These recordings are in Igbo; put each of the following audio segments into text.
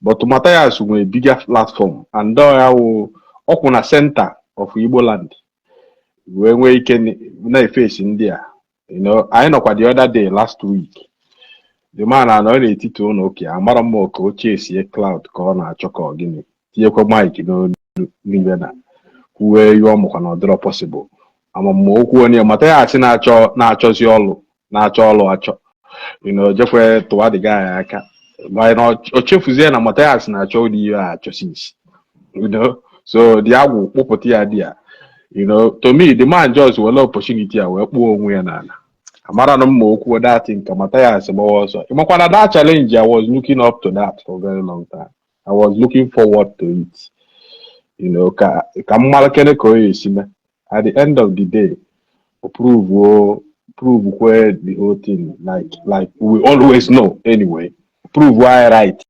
But Matthias nwere bigger platform and ọ ya wụ ọkwụ na center of Igbo land wee nwee ike na-efesi ndị a. Anyị nọkwa the other day, last week, the man anọ n'etiti ụlọ ụka, amara m ka ochie sie cloud ka ọ na-achọ ka ọ gịnị, tinyekwa mic n'olu n'ibe na kwuwe ihe ọ mụkwa na ọ dịrọ possible. Amamokwu onye Matthias na-achọ na-achọzi ọlụ, na-achọ ọlụ achọ, jekwe tụwa the guy aka na o chefuzie na Matthias na-achọ ụdị ihe a achọ since. So the agwụ kpụpụta ya dị ya. To me, the man just were opportunity a wee kpụọ onwe ya n'ala. Amara m ma okwu that thing ka Matthias gbawa ọsọ. Ịmakwa na that challenge, I was looking up to that for a very long time. I was looking forward to it, ka m mara kene ka o esi mee. At the end of the day, o prove prove kwe the whole thing, like we always know anyway, prove why right,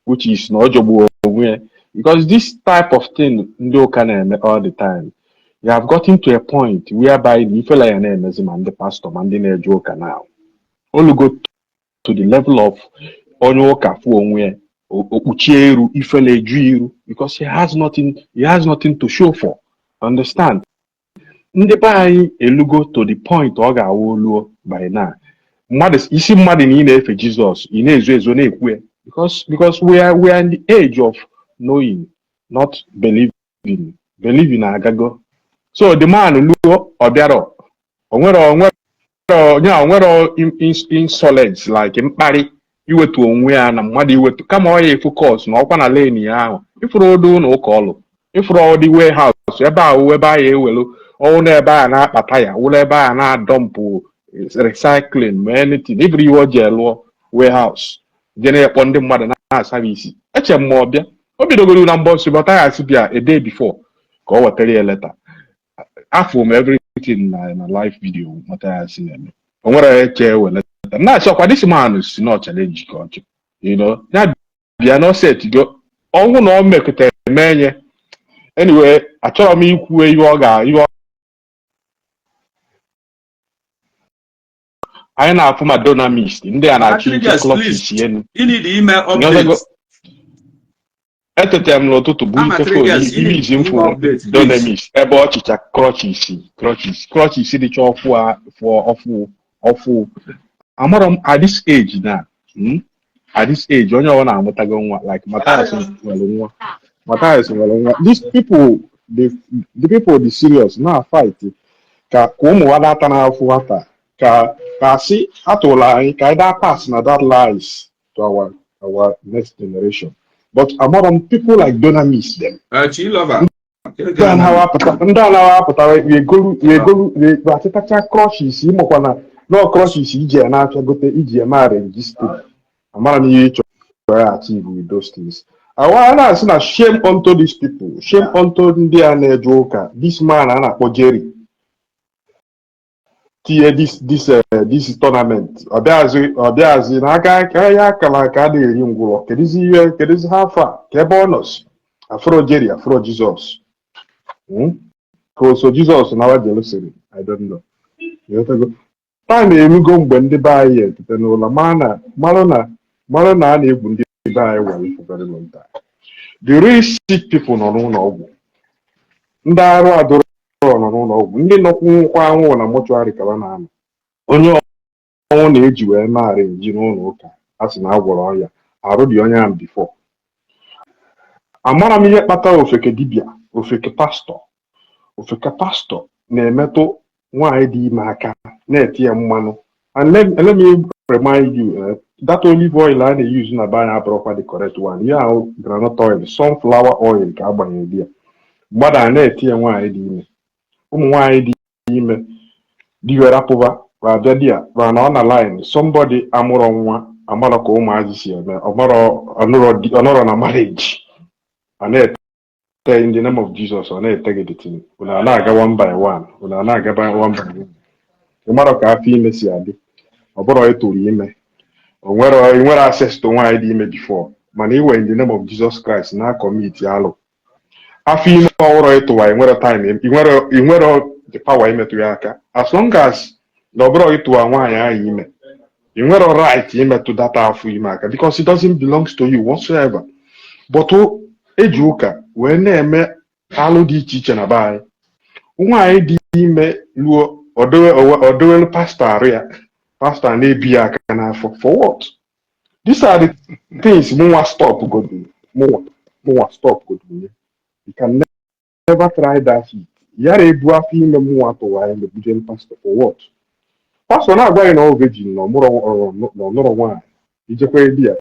which is na ọ jọgbuo onwe ya, because this type of thing ndị ụka na-eme all the time, you have gotten to a point whereby na ifela ya na-emezi ma ndị pastor ma ndị na-eje ụka now olugo to the level of onye ụka fụ onwe ya, okpuchie iru, ifela eju iru, because he has nothing to show for. Understand? Ndị be anyị elugo to the point ọ ga-awụ oluo by now, mmadụ isi mmadụ na ị na-efe Jizọs, ị na-ezo ezo na-ekwu ya, because we are in the age of knowing, not believing. Believing agago. So the man luo, ọ bịara, onwere onye onwere insolence, like mkparị, iwetu onwe ya na mmadụ iwetu, kama ọ ya efocus na ọkwa na lane ya ahụ. Ịfụrụ ụdị ụlọ ụka ọlụ, ịfụrụ ụdị warehouse ebe ahụ, ebe ahụ ewelu ọwụ na ebe a na-akpata ya wụrụ ebe a na-adump recycling ma anything. Ịbụrụ ihe o ji elụọ warehouse je na-ekpọ ndị mmadụ na-asara isi. Eche m ma ọ bịa, o bidogoro na mbọsị Mathias bịa a day before ka ọ wetara ya leta. Afọ m everything na live video Mathias na-eme, o nwere eche ewe leta na-achọ ọkwa. This man si na challenge ka ọ chọ ya bịa na set go ọnwụ na ọ mekọtara eme nye. Anyway, achọrọ m ikwu ihe ọ ga ihe anyị na-afụ ma Dunamis ndị a na-achọ ike Yes, clutches please. enu. You need ime Ịghọtago? update. Etetara m n'ụtụtụ bụ Ama ike three phone girls, you ihe need izi m ime fụrụ update, please. Dunamis ebe ọchịcha crutches dịcha ọfụ a fụọ ọfụ ọfụ. Amarọ m at this age na at this age onye ọbụla amụtago nwa, like Matthias nwere nwa, Matthias nwere nwa. These people, the people dị serious na fight ka ụmụ ha data n'afọ nwata ka asị atụla anyị ka anyị daa pass na that lies to our next generation. But amarọ m people like Dunamis them. Chilover. Ndị anaghị apụta egolu achịtacha crutches. Ịmakwa na nọọ crutches iji ya na-achọ gote iji eme arrange. Amara m ihe ị chọrọ ya achieve with those things. Awa na-asị na shame unto these people, shame unto ndị a na-eje ụka. This man a na-akpọ Jerry tinye this tournament, ọ bịazi n'aka ka ya akara aka adịghị eri ngwụrọ. Kedụzi ihe, kedụzi ha afọ a ka ebe ọ nọzi afro Jerry afro Jizọs? Ka o so Jizọs nawa Jerusalem? I don't know. Ịghọtago? Time erugo mgbe ndị be anyị etete n'ụlọ mara na a na-egwu ndị be anyị wayo for very long time. The real sick people nọ n'ụlọ ọgwụ, ndị arụ adụrọ nọ n'ụlọ ọgwụ, ndị nọkwụnkwa anwụ na mortuary ka ha na-anọ. Onye ọnwụ na-eji wee mee arrange n'ụlọ ụka, a sị na a gwọrọ ọya arụ dị onye ahụ before. Amara m ihe kpatara ofeke dibịa, ofeke pastor, ofeke pastor na-emetụ nwaanyị dị ime aka, na-eti ya mmanụ. And let me remind you, that olive oil a na-use na be anyị abụrụkwa the correct one. Ihe ahụ groundnut oil, sunflower oil ka agbanyere di ya. Mmadụ a na-eti ya nwaanyị dị ime, ụmụ nwaanyị dị ime diwerapụba abịa di ya ma na ọ na line. Somebody amụrọ nwa, amarọ ka ụmụazị si eme, ọmarọ ọnọrọ na marriage, ọ na-ete in the name of Jesus, ọ na-ete gị the thing. Unu a na-aga one by one, unu a na-aga one by one. Ị marọ ka afọ ime si adị. Ọ bụrụ ịtụrụ ime, o nwere ị nwere access to nwaanyị dị ime before, mana iwe in the name of Jesus Christ na commit alụ. Afọ ime ọhụrụ ịtụwa, ị nwere time, ị nwere the power imetụ ya aka. As long as na ọ bụrụ ịtụwa nwaanyị ahụ ime, ị nwere right imetụ data afọ ime aka, because it doesn't belong to you whatsoever. But eji ụka wee na-eme alụ dị iche iche na be anyị. Nwaanyị dị ime luo, ọdowelu pastọ arụ ya, pastọ na-ebi ya aka n'afọ. For what? These are the things mụnwa stop godu, mụnwa stop godu. You can never try that shit. Yara ebu afọ ime mụnwa tụwa ime bujelu pastọ, for what? Pastọ na-agwa gị na ọ virgin, na ọ nụrụ nwaanyị. Ijekwa di ya,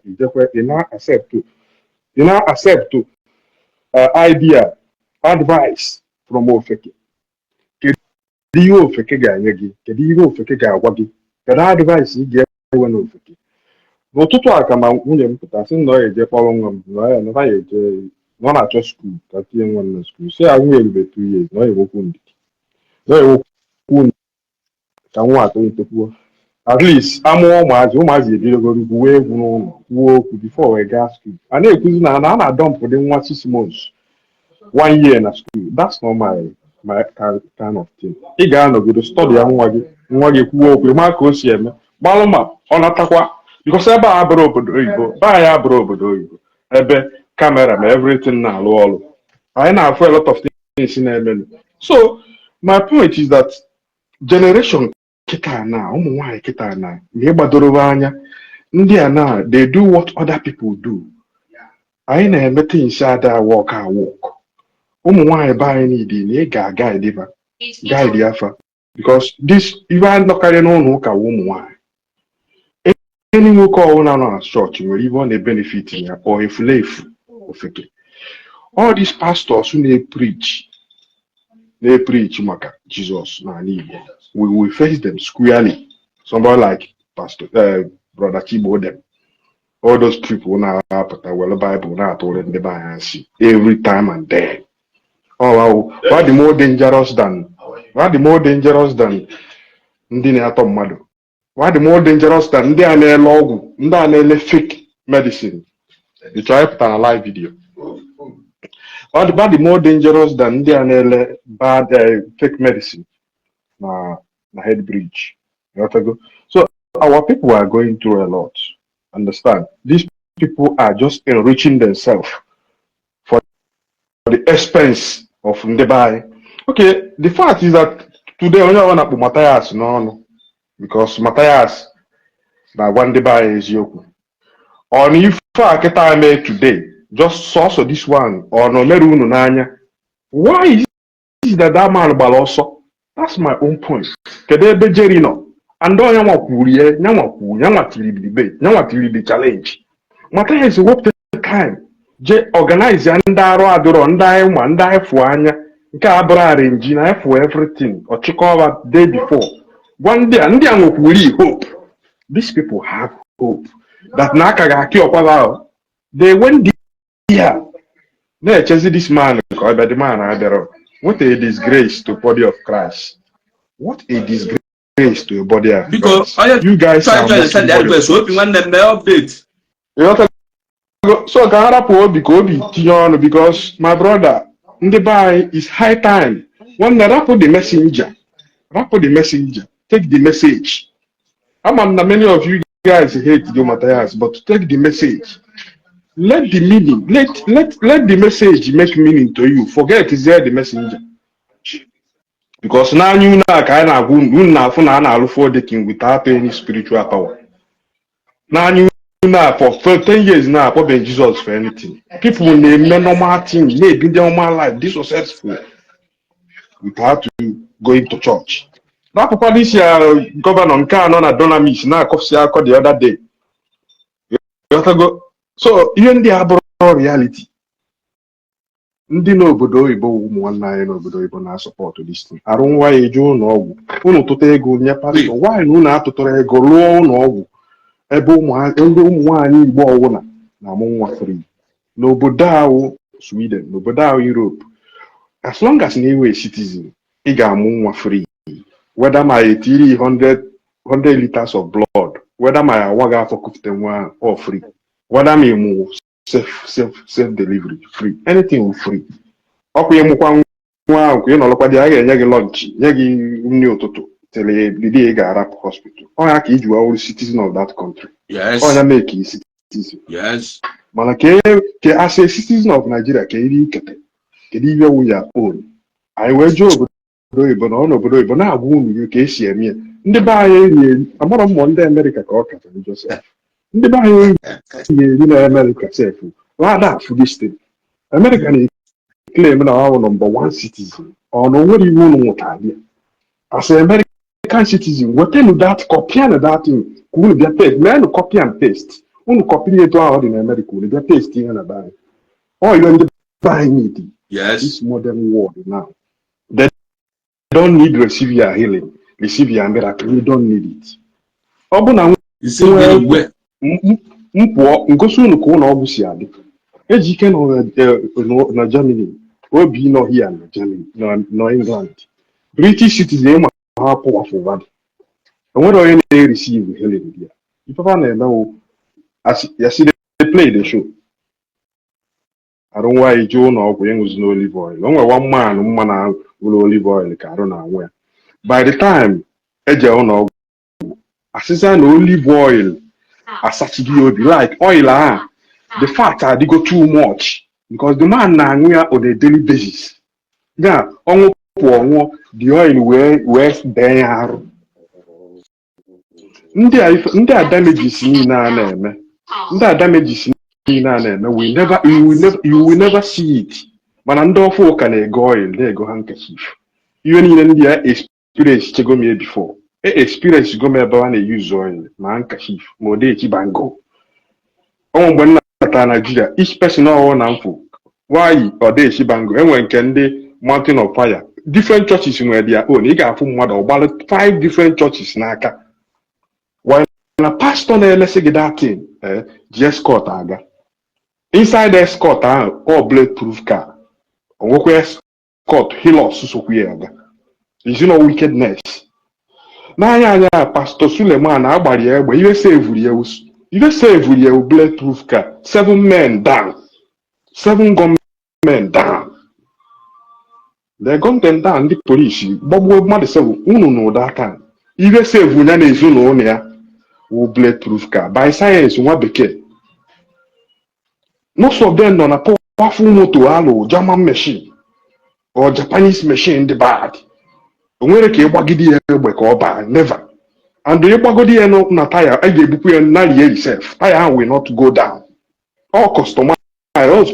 ijekwa ị na-accept idea, advice from ofeke. Kedu ihe ofeke ga-enye gị? Kedu ihe ofeke ga-agwa gị? Kedu advice ị ga-enwe n'ofeke? N'ụtụtụ a ka ma nwunye m pụta sị na ọ ga-eje kpọrọ nwa m, na ya na ya eje, na ọ na-achọ school ka tinye nwa m na school. Si ya nwunye erube 2 years, na ọ enwekwu ndidi, na ọ enwekwu ndidi ka nwa atọ etokwuo, at least amụọ ụmụazị, ụmụazị ebidogoro gwuwe egwu n'ụlọ, kwuo okwu before wee gaa school. A na-ekwuzi na a na-adumpụ dị nwa 6 months, one year na school. That's not my kind of thing. Ị ga-anọgodo study ya nwa gị, nwa gị kwuo okwu, ma ka o si eme, gbalụ ma ọ natakwa, because ebe a abụrụ obodo oyibo. Be anyị abụrụ obodo oyibo ebe camera ma everything na-alụ ọrụ. Anyị na-afụ a lot of things na-emenụ. So my point is that generation kịta na ụmụ nwaanyị kịta na ịgbadorobe anya ndị a na they do what other people do. Anyị na-eme things ada work work. Ụmụ nwaanyị be anyị niile na ị ga-guide ba, guide afa, because this ife a nọkarị n'ụlọ ụka wụ ụmụ nwaanyị. Enyi nwoke ọbụla nọ na chọọchị nwere ife ọ na-ebenefit ya, ọ efulefu ofeke. All these pastors na-epreach na-epreach maka Jizọs n'ala Igbo, we will face them squarely. Somebody like Pastor Brother Chigbo them, all those people na-apụta were Bible na-atụrụ ndị be anyị asị every time and then. Oh wow, what the more dangerous than, what the more dangerous than ndị na-atọ mmadụ, what the more dangerous than ndị a na-ele ọgwụ, ndị a na-ele fake medicine. You try pụta na live video. What the more dangerous than ndị a na-ele bad fake medicine na head bridge. Ghọtago? So our people are going through a lot. Understand? These people are just enriching themselves for the expense of ndị be anyị. Okay, the fact is that today onye ọbụla kpụ Matthias n'ọnụ because Matthias na-agwa ndị be anyị eziokwu. Ọ na ife a kịta mee today, just sọsọ this one, ọ na o mere unu n'anya? Why is it that that man gbara ọsọ? That's my own point. Kedu ebe Jerry nọ? And onye nwa kwuru ya, nyanwa kwuru, nyanwa tiri the debate, nyanwa tiri the challenge. Matthias wepụta time je organize ya ndị arụ adịrọ, ndị anyị ma, ndị anyị fụ anya. Nke a bụrụ arrange na anyị fụ everything. Ọchịkọba day before gwa ndị a, ndị a nwekwuri hope. These people have hope that na aka ga-akị ọkwaba ahụ. They went there na-echezi this man ka ọ bịa. The man abịarọ. What a disgrace to body of Christ! What a disgrace to a body of Biko, Christ! Onye You guys chọrọ are join, mocking send the body of request. Obi nwanne m, mee update. Ịghọtago? So ka ha rapụ Obi, ka Obi tinye ọnụ, because my brother, ndị be anyị, is high time. Nwanne, rapụ the messenger, rapụ the messenger, take the message. Ama m na many of you guys hate the Matthias, but take the message. Let the meaning, let the message make meaning to you. Forget is there the messenger, because n'anya unu a ka anyị na-agwa unu, unu na-afụ na a na-alụ four-decking without any spiritual power. N'anya unu a, for 10 years na akpọbeghị Jesus for anything. People na-eme normal thing, na-ebi ndị normal life, dị successful without going to church. Napụkwana isi ya. Governor nke anọ na Dunamis na-akọsi akọ the other day. Ghọtago? So ihe ndị a bụrụ reality. Ndị n'obodo oyibo wụ ụmụ nwanne anyị n'obodo oyibo na-asupport this thing. Arụ nwa ya eje ụlọ ọgwụ, unu tụta ego nye pastọ. Nwaanyị na unu atụtara ego rụọ ụlọ ọgwụ ebe ụmụ ndị ụmụ nwaanyị Igbo ọwụna na-amụ nwa free n'obodo ahụ Sweden, n'obodo ahụ Europe. As long as na iwe citizen, ị ga-amụ nwa free, whether ma etiri 100 100 liters of blood, whether ma awa gị afọ kufute nwa ahụ, all free, whether ma ịmụ self delivery, free, anything will free. Ọkwa ịmụkwa nwa ahụ ka ị nọrọkwa dị, a ga-enye gị lunch, nye gị nri ụtụtụ till the day ị ga-arapụ hospital. Ọnya ka iji wee wụrụ citizen of that country. Yes. Ọnya make you Citizen. Mana ka as a citizen of Nigeria, ka iri ikete, kedu ihe wụ ya own? Anyị wee jụọ obodo oyibo na ọ n'obodo oyibo na-agwa unu ihe ka esi eme ya. Ndị be anyị eri eri, amarọ mmụọ ndị Amerịka ka ọ kacha njọ sef. Ndị be anyị eri eri na Amerịka sef lada afụ this thing. Amerịka na-claim na ọ bụ number one citizen. Ọ na o nwere ihe unu nwụtara ya as a American citizen? Wetanu that, copy that thing, ka unu bịa paste, meenụ copy and paste. Unu copyrị etu ahụ ọ dị na Amerịka, unu bịa paste ihe na be anyị. Ọ ihe ndị be anyị need. This modern world now, they don't need receive your healing, receive your miracle. We don't need it. Ọ bụ na Isi gịnị mgbe m pụọ ngosi unu ka ụlọ ọgwụ si adị. Ejike nọ na Germany, Obi nọ here na Germany, nọ England, British citizen. Ịma ha powerful body, enwere onye na-receive healing there. Ife na-eme wụ as they play the show. Arụ nwaanyị jee ụlọ ọgwụ, ịṅụzi na olive oil. O nwere one man mma na ụlọ olive oil ka arụ na-anwụ ya. By the time eje ụlọ ọgwụ, asịza na olive oil asachighị ya obi, like oil ahụ, the fat adịgo too much, because the man na-aṅụ ya on a daily basis. Ya ọnwụ pụọ nwụọ, the oil wee dee ya arụ. Ndị a damages niile a na-eme, ndị a damages niile a na-eme, we never you will never you will never see it. Mana ndị ọfụ ụka na-ego oil, na-ego handkerchief, ihe niile. Ndị a experience chego m ya before. E experience go m ebe a na-use oil ma handkerchief ma odechi bango. Ọnwụ mgbe m natara Nigeria, each person ọwụ na mfụ nwaanyị odechi bango. Enwere nke ndị Mountain of Fire, different churches nwere their own. Ị ga-afụ mmadụ ọgbalụ five different churches n'aka. Why na pastor na-elesi gị datin ji escort aga. Inside escort ahụ, ọ bulletproof car, onwekwa escort Hilux sokwu ya aga. Is no wickedness n'anya anya. Pastor Suleman agbara ya egbe, ihe sevuru ya, ihe sevuru ya bulletproof car. Seven men down, seven gunmen down. They gun them down. Ndị polisi gbagbuo mmadụ seven unu n'ụda aka. Ihe sevu ya na ezinụlọ ya wụ bulletproof car by science nwa bekee. Most of them nọ na powerful moto alụ German machine or Japanese machine dị bad. O nwere ka ịgbagide ya egbe ka ọ baa? Never. And ịgbagode ya na taya a ga-ebupụ ya narị eri sef, taya ahụ will not go down. All customized, all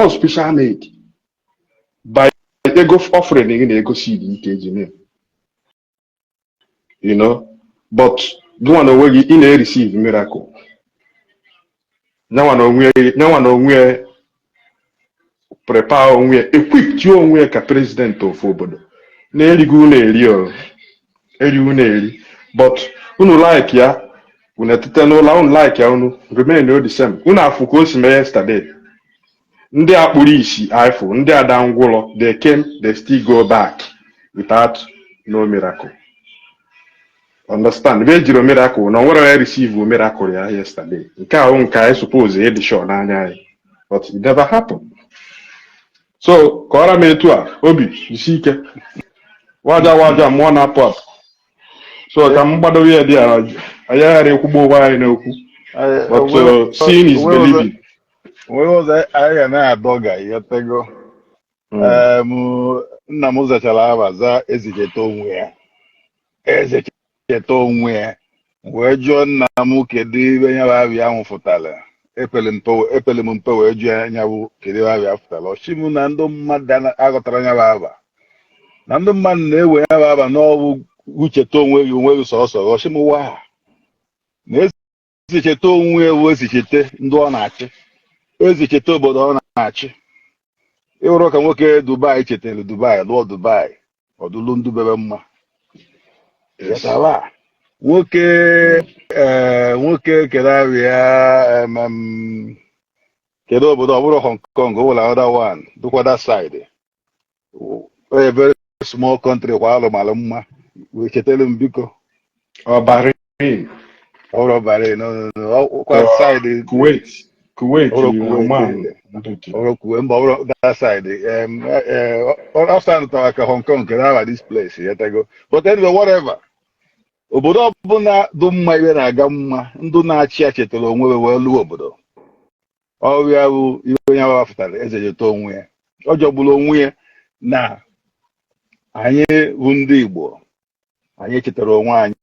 special made by ego offering gị na ego seed ike eji mee. But gịnwa na onwe gị, ị na-receive miracle. Nyanwa na onwe ya prepare onwe ya, equip onwe ya ka president ofu obodo na-erighị unu eri o eri unu eri. But unu like ya, unu etete n'ụlọ unu like ya, unu remain the same. Unu afụ ka o si mee yesterday. Ndị a kpụrụ isi ifụ, ndị ada ngwụlọ, they came, they still go back without no miracle. Understand? Ebe ejiri miracle na onwere onye receive miracle ya yesterday. Nke ahụ nke anyị suppose ịdị sure n'anya anyị, but it never happen. So kọọrọ m etu a obi jisi ike waja waja mmụọ na-apụ apụ. So ka m gbadowe ya dị ala, anyị aghara ekwugbo onwe anyị n'okwu. But seeing is believing. Onweghị ụzọ anyị ga na-adọga ịghọtago. Nna m zachara aba za ezicheta onwe ya, ezecheta onwe ya. Wee jụọ nna m kedu ibe ya bụ abịa ahụ fụtara. Epele m mpe wee jụọ ya bụ kedu ebe abịa fụtara. Ọchị m na ndị mmadụ aghọtara ya bụ aba, na ndị mmadụ na-ewe ya bụ aba n'ọbụ ucheta onwe gị, onwe gị sọsọ. Ọchị m wa na ezicheta onwe ya bụ ezichete ndị ọ na-achị, ezicheta obodo ọ na-achị. Ịhụrụ ka nwoke Dubai chetara Dubai, lụọ Dubai, ọdụlụ ndụ bebe mma. Chetara nwoke, ee, nwoke kedu abịa kedu obodo? Ọ bụrụ Hong Kong, o nwere another one dịkwa that side, a very small country kwa alụ mara mma. Wee chetara m biko. Ọ Bahrain? Ọ bụrụ Bahrain, no, no, no, kwa side. Kuwait, Kuwait. Ọ bụrụ Kuwait. Oman. Ọ bụrụ Kuwait, mba, ọ bụrụ that side. Ọ sound tara ka Hong Kong. Kedu aha this place yetago? But anyway, whatever, obodo ọbụla dị mma, iwe na-aga mma, ndụ na-achị ya chetara onwe wee lụọ obodo. Ọrịa bụ ihe onye ahụ fụtara eze jeta onwe ya, ọ jọgburu onwe ya na anyị bụ ndị Igbo. Anyị chetara onwe anyị.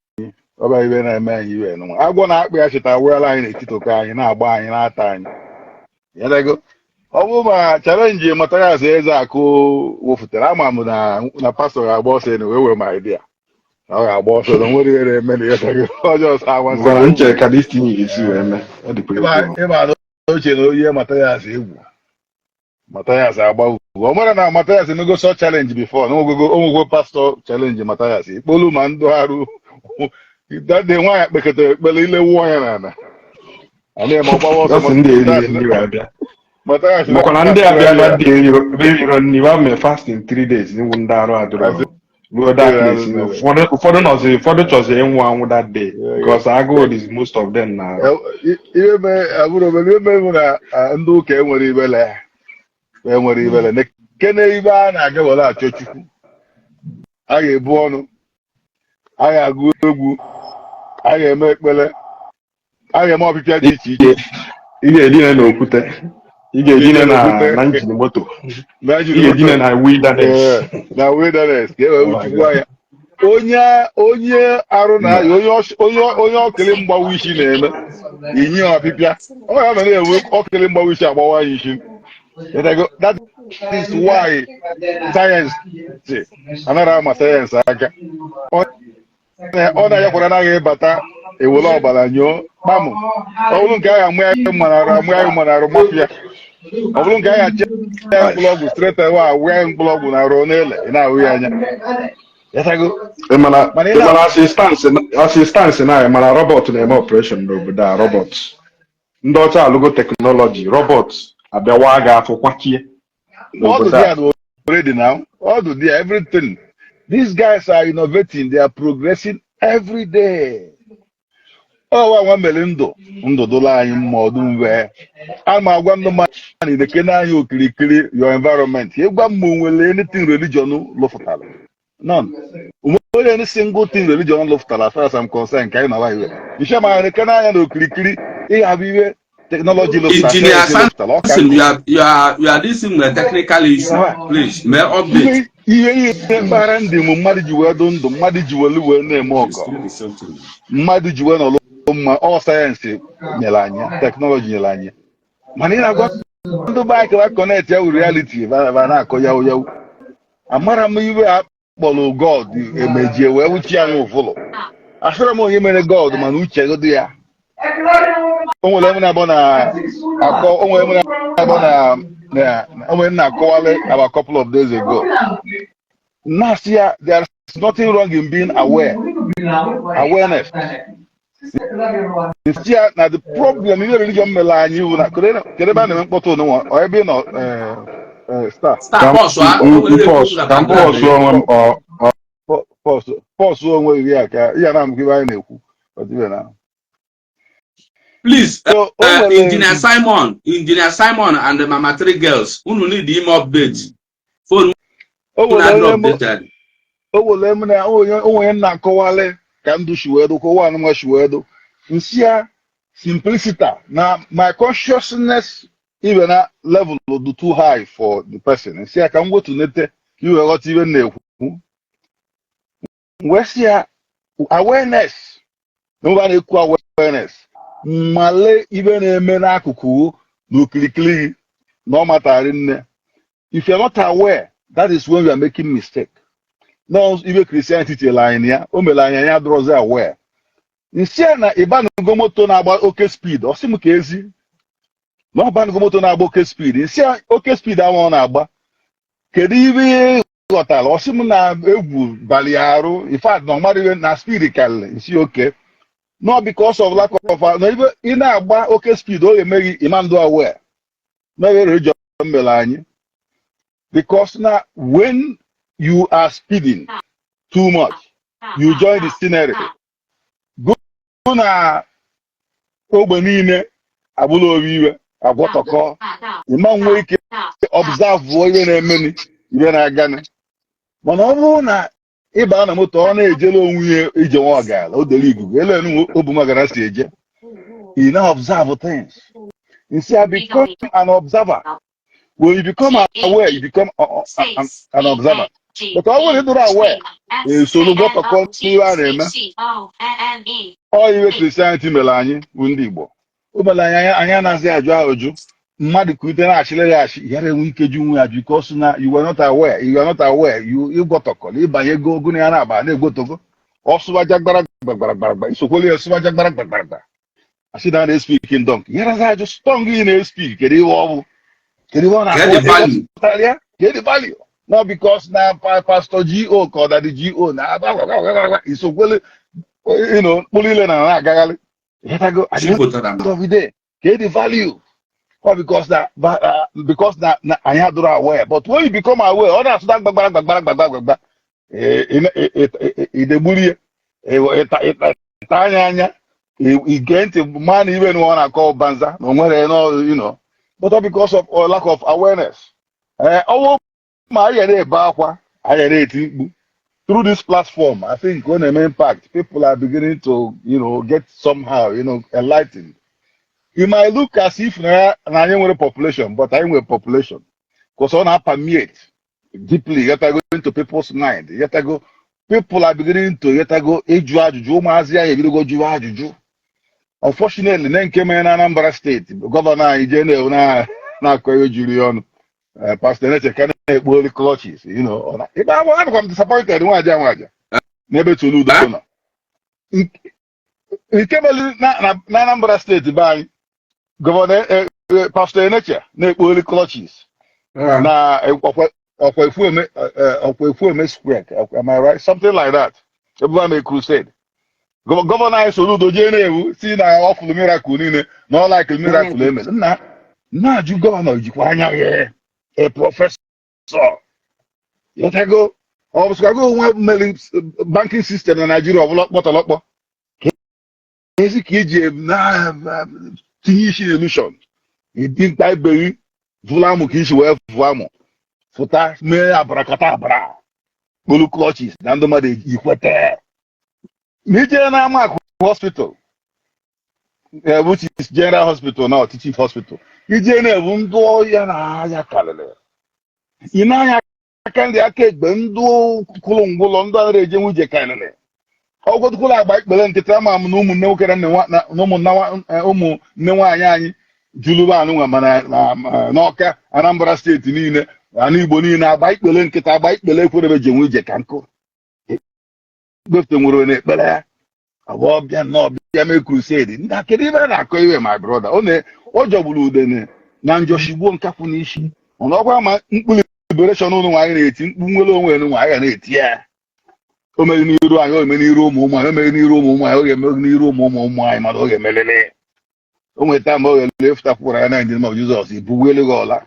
Ọ bụ ibe na-eme anyị iwe nwa agwọ na-akpụ ya cheta wụala anyị n'etiti ụka anyị na-agba anyị na-ata anyị yadago. Ọ bụrụ ma challenge Mathias Ezeaku wepụtara, ama m na pastọ ga-agba ọsọ na wee were ma idea na ọ ga-agba ọsọ na onwere ihe na-eme na yadago ọjọọ ọsọ agbasa. Gwara m chere ka this thing ga-esi wee mee, ọ dịkwa egwu. Ịma na ochie na oyi Mathias egwu, Mathias agba ugwu. Ọ mara na Mathias emego so challenge before na onwego onwego pastọ challenge Mathias ikpolu ma ndụ arụ dade nwaanyị kpekọtara ekpere ile wụọ ya n'ala a na-eme ọgbawa ọsọ. Just ndị eriri nri wee bịa. Mathias Makwa na ndị abịa na ndị eriro nri wa mee fasting 3 days iwu ndị arụ adịrọ ruo that place. Ụfọdụ nọzi, ụfọdụ chọzi ịnwụ anwụ that day because agụụ is most of them na. Ihe mee abụrụ obere ihe mee bụ na ndị ụka enwere ibele, enwere ibele kene ibe a na-aga were achọ Chukwu. A ga-ebu ọnụ, a ga-agụ egwu, a ga-eme ekpere, a ga-eme ọpịpịa dị iche iche. Ị ga-edina n'okwute, ị ga-edina na engine moto, ị ga-edina na wilderness. Na wilderness ka e wee chukwu anya onye onye arụ na aya onye onye ọkịlị mgbawa isi na-eme inye ọpịpịa ọ ya mere enwe ọkịlị mgbawa isi agbawa ya isi. That is why sayensị anaghị ama sayensị aka. Ọ na-ayakwara anaghị ịbata ewere ọbara nyoo kpamụ. Ọ bụrụ nke agha amụ ya mmanụ arụ, amụ ya mmanụ arụ mafia. Ọ bụrụ nke agha achị ya mkpụrụ ọgwụ straight away, awụ ya mkpụrụ ọgwụ na arụ n'ele ị na-ahụ ya anya. Yatago? Mana Mana ị na- mana assistance na mana robot na-eme operation n'obodo a. Robot ndị ọcha alụgo technology, robot abịawa gị afọ kwachie All n'obodo the a. there already now. All the there, everything. These guys are innovating. They are progressing every day. Ọ wa nwa mere ndụ ndụ dụla anyị mma ọdụ mve. A ma agwa ndị mmadụ na ideke anyị okirikiri, your environment. Ịgwa m ma o nwere anything religion lụfụtara. None. Onwere any single thing religion lụfụtara as far as I'm concerned ka anyị nọwa iwe. Ishe ma anyị anya na okirikiri ị ga-abụ ihe technology lụfụtara. Engineer Sayensị lụfụtara. Ọ ka Samson, you are this thing with technical issue. Please, may update. Ihe kpara ndị mụ mmadụ ji wee dụ ndụ, mmadụ ji welu wee na-eme ọgọ, mmadụ ji wee nọrọ mma, ọ sayensị nyere anyị, technology nyere anyị. Mana ị na-agwa ndị be anyị ka connect ya with reality, ba na-akọ yawu yawu. Amara m iwe a kpọrọ God emejie wee wuchi ya n'ụfụlụ. Asịrị m onye mere God, mana uche dị ya. O nwere ebe na-abụ na akọ, o nwere ebe na-abụ na o nwere na-akọwalị about a couple of days ago, na-asị ya there is nothing wrong in being aware, awareness. Nsị ya na the problem ihe religion mere anyị bụ na kedu ebe a na-eme mkpọtụ n'ụwa ọ ebe ị nọ star. Star Ka pause a. m pause onwe m ọ Pause onwe gị ya ka ya na amụkwa ibe anyị na-ekwu. Ọ dịbe na Please, so o nwere Engineer Simon and the Mama Three Girls, unu need ime update. Phone o unu nwere adị onye mụ updated. O nwere m na onwe na-akọwalị ka ndụ si wee dụ, ka ụwa anụnwa si wee dụ. Nsị ya simplicity na my consciousness ibe na level dị too high for the person. Nsị ya ka m wetunete ka iwee ghọta ibe m na-ekwu. Wee sị ya awareness na ebe a na-ekwu awareness, mmale ibe na-eme n'akụkụ n'okirikiri gị na ọ matari nne. If you are not aware, that is when you are making mistake. No ibe Christianity tinyere anyị na ya, o mere anyị anyị adịrọzi aware. Nsị a na ịbanugo moto na-agba oke speed, ọ sị m ka ezi na ọ banugo moto na-agba oke speed. Nsị a oke speed ahụ ọ na-agba, kedu ibe ị ghọtara? Ọ sị m na egwu bali ya arụ, in fact na ọ mara ihe na speed karịrị. Nsị oke no, because of lack of na ibe ị na-agba oke speed, ọ ga-eme gị ịma ndụ aware mere religion mere anyị, because na when you are speeding too much, you join the scenery go na ogbe niile agbụla obi iwe agwọtọkọ ịma nwee ike observe ihe na-emeni, ibe na-agani. Mana ọ bụrụ na ịba na moto, ọ na-ejere onwe ya ije nwa ọgala o dere igugu elu enu obumagara si eje, ị na observe things. Nsị ya, become an observer. When you become aware, you become an observer. But ọ bụrụ na ị dụrụ aware, esoro gwọtọkọ n'ihe a na-eme. Ọ iwe Christianity mere anyị bụ ndị Igbo, o mere anyị, anyị anaghịzi ajụ ajụjụ. Mmadụ ka ute na-achịrị ya achị yara enwe ike ju nwe ya because na you were not aware, you are not aware. You ịgwọtọkọ na ịbanye ego ogo na ya na-aba na-egwotogo ọsụwaja gbara gbara gbara gbara, isokwelu ya sụwaja gbara gbara gbara gbara, asị na na-espeak in tongue, yarazi ajụ tongue ị na-espeak, kedu ihe ọ bụ, kedu ihe ọ Get the na-akọ value. ya, kedu the value? No, because na Pastor G.O. ka ọ dadị G.O. na isokwelu mkpụrụ ile na na-agagharị. Ịghọtago? At the end Chipụtara m. of the day, kedu the value? Ọ because na because na anyị adịrọ aware. But when you become aware, ọ na-asụta gbagbara gbagbara gbagbara gbagba, idegburu ya, ịta anya anya, ige ntị, ma na ibe na ọ na-akọ banza na o nwere no. But all because of lack of awareness. Ee, ọwụ ma anyị na-ebe akwa, anyị na-eti mkpu through this platform, I think ọ na-eme impact. People are beginning to get somehow enlightened. It might look as if na anyị nwere population, but anyị nwere population because ọ na-permeate deeply, yetago, into people's mind, yetago. People are beginning to, yetago, ịjụ ajụjụ. Ụmụazị anyị ebidogo jụwa ajụjụ. Unfortunately, na nke mere na Anambra Steeti, gọvanọ anyị jee na-akọ ihe juru ya ọnụ. Pastor Eneche ka na-ekpori crutches. Ịba abụ anụkwa m disappointed nwaja nwaja n'ebe Soludo nọ. Nke mere na Anambra Steeti be anyị, gọvanọ Pastor Eneche na-ekpori crutches na ọkwa Efueme Square, am I right? Something like that, ebe a mee crusade. Gọvanọ anyị Soludo jee na-ewu si na ọ fụrụ miracle niile na ọ like miracle emere. Nna na-ajụ, gọvanọ jikwa anya ya, a professor, yọtago, ọ bụsịkwago onwe mmeri banking system na Naijiria ọbụla kpọtọlọkpọ ezi ka iji na tinye isi illusion ịdị mkpa iberi vụrụ amụ ka isi wee vụọ amụ fụta mee abrakata abra kpolu crutches na ndị mmadụ ikwete ma ijee na Amakụ Hospital, which is general hospital na teaching hospital, ije na-ebu ndị ọya na-aya karịrị ị na-anya aka ndị aka egbe, ndị kwụrụ ngwụlọ, ndị anaghị eje nwuje karịrị ọgwọdụkwụrụ agba ikpere nkịtị. Ama m na ụmụnne nwoke na ụmụnne nwaanyị anyị juru anụnwa mana n'Ọka, Anambra Steeti niile, ana Igbo niile, agba ikpere nkịta, agba ikpere ekwerebe ji enwe ije ka nkụ kpefute nwere n'ekpere ya ọbịa nnọọ bịa mee crusade. Ndị a, kedu ebe a na-akọ iwe? My brother, ọ jọgburu udene na njọshigbuo nkakwụ n'isi. Mana ọkwa ma mkpu liberation ụnụ nwaanyị na-eti mkpu nwere onwe nụ nwaanyị ga na-eti ya. O mere n'iru anyị, o eme n'iru ụmụ ụmụ anyị, o mere n'iru ụmụ ụmụ anyị, ọ ga-eme n'iru ụmụ ụmụ ụmụ anyị. Mana ọ ga-emelele o nweta mgbe ọ ga-ele efutakwara ya na ndị ma Jizọs ibugwelu gị ọla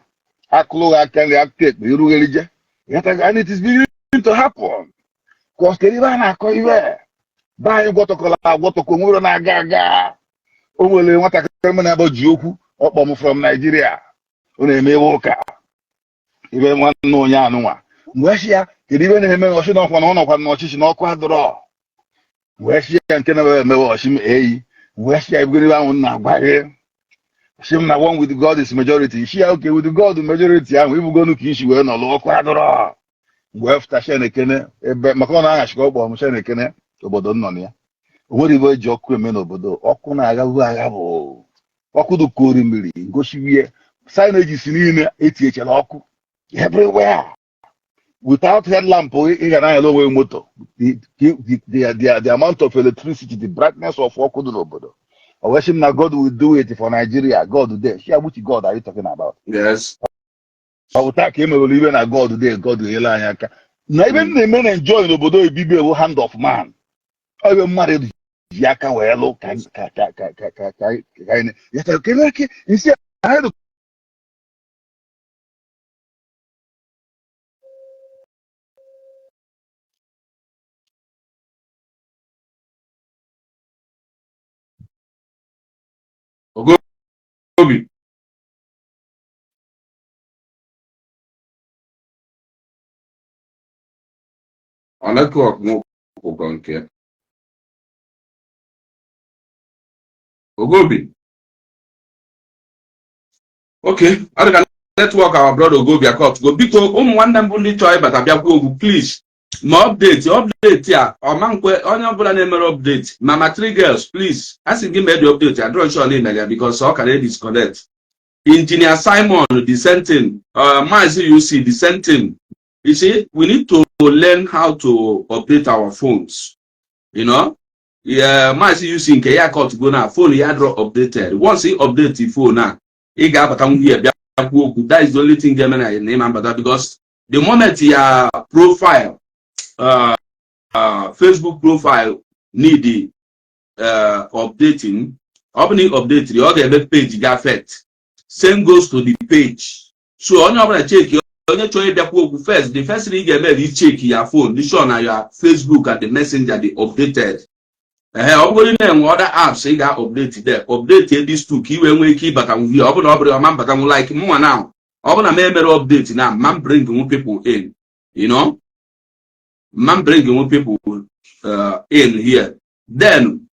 akụlụ gị aka nri aka ekpe irugherije. And it is beginning to happen. Cause kedu ebe a na-akọ iwe be anyị gwọtọkọla agwọtọkọ nwere na-aga aga? O nwere nwatakịrị m na-abụ ji okwu ọkpọ m from Nigeria, ọ na-eme ewe ụka ibe nwanne onye anụnwa. Mgbe shi ya, kedu ibe na-eme? Ọchị na ọkwa na ọ nọkwa n'ọchịchị na ọkụ adọrọ. Wee shi ya nke na-emewe ọchị m eyi. Wee shi ya ebugoro ibe ahụ na-agwa gị shi m na one with God is majority. Shi ya okay, with God majority ahụ ibugonu ka isi wee nọlụ ọkụ adọrọ. Wee fụta shi na-ekene ebe maka ọ na-aghachikọ ọkpọ m shi na-ekene obodo nọ na ya. O nwere ibe eji ọkụ eme n'obodo, ọkụ na-aghabu agha bụ ọkụ dụkori mmiri ngosiwie signages niile etinyechara ọkụ everywhere. Without headlamp ị ga na-anyala onwe moto. The amount of electricity, the brightness of ọkụ dị n'obodo. O wee sị m na God will do it for Nigeria. God dey shia, which God are you talking about? Yes. Ọ bụ taa ka e mewere ibe na God dey, God ga-enyere anyị aka na ibe m na-eme na enjoy n'obodo oyibo ewu hand of man. Ọ ebe mmadụ ji aka wee lụ ka ka ka ka ka ka ka ka anyị ya kele eke nsị anyị dị. Obi ọ network nwụkwụkọ nke Ogobi. Okay, ọ dị ka network our brother Ogobia cut go. Biko, ụmụ nwanne m bụ ndị chọrọ ịbata bịakwa okwu, please ma update a ọma nkwe onye ọbụla na-emere update. Mama Three Girls, please, a sị gị mee the update. Adịrọ sure na imere ya because ọ ka na-disconnect. Engineer Simon, the same thing. Maazị UC, the same thing. You see, we need to learn how to update our phones. Yeah, Maazị UC nke ya cut go na phone ya draw updated. Once ị update phone a, ị ga-abata nwunye bịa kwuo okwu. That is the only thing ga-eme na ịma mbata, because the moment ya profile, Facebook profile need updating, ọ bụ na ị update, ọ ga-eme page ga affect. Same goes to the page. So onye ọbụla check, onye chọrọ ịbịakwu okwu first, the first thing ị ga-eme bụ icheck ya phone, dị sure na ya Facebook and the Messenger dị updated. Ehe, ọ bụrụ na enwe other apps ị ga-update there, update these two ka ị wee nwee ike ịbata nwuhie. Ọ bụrụ na ọ bụrụ ọma mbatanwu, like mụnwa now, ọ bụrụ na m emere update na ma bring nwu people in, ma bring nwu people in here. Then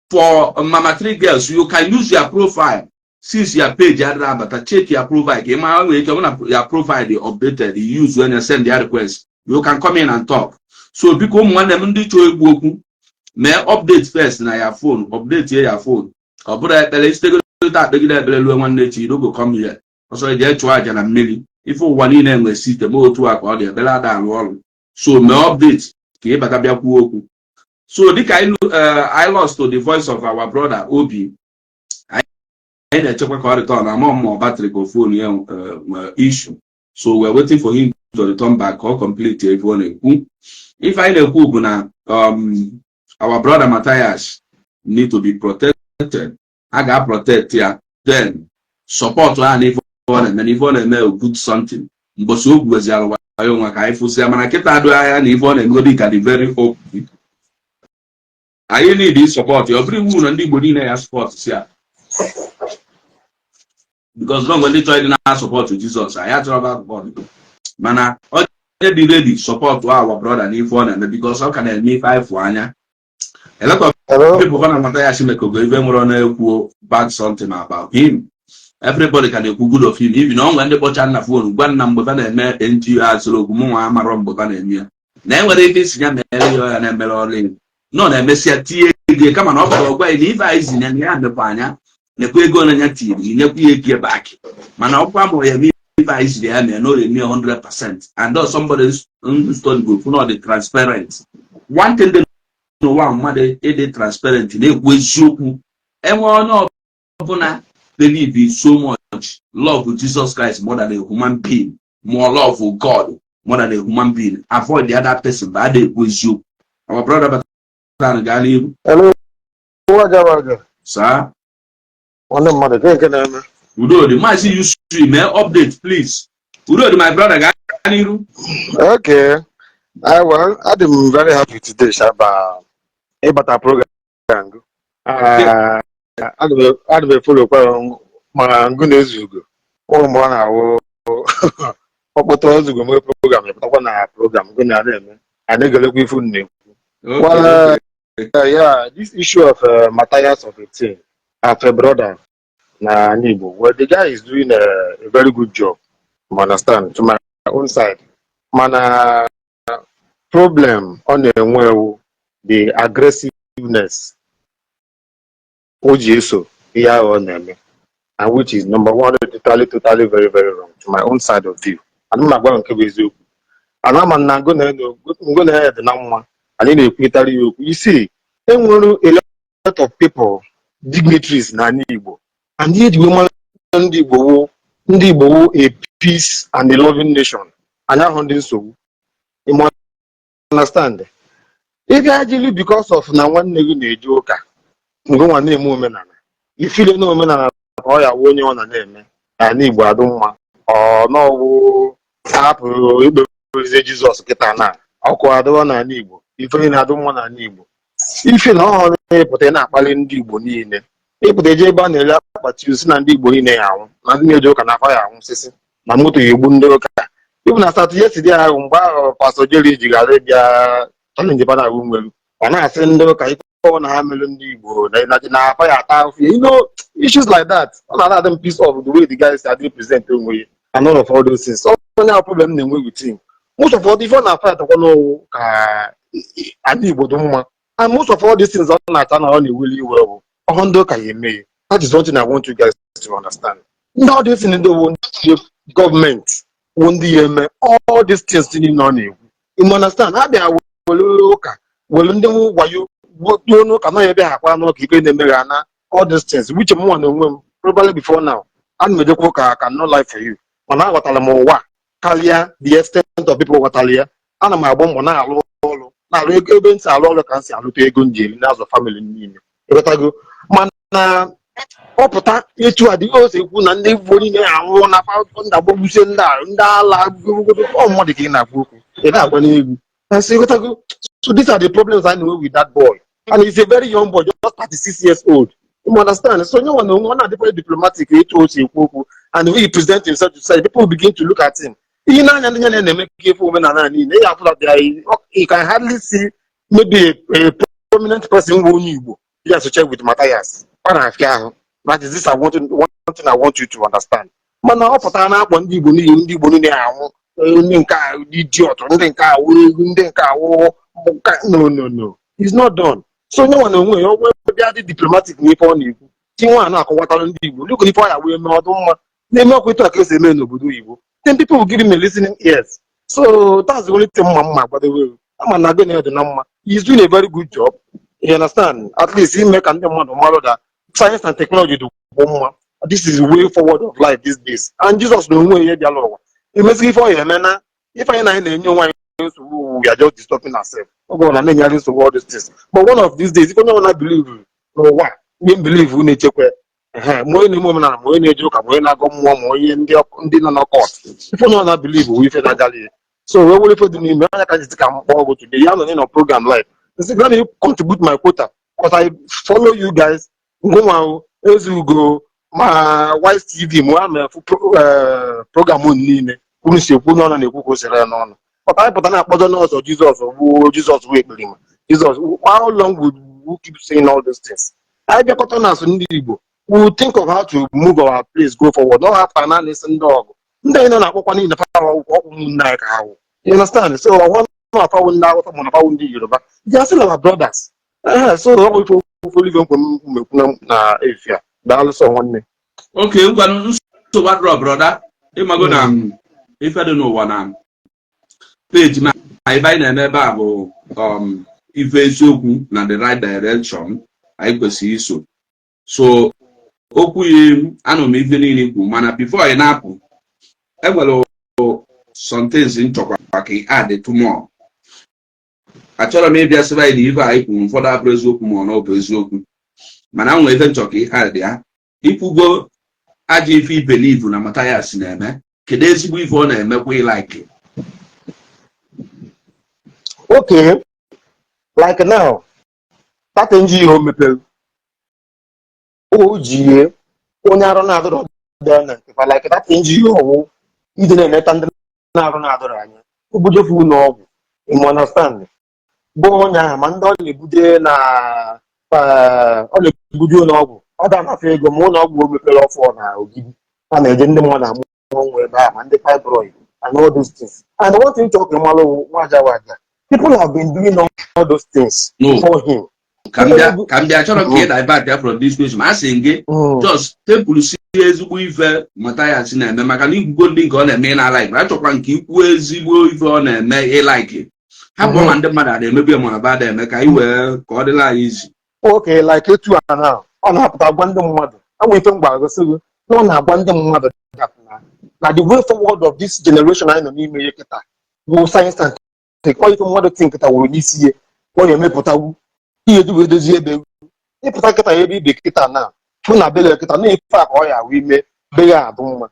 for Mama Three Girls, you can use your profile since your page adịrị abata. Check your profile ka ị mara nwere ike ọ bụrụ na your profile dị updated, you use when you send your request, you can come in and talk. So biko, ụmụ nwanne m ndị chọọ egwu okwu, mee update first na ya phone, update ya phone. Ọ bụrụ ekpere sitegoro akpegide ekpere ruo nwanne echi, you no go come here. Ọsọ jee chụọ aja na mmiri ife ụwa niile nwere system otu a ka ọ dị. Ekpere ada arụ ọrụ. So mee update ka ị bata bịa kwuo okwu. So dịka I lost to the voice of our brother Obi, anyị na-echekwa ka ọ return. Ama ma battery ka phone ya nwere issue, so we're waiting for him to return back ka ọ complete ife ọ na-ekwu. Ife anyị na-ekwu bụ na our brother Matthias need to be protected. A ga-protect ya, then support ha n'ife ọ na-eme, na ife ọ na-eme good something. Mbosi o gwuweziara wayo nwa ka anyị fụsịa, mana kịta adụ anya na ife ọ na-emegodi ka dị very open. Anyị need support ya. Ọ bụrụ iwu na ndị Igbo niile ya support si ya, because no, ndị chọrọ ịdị na-support Jizọs, anyị achọrọ support, mana onye dị ready support our brother n'ife ọ na-eme, because ọ ka na-eme ife anyị fụ anya. A lot of Hello? people gonna Matthias Chimekogo ife nwere na-ekwu bad something about him. Everybody can ekwu good of him. Even ọ nwere ndị kpọcha nna phone gwa nna mgbe ba na-eme NGO azụrụ okwu, mụ nwa amarọ mgbe ba na-eme ya na enwere ife isi ya mere ya ya na-emere ọrụ ya nọ na-emesịa tinye ego, kama na ọ bụrụ ọgwa ya na ife anyị zi ya na ya mekwa anya nekwa ego na ya tiri nyekwa ya ego back, mana ọkwa ma ya eme ife anyị ziri ya mee na ọ eme 100%. And though somebody study go na ọ dị transparent. One thing dị n'ụwa, mmadụ ịdị transparent, na-ekwu eziokwu. Enwe onye ọbụla believe so much, love Jesus Christ more than a human being, more love God more than a human being, avoid the other person but ada ekwu eziokwu. Our brother batara, gaa n'ihu. Hello, waja waja. Saa. Nwanne mmadụ, ke nke na-eme? Udodi, Maazị Yusuf, mee update please. Udodi, my brother, gaa n'ihu. Okay. Well, I'm very happy today, Shaba. Ịbata program gị. Ah, ana m efollow kwa ma ngụ na-ezu ugo. Ụmụ mgbe ọ na-awụ ọkpọta ozugo mee program, ịpụtakwa na program gụ na na-eme. A na-egelekwa ifu na-ekwu. Well, yeah, this issue of Matthias of 18, of a brother na Igbo, well, the guy is doing a very good job. You understand? To my own side. Mana problem ọ na-enwe ewu the aggressiveness o ji eso ihe ahụ ọ na-eme, and which is number one, totally, totally, very, very wrong to my own side of view. And m na-agwa nke bụ eziokwu. And ama na ngo na ya dị na mma, anyị na-ekwukarị ya okwu isi enwere a lot of people, dignitaries na ala Igbo, and ihe eji wee mara ndị Igbo wụ ndị Igbo wụ a peace and a loving nation. Anyị ahụ ndị nsogbu. You understand? Ị ga-ajili because of na nwanne gị na-eje ụka, ngụnwa na-eme omenala, ifile na omenala ka ọ ya wụ onye ọ na na-eme n'ala Igbo adụ mma. Ọ nọwụ hapụrụ ikpezie Jizọs kịta na ọkụ adịwa n'ala Igbo, ife niile adụ mma n'ala Igbo. Ife na ọhụrụ ịpụta ị na-akpali ndị Igbo niile ịpụta eje ebe a na-ere akpati osi na ndị Igbo niile ya anwụ, na ndị na-eje ụka na afa ya anwụ sisi na moto ya egbu ndị ụka. Ịbụ na satụ yesterday ahụ, mgbe ahụ Pastor Jerry ji gara ịbịa challenge pana ahụ nwere ọ na-asị ndị ụka ife. Ọ na ha mere ndị Igbo na afa ya ata ahụhụ, issues like that. Ọ na-ada adị m piece of the way the guys adị present onwe ya and all of all those things. Onye ahụ, problem na-enwe with him, most of all, ife ọ na-afa atakwa n'ọwụ ka ala Igbo dị mma, and most of all these things ọ na-ata na ọ na-eweli iwe bụ ọhụ ndị ụka ya eme ya. That is one thing I want you guys to understand. Ndị all these things, ndị wụ ndị gọọmenti wụ ndị ya eme all these things niile ọ na-ekwu, you understand? Ha bịa were ụka, were ndị wayo ruo n'ụka nọ ya ebe ha kwa n'ụka ikpe na-emeghe na all these things, which mụnwa na onwe m, probably before now, ana m ejekwa ụka. Ka no lie for you, mana aghọtara m ụwa karịa the extent of people ghọtara ya. Ana m agba mbọ na-alụ ọrụ, na-alụ ego ebe m si alụ ọrụ ka m si alụta ego m ji eri na-azụ family m niile, ịghọtago? Mana ọ pụta etu a dị o si ekwu na ndị Igbo niile anwụọ na ndị agbagbusie ndị a, ndị ala ọ mmadụ ka ị na-agwa okwu, ị na-agba n'egwu na sị, ịghọtago? So these are the problems I know with that boy, and he's a very young boy, just 36 years old, you understand? So onye nwa na onwe ọ na-adị very diplomatic etu o si ekwu okwu and the way he present himself to society. People begin to look at him. Ihe n'anya ndị ya na-eme ka efe omenala niile ya afụ that you can hardly see maybe a prominent person bụ onye Igbo ya associate with Matthias. Ọ na-afịa ahụ. That is this I want to, one thing I want you to understand. Mana ọ pụtara na-akpọ ndị Igbo niile, ndị Igbo niile anwụ, ndị nke a idiot, ndị nke a wụ egwu, ndị nke a wụ. No, no, no, he's not done. So onye nwa na onwe ya, ọ nwee bịa dị diplomatic n'ife ọ na-ekwu, chi nwa na-akọwatara ndị Igbo look ife ọ ya wee mee ọdụ mma na-eme ọkụ etu a ka esi eme n'obodo oyibo, then people will give him a listening ears. So that's the only thing mma mma gbadowe ama na gị dị na mma. He's doing a very good job, you understand? At least ime ka ndị mmadụ marụ that science and technology dị mma. This is the way forward of life these days, and Jesus na onwe ya bịala ụwa emesighị ife ọ ya eme na ife anyị na anyị na-enye onwe anyị nsogbu. We are just disturbing ourselves oge ọ na na-enyere nsogbu, all these things. But one of these days, ife onye ọbụla believe n'ụwa, ihe believe na-echekwa ehe, ma onye na-eme omenala, ma onye na-eje ụka, ma onye na-agọ mmụọ, ma onye ndị nọ n'ọkọt, ife onye ọbụla believe bụ ife na-agali ya. So wee were ife dị n'ime anya ka njisi ka m kpọọ ọgụ today ya nọ nọ program live. Nsị, let me contribute my quota because I follow you guys. Ngụnwa Ezugo, ma Wise TV, ma a ma program unu niile unu si ekwu n'ọnụ na-ekwu ka o siri ya n'ọnụ. Pụta anyị pụta na-akpọjọ n'ọzọ Jizọs gbuo, Jizọs wee ekperima Jizọs. How long will we keep saying all these things? Anyị bịakọta na asụ ndị Igbo, we will think of how to move our place, go forward, not have naanị isi ndị ọgụ ndị anyị nọ na-akpọkwa niile fawa ọkwụ ụmụnne anyị ka ha wụ, you understand? So ọhụ na afawu ndị Awụsa ma na afawu ndị Yoruba, they are still our brothers. Ee, so ọ bụ ife ofu ife nkwe m mekwu na efia. Daalụ sọ, nwanne. Okay, ngwanụ, nsogbu adịrọ, brother. Ịmago na ife dị n'ụwa na peji ma ife anyị na-eme ebe a bụ ife eziokwu na the right direction anyị kwesịrị iso. So okwu yi anụ m ife niile ikwu, mana before anyị na-apụ, enwere some things m chọkwa ka ị add to more. Achọrọ m ịbịa sịba anyị na ife anyị kwuru ụfọdụ abụrụ eziokwu ma ọ na ọ bụ eziokwu, mana nwere ife nchọ ka ị add ya. Ikwugo ajọ ife I believe na Mathias na-eme, kedu ezigbo ife ọ na-emekwa ị like? Okay, like now, that NGO mepere o ji onye arụ na-adọrọ dị na nke fa, like that NGO wụ ide na-eneta ndị na-arụ na-adọrọ anya obujefu ụlọ ọgwụ, you understand? Bụ onye ahụ ma ndị ọ na-ebuje na ọ na-ebuje ụlọ ọgwụ, ọ ga-anafe ego ma ụlọ ọgwụ o mepere ọfụ na Ogidi a na-eje ndị mmadụ amụ nwa ebe ahụ, ma ndị fibroid and all those things. And one thing chọrọ ka malụ nwaja waja, people have been doing all those things No. for him. Ka m bịa chọrọ ka ị divert ya from this question. A sị gị just tepụrụ si ezigbo ife Mathias na-eme, maka na ikwugo ndị nke ọ na-eme ị na-a like. Achọkwa nke ikwu ezigbo ife ọ na-eme ị like, hapụ ma ndị mmadụ a na-emebi ya ma na ba eme, ka anyị wee ka ọ dịla anyị izi. Okay, like etu a na ọ na-apụta gwa ndị mmadụ anwe ife m gwara gị, sị gị na ọ na-agwa ndị mmadụ that na the way forward of this generation anyị nọ n'ime ya kịta bụ science and tech. Ọ ife mmadụ ti nkịta wuru n'isi ihe ọ na-emepụtawu ihe eji wee dozie ebe ịpụta kịta, ebe ibe kịta na fụ na bele kịta na ife a ka ọ ya ahụ ime be ya adụ mma.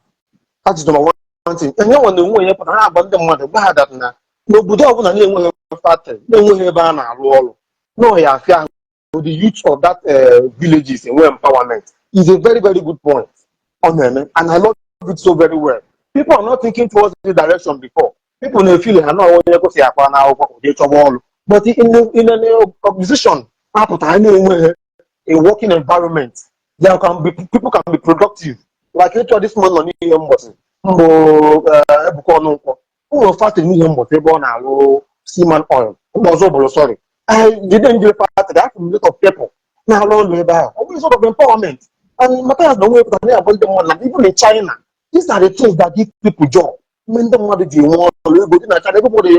That is number one thing. Enye nwe na onwe ya pụtara na-agba ndị mmadụ gwa ha that na n'obodo ọbụla na-enweghị factory, na-enweghị ebe a na-arụ ọrụ, na ọ ya afịa ahụ the youth of that villages enwe empowerment. Is a very, very good point ọ na-eme, and I love it so very well. People are not thinking towards this direction before. People na-efeel ha na onye kwụsị akpa n'akwụkwọ ụdị chọba ọrụ, but in an organization Apụta na-enweghị a working environment, there can be people can be productive, like ịchọ this man nọ n'ihe mbọsị mbụ, Ebuka Ọnụnkwọ. O nwere factory n'ihe mbọsị ebe ọ na-alụ seaman oil mgbe ọzọ bụrụ, sorry, jide njire factory afọ m, lot of people na-arụ ọrụ ebe ahụ. Ọ bụrụ sort of empowerment, and Matthias na onwe pụtara na-agwa ndị mmadụ na even in China, these are the things that give people job. Mgbe ndị mmadụ ji enwe ọrụ, ego dị na China, ego mmadụ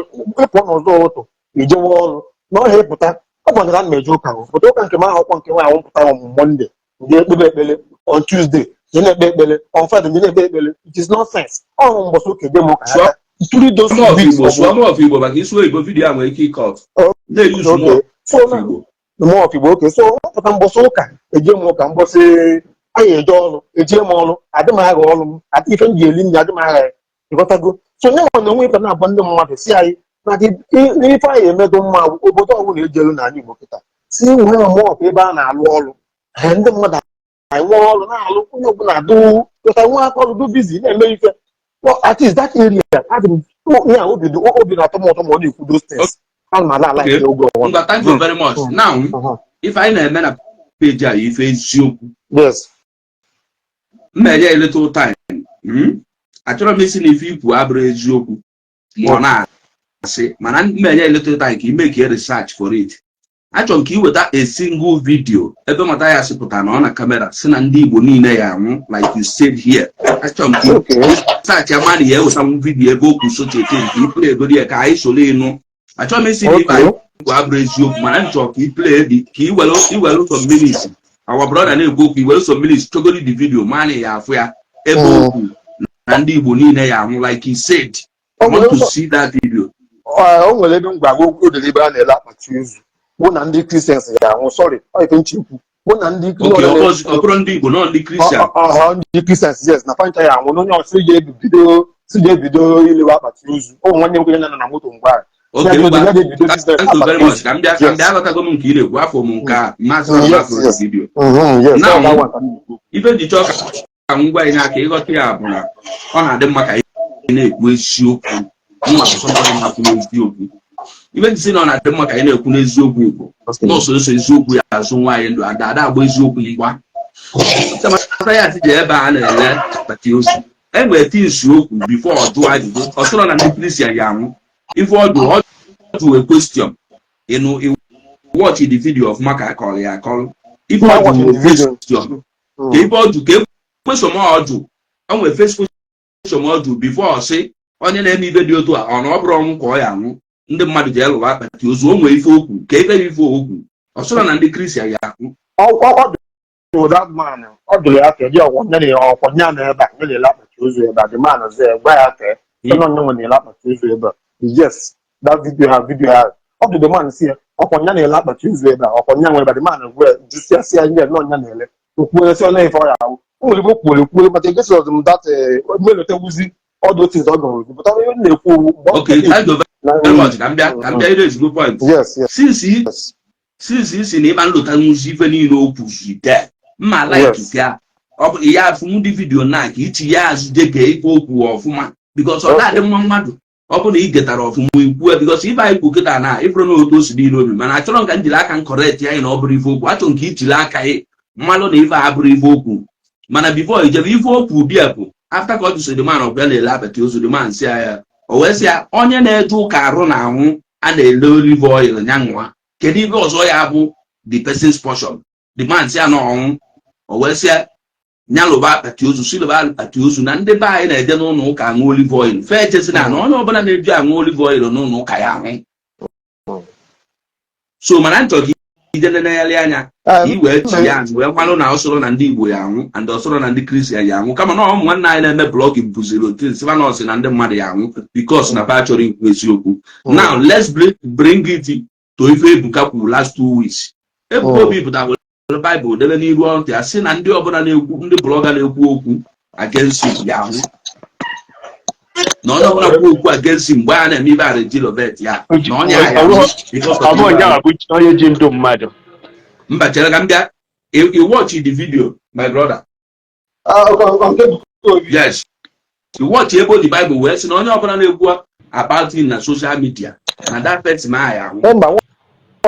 ịpụ n'ụzọ ụtụ ijewe ọrụ na ọhịa ịpụta. Ọ gwara na m eje ụka, pụta ụka nke m ahụ, ọkwa nke nwa ahụ mpụta on Monday, ndị ekpebe ekpere on Tuesday, ndị na-ekpe ekpere on Friday, ndị na-ekpe ekpere. It is nonsense. Ọ mbọsị ụka eje m ụka ya three those More of weeks. Igbo, sụọ more of Igbo, maka isi oyibo video a nwere ike ịkọt na-eyuzu more So of Igbo. More of Igbo, okay. So mpụta mbọsị ụka eje m ụka, mbọsị anyị eje ọrụ eje m ọrụ, adị m agha ọrụ m, adị ife m ji eli nri, adị m agha ya, ịghọtago? So nye nwa na onwe ịpụta na-agwa ndị mmadụ si anyị na n'ife anyị emedo mma obodo ọbụla ejelu n'ala Igbo kịta si nwee mọọpụ ebe a na-alụ ọrụ. Ndị mmadụ anyị nwee ọrụ na-alụ, onye ọbụla dụ pụta nwe aka ọrụ, dụ busy na-eme ife. Well, at least that area adị m ya obi obi na-atọ m ụtọ ma ọ na-ekwu those things. Ana m ala ala Okay. nke oge ọbụla. Ngwa, thank you very much. Now, ife anyị na-eme na page a, ife eziokwu. M na-enye a little time. Achọrọ m isi na ife ikwu abụrụ eziokwu ma ọ na-asị, mana m na-enye a little time ka ị make a research for it. Achọrọ m ka ị weta a single video ebe Mathias pụtara na ọ na camera si na ndị Igbo niile ya anwụ, like you said here. Achọrọ m ka ị research ya, ma na ya ewetanwu video ebe okwu such a thing, ka ị play egodi ya ka anyị soro ịnụ. Achọrọ m isi na ife anyị kwu abụrụ eziokwu, mana m chọrọ ka ị play dị ka ị were ị were some minutes, our brother na-ekwu okwu, i were some minutes chogodi the video, ma na ya afụ ya ebe okwu na ndị Igbo niile ya anwụ, like he said. I want to see that video. O nwere ebe m gwara o dere ebe a na-ele akpati ozu bụ na ndị Christians ya anwụ. Sorry, ọ ife nche ikwu bụ na ndị Okay, ọ bụrụ ndị Igbo nọ, ndị Christian. Ọha ndị Christians, yes, na fancha ya anwụ, na onye ọsị ya ebido si ya ebido ilewe akpati ozu. Ọ nwanne m nwoke nọ na moto mgbe ahụ. Okay, Ya ngwa. ya ebido business Thank you very akpati much. ozu. Ka m bịa, aghọtago m nke ị na-ekwu, afọ m nke a mmasị Mm, m yes, afọ video. Yes, Now, all that one ka m na-ekwu. Ife ji chọọ ka m gwa anyị aka ịghọta ya bụ na ọ na-adị mma ka anyị na-ekwu eziokwu. Mma bụ somebody na-ekwu n'eziokwu. Ife ji sị na ọ na-adị mma ka anyị na-ekwu n'eziokwu bụ nọọsụ eso eziokwu ya azụ nwaanyị ndụ ada ada agba eziokwu mgba. Mathias ji ebe a na-ele akpati ozu, enwere things okwu before ọ jụọ ajụjụ. Ọ sịrọ na ndị Christian ya anwụ. Ife ọ jụrụ, ọ jụrụ a question. Ịnụ, watch the video ọfụma ka akọrọ ya akọrọ. Ife ọ jụrụ question ka ife ọ jụ, ka question ọ jụ, o nwere first question ọ jụ before ọ sị onye na-eme ife dị otu a, ọ na ọ bụrụ ọnwụ ka ọ ya anwụ, ndị mmadụ ji elụwa akpati ozu. O nwere ife okwu ka ife ife okwu, ọ sịrọ na ndị Christian ya anwụ. Ọ jụrụ that man, ọ jụrụ ya ka eji ọkwọ nye na ọkwọ nye na ebe a nye na-ele akpati ozu ebe a. The man sị gwa ya ka sị na onye nwe na-ele akpati ozu ebe a. Yes, that video ha, video ha, ọ jụrụ the man si ya ọkwọ nya na-ele akpati ozu ebe a, ọkwọ nya nwe ebe a. The man gwa jụsịa sị ya nye na ọnya na-ele okwuere sị ọ na ife ọ ya ahụ. O nwere ebe o kwuere kwuere, but egesi m that melotewuzi all those things ọ gụrụ, but ọ ihe m na-ekwu mgbe ọ Okay, thank you very much. Ka m bịa ire ezigbo point. Yes. Since isi na ịma nlota nwụzi ife niile o kwuzi de mma like ya, ọ bụ ya afụ ndị video na ka ichi ya azụ je gee ife okwu ọfụma, because ọ na-adị mma mmadụ ọ bụ na ị getara ọfụma ikwue, because ife anyị kwu kịta na ịbụrụ na otu o si dị n'obi, mana achọrọ m ka m jiri aka m correct ya na ọ bụrụ ife okwu. Achọrọ m ka ijiri aka gị mmalụ na ife a abụrụ ife okwu. Mana before ijebe ife okwu bịa bụ after ka ọ jụsịrị man ọbịa na-ele akpati ozu, the man si ya, o wee sị ya onye na-eje ụka arụ na ahụ a na-ele olive oil ya nwa, kedu ife ọzọ ya bụ the person's portion? The man si ya na ọnwụ. O wee sị ya nyalụba akpati ozu, si lụba akpati ozu na ndị be anyị na-eje n'ụlọ ụka aṅụ olive oil, fee echezina na onye ọbụla na-eji aṅụ olive oil n'ụlọ ụka ya ahụ. So mana nchọ ka ije nenegharị anya ka i wee chi ya azụ wee malụ na ọ sọrọ na ndị Igbo ya anwụ and ọ sọrọ na ndị Christian ya anwụ, kama na ụmụ nwanne anyị na-eme blogging bụziri otu sifa na ọsị na ndị mmadụ ya anwụ because na fa chọrọ ikwu eziokwu. Now let's bring it to ife Ebuka kwuru last 2 weeks. Ebuka Obi pụtara were Baịbụl debe n'iru ọntị ya, sị na ndị ọbụla na-ekwu, ndị blogger na-ekwu okwu against him ya ahụ, na onye ọbụla kwu okwu against him mgbe a na-eme ibe arejilovet ya na onye ahụ ya because of Ọ bụ ibe onye ahụ. a bụ onye ji ndụ mmadụ. Mba, chere ka m bịa. You watch the video, my brother? Yes, you watch ebe o ji Bible wee sị na onye ọbụla na-ekwu about him na social media na that person ahụ ya ahụ? Mba.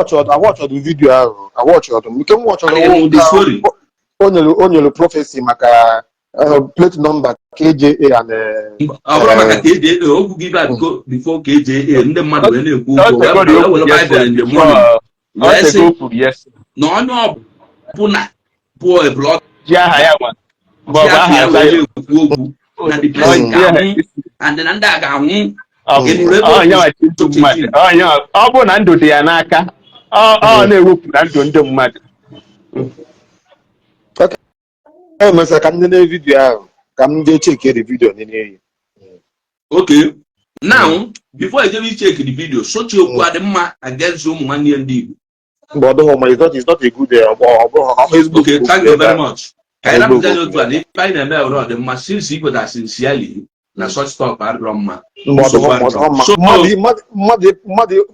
Awatchọdụ video ahụ, awatchọdụ m nke m watchọrọ. Ịnụ the story? O nyere prophecy maka plate number KJA and Ọ bụrụ maka ka eji okwu gị ba before ka eji ndị mmadụ wee na-ekwu okwu, wee were Bible in the morning wee sị na onye ọbụla bụ a blog ji aha ya nwa ma ọ bụ ji aha ya wee Zion. na-ekwu okwu na the person ga-anwụ and na ndị a ga-anwụ. Ị nụrụ ebe o Onye nwa chi ndụ mmadụ. Ọ bụrụ na ndụ dị ya n'aka, ọ na-ewepụ na ndụ ndị mmadụ. E mesịrị ka m nene video ahụ, ka m jee check the video nene ya. Okay, now before ejebe icheck the video, sochi okwu adị mma against ụmụ nwanne ya ndị Igbo? Mgbe ọ dịghị mma, it's not a good ọ bụghị ọ ezigbo. Okay, thank you very much. Ka anyị rapụta ya otu a na ife anyị na-eme were ọ dị mma, since ikweta sincerely na such talk adịrọ mma. Mgbe ọ dịghị mma, ọ dịghị mma. So-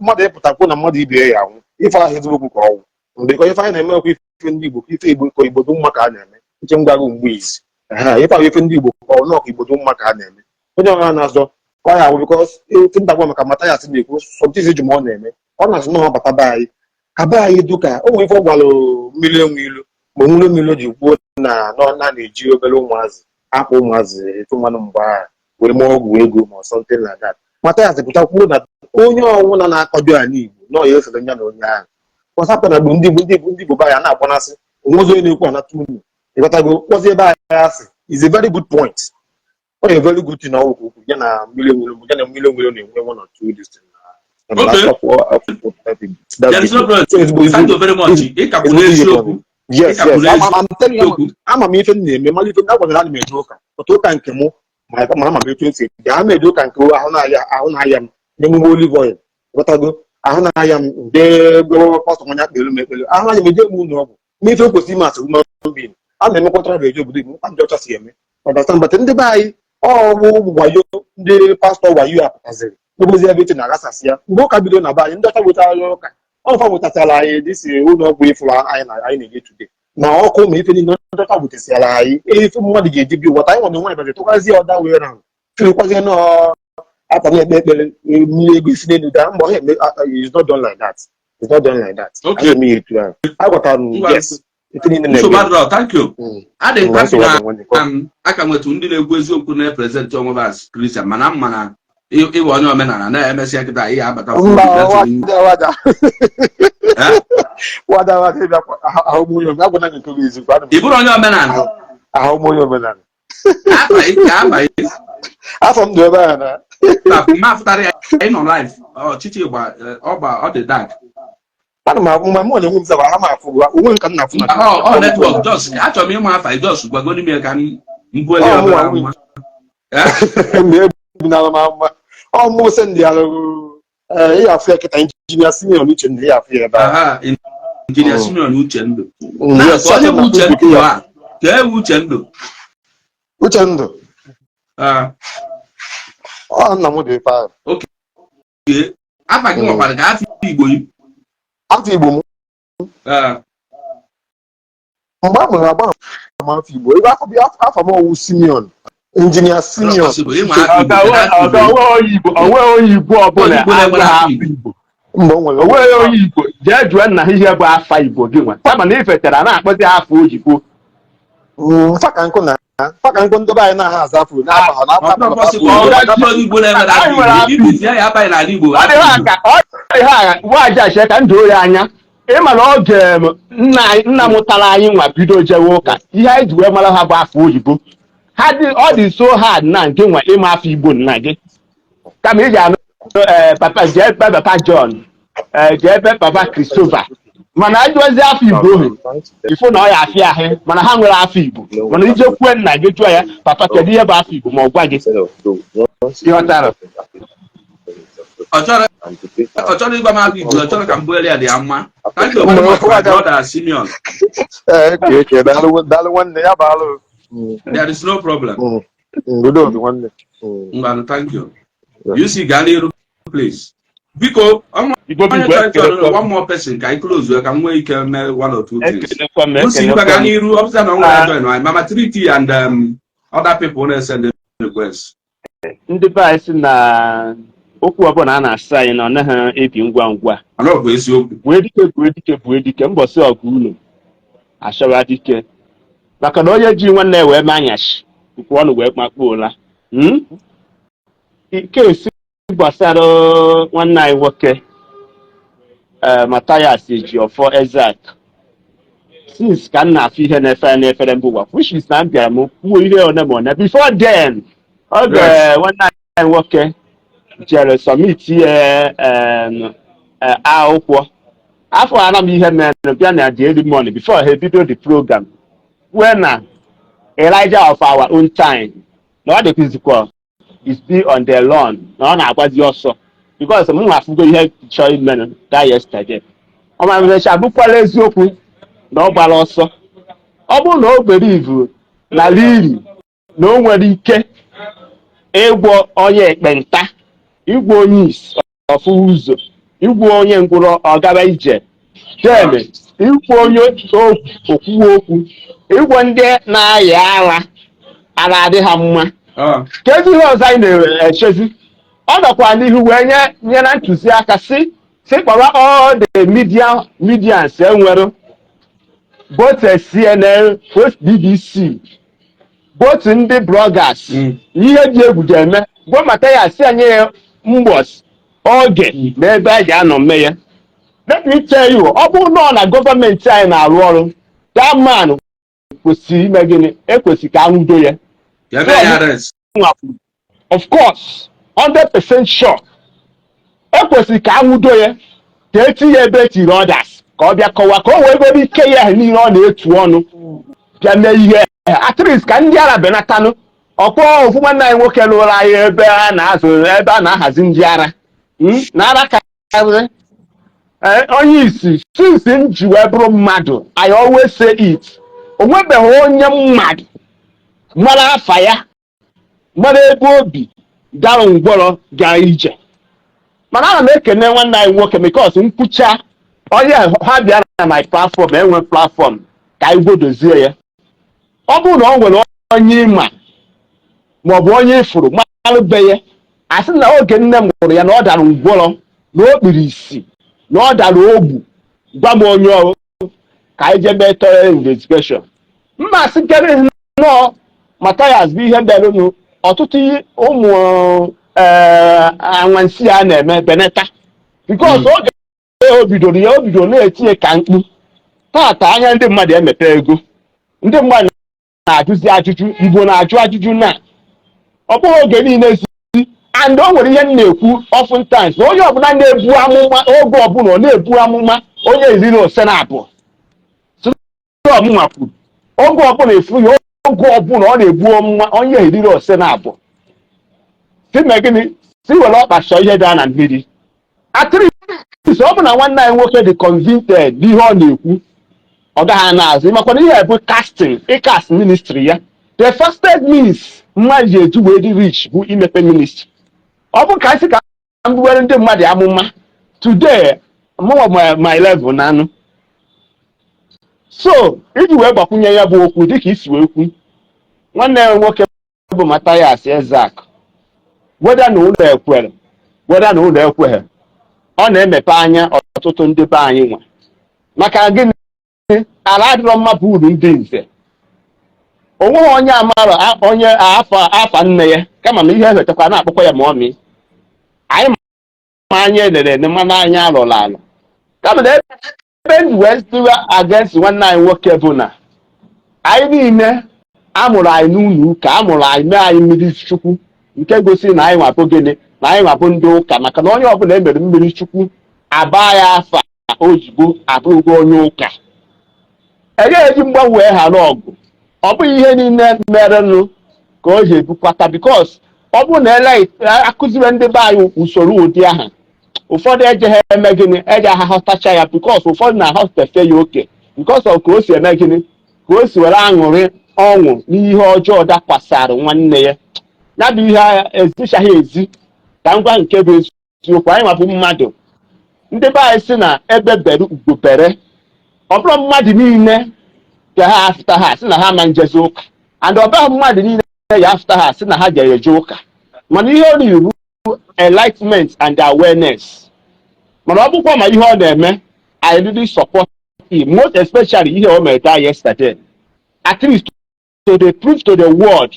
Mmadụ ịpụtakwu na mmadụ ibe ya anwụ, ife ahụ ezigbo okwu ka ọnwụ mgbe ka ife anyị na-eme okwu, ife ndị Igbo, ife Igbo ka Igbo dị mma ka a na-eme nche ngwago mgbe izi. Ehe, ife ahụ ife ndị Igbo ka ọ nọọ ka Igbo dị mma ka a na-eme. Onye ọbụla na-azọ ọ ya awụ, because etu ndagwa maka Mathias na-ekwu something ji ma ọ na-eme, ọ na-asị na ọ bata be anyị ka be anyị duka o nwere ife ọ gwara mmiri enwe ilu ma onwere mmiri o ji kwuo na na na-eji obere ụmụazị akpa ụmụazị etu mmanụ mgbe ahụ wee mee ọgwụ ego ma something like that. Mathias pụta kwuo na onye ọnwụna na-akọjọ ala Igbo na ọ ya esere ya na onye ahụ kpọsapụ na ndị Igbo be anyị a na-agbanasị onwezi onye na-ekwu anata unu ịghọtago kpọzie ebe anyị asị is a very good point. Ọ a very good thing na ọgwụ okwu ya na mmiri enwere ya na mmiri enwere na-enwe one or two this thing na Okay. that There is no problem. So ezigbo Thank you very much. Ị ka kwuru eziokwu. Yes. Ị ka kwuru Yes, I'm telling you. eziokwu. Ama m ife m na-eme, mara ife m agwara. Ana m eje ụka ọtụ ụka nke mụ ma ama m etu esi eje. Ama eje ụka nke ahụ na-aya m n'emume olive oil, ghọtago? Ahụ na-aya m nde gwa pastọ nwanya kpere m ekpere. Ahụ na-aya m, eje m ụlọ ọgwụ ma ife kwesịrị ime asị human being a na-emekwa travel eje obodo Igbo nkwa ndị ọcha si eme, understand? But ndị be anyị ọwụ wayo, ndị pastọ wayo apụtaziri n'obozi ebe eche na-aghasasị ya. Mgbe ụka bido na be anyị, ndị ọcha wetara ụka ọfa wetachara anyị dịsi ụlọ ọgwụ ịfụrụ anyị na anyị na-eje today na ọkụ ma ife niile ndị ọcha wetasiara anyị. Ife mmadụ ga-eji bi ụwa anyị nwere onwe anyị tụkwazie ọda wee round firikwazie nọ aka na-ekpe ekpere mmiri ego isi n'elu daa mgbe ọ eme. It's not done like that. It's not done like that. Okay. A na-eme ya etu ahụ agwatara m. Ngwa. Yes, ife niile Nsogbu na-eme. adịrọ. Thank you. Adị m Ngwa, happy nsogbu na adịrọ, nwanne. Aka nwetụ ndị na-ekwu eziokwu na-epresent onwe ha as Christian, mana mma na ịbụ onye omenala na-emesịa kịta ihe abata. Mba, wada wada. Eh? Wada wada, ịbịa ahụ m onye omenala, agwana gị nke bụ eziokwu, ana m Ị bụrụ onye omenala? Ahụ m onye omenala. Afa ị ka afa ị? Afọ m dị ebe a na Ma fụtara ya ị nọ live ọchịchị gba ọgba ọ dị dark. Ana m afụ mgbe mụ na onwe m zara ha m afụ onwe m ka m na-afụ na Ọ network, just achọrọ m ịma afa ị, just gwagoro m ya ka m buolie Ọ, mụ obere nwa. amụma. Eh? Mgbe ebunara m ama ọ mụ send alụ ị afụ ya kịta, Injinia Simeon Uchendu, ị afụ ya ebe a. Aha, Injinia Simeon Uchendu. Na Yes, ka onye bụ na Uchendu Facebook ya. a ka ewu Uchendu? Uchendu. Ah, ọ nna m dị ife ahụ. Okay. Afa gị nwekwara ka afọ Igbo yi? Afọ Igbo m? Ah, Mgbe a mụrụ agba m afọ Igbo ebe afọ afọ m ọwụ Simeon, Injinia Simeon. Possible, ịma afọ Igbo, Ọga, kedu afọ ọga, Igbo? onweghị onye Igbo, onweghị onye Igbo ọbụla Onye Igbo na-enwere agụghị afọ afọ Igbo. Igbo. Mgbe o nwere Onweghị onye Igbo jee jụọ nna ha ihe bụ afa Igbo gị nwa, kama na ifetara na-akpọzi afa oyibo. Faka nkụ na faka nkụ ndị be anyị na-aha aza afọ na-afa ha Ọ na-afa bụrụ possible, afọ. ọ bụrụ onye Igbo na-enwere afọ Anyị nwere Igbo afọ ibizie ya abaghị n'ala Igbo. Ọ dịghị aka ọ dịghị agha waji ka ndụ ya anya ịma na oge m, nna mụtara anyị nwa bido jewe ụka, ihe anyị ji wee mara ha bụ afọ oyibo ha dị. Ọ dị so hard na nke nwa ịma afọ Igbo nna gị, kama ị ga-anụ ee papa jee ebe papa John, ee jee ebe papa Christopher, mana ajụọzi afọ Igbo ohu ifụ na ọ ya afịa ahụ, mana ha nwere afọ Igbo. Mana ije kwue nna gị, jụọ ya, "Papa, kedu ihe bụ afọ Igbo?" ma ọ gwa gị. Ịghọtara? Ọ chọrọ ịgwa m afọ Igbo, ọ chọrọ ka m buere ya dị ya mma. Thank you very much, my brother Simeon. Ee, ke daalụ, daalụ nwanne ya bụ alụ. There is no problem. Udo dị, nwanne. Ngwanụ, thank you. You see, gaa n'iru please, biko. Ọnwa Igbo bụ onye Igbo. chọrọ ịchọrọ Ekelekwa m. one more person ka anyị close ka m nwee ike mee one or two things. Ekelekwa m. You see, Ekelekwa gaa m. n'iru ọbụza na ọ nwere join anyị, Mama Triti and other people na-esend request. Ndị be anyị sị na Okwu ọbụla a na-asị anyị na ọ naghị ebi ngwa ngwa. Mana ọ bụ eziokwu. Bue dike, bue dike, bue dike, mbọsị ọgụ unu achọwa dike, maka na onye ji nwanne ya wee mee anyachi ukwu ọnụ wee makpuo ụla. Kesi gbasara nwanne anyị nwoke, Mathias Ejiofor Ezeaku, since ka m na-afụ ihe na-efe ya n'efere mba ụwa, which is na m bịara m kwuo ihe one ma one before then, oge nwanne anyị nwoke jere submit ya akwụkwọ afọ ana m ihe mere bịa na the early morning before ha ebido the program, kwue na Elijah of our own time na ọ dịkwizikwa is be on the run, na ọ na-agbazi ọsọ, because m nwa afụgo ihe chọrọ imenụ that yesterday. Ọ ma mecha bụkwara eziokwu na ọ gbara ọsọ. Ọ bụrụ na o believe na liri na o nwere ike ịgwọ onye ekpenta, ịgwọ onye isi ọfụ ụzọ, ịgwọ onye ngwụrọ ọgaba ije, then ịgwọ onye okwuwe okwu, ịgwọ ndị na-aya ara, ara adị ha mma, kedu ihe ọzọ anyị na-echezi? Ọ nọkwa n'ihu wee nye na ntụziaka si kpọrọ all the medians enwere, both CNN, both BBC, both ndị bloggers. Ihe dị egwu ga-eme gwa Mathias si anyị ya mbọs oge na ebe a ga-anọ mee ya. Let me tell you, ọ bụrụ na ọ na gọọmenti anyị na-arụ ọrụ, that man kwesịrị ime gịnị? Ekwesịrị ka anwụdo ya. Ya mee ya arrest. Of course, 100% sure, ekwesịrị ka anwụdo ya, ka etinye ebe etiri others, ka ọ bịa kọwa, ka o wee gobe ike ya ahụ niile ọ na-etu ọnụ bịa mee ihe, at least ka ndị ara benatanụ. Ọkpọ ofu nwanne anyị nwoke lụrụ anyị ebe a na-azụ, ebe a na-ahazi ndị ara, na ara karịrị. Onye isi, since m ji wee bụrụ mmadụ, I always say it, o nwebeghị onye mmadụ mara afa ya, mara ebe obi dara ngwọrọ gara ije. Mana ana m ekene nwanne anyị nwoke, because nkwucha onye ha bịa na my platform, enwe platform ka anyị gwodozie ya. Ọ bụrụ na ọ nwere onye ịma maọbụ onye ịfụrụ malụbe ya, asị na oge nne m mụrụ ya na ọ dara ngwọrọ, na o kpiri isi, na ọ dara ogbu, gwa m onye ọrụ ka anyị jee mee thorough investigation. Mma sị kere nnọọ Mathias bụ ihe merụnụ ọtụtụ ụmụ anwansi a na-eme beneta, because oge o bidoro ya, o bidoro na-etinye ka mkpu. Tata anya ndị mmadụ emepe ego, ndị mmadụ na-ajụzi ajụjụ, Igbo na-ajụ ajụjụ na ọ bụghị oge niile zi. And o nwere ihe m na-ekwu oftentimes, na onye ọbụla na-ebu amụma, oge ọbụla ọ na-ebu amụma, onye eriri ose na abụọ ọmụnwa kwuru, oge ọbụla efu ya, oge ọbụla ọ na-ebu amụma, onye eriri ose na abụọ si mee gịnị? Si were ọkpa chọọ ihe daa na mmiri. At least ọ bụ na nwanne anyị nwoke dị convicted n'ihe ọ na-ekwu, ọ gaghị ana azụ. Ịmakwana ihe bụ casting, ịcast ministry ya. The fastest means mmadụ ji eji wee dị rich bụ imepe ministry. Ọ bụ ka anyị sị ka m buwere ndị mmadụ amụma today, mụnwa my level na anụ. So iji wee gbakwunye ya bụ okwu, dịka isi wee kwu, nwanne ya nwoke bụ Mathias Ezeaku, weda na ụlọ ekwere, weda na ụlọ ekweghị, ọ na-emepe anya ọtụtụ ndị be anyị nwa. Maka gịnị? Ala adịrọ mma bụ uru ndị nze. Onweghị onye amara onye afa nne ya, kama na ihe ewetakwa na-akpọkwa ya ma ọmị anyị ma anya elere ene, mana anya alụrụ alụ. Kama na ebe m ji wee tụwa against nwanne anyị nwoke bụ na anyị niile amụrụ anyị n'ụlọ ụka, amụrụ anyị, mee anyị mmiri chukwu, nke gosiri na anyị nwabụ gịnị? Na anyị nwabụ ndị ụka, maka na onye ọbụla emere mmiri chukwu, aba ya afa ozugbo, abụrụgo onye ụka. Egaghị eji mgbanwe ghara ọgụ. Ọ bụghị ihe niile merenụ ka o ji ebukwata, because ọ bụrụ na ele akụziri ndị be anyị usoro ụdị ahụ, ụfọdụ ejeghị eme gịnị? Eje ha ghọtacha ya, because ụfọdụ na-aghọtafe ya oke, because of ka o si eme gịnị, ka o si were aṅụrị ọṅụ n'ihe ọjọọ dakwasara nwanne ya. Ya bụ ihe ezichaghị ezi. Ka ngwa, nke bụ eziokwu, anyị nwabụ mmadụ. Ndị be anyị sị na ebe bere ugo bere. Ọ bụrụ mmadụ niile ka ha afụta ha sị na ha ma njezi ụka, and ọ bụghị mmadụ niile ya afụta ha sị na ha ga-eje ụka. Mana ihe ọ na-iwu Enlightenment and awareness. Mana ọ bụkwa ma ihe ọ na-eme, I really support him, most especially ihe o mere taa yesterday. At least to the prove to the world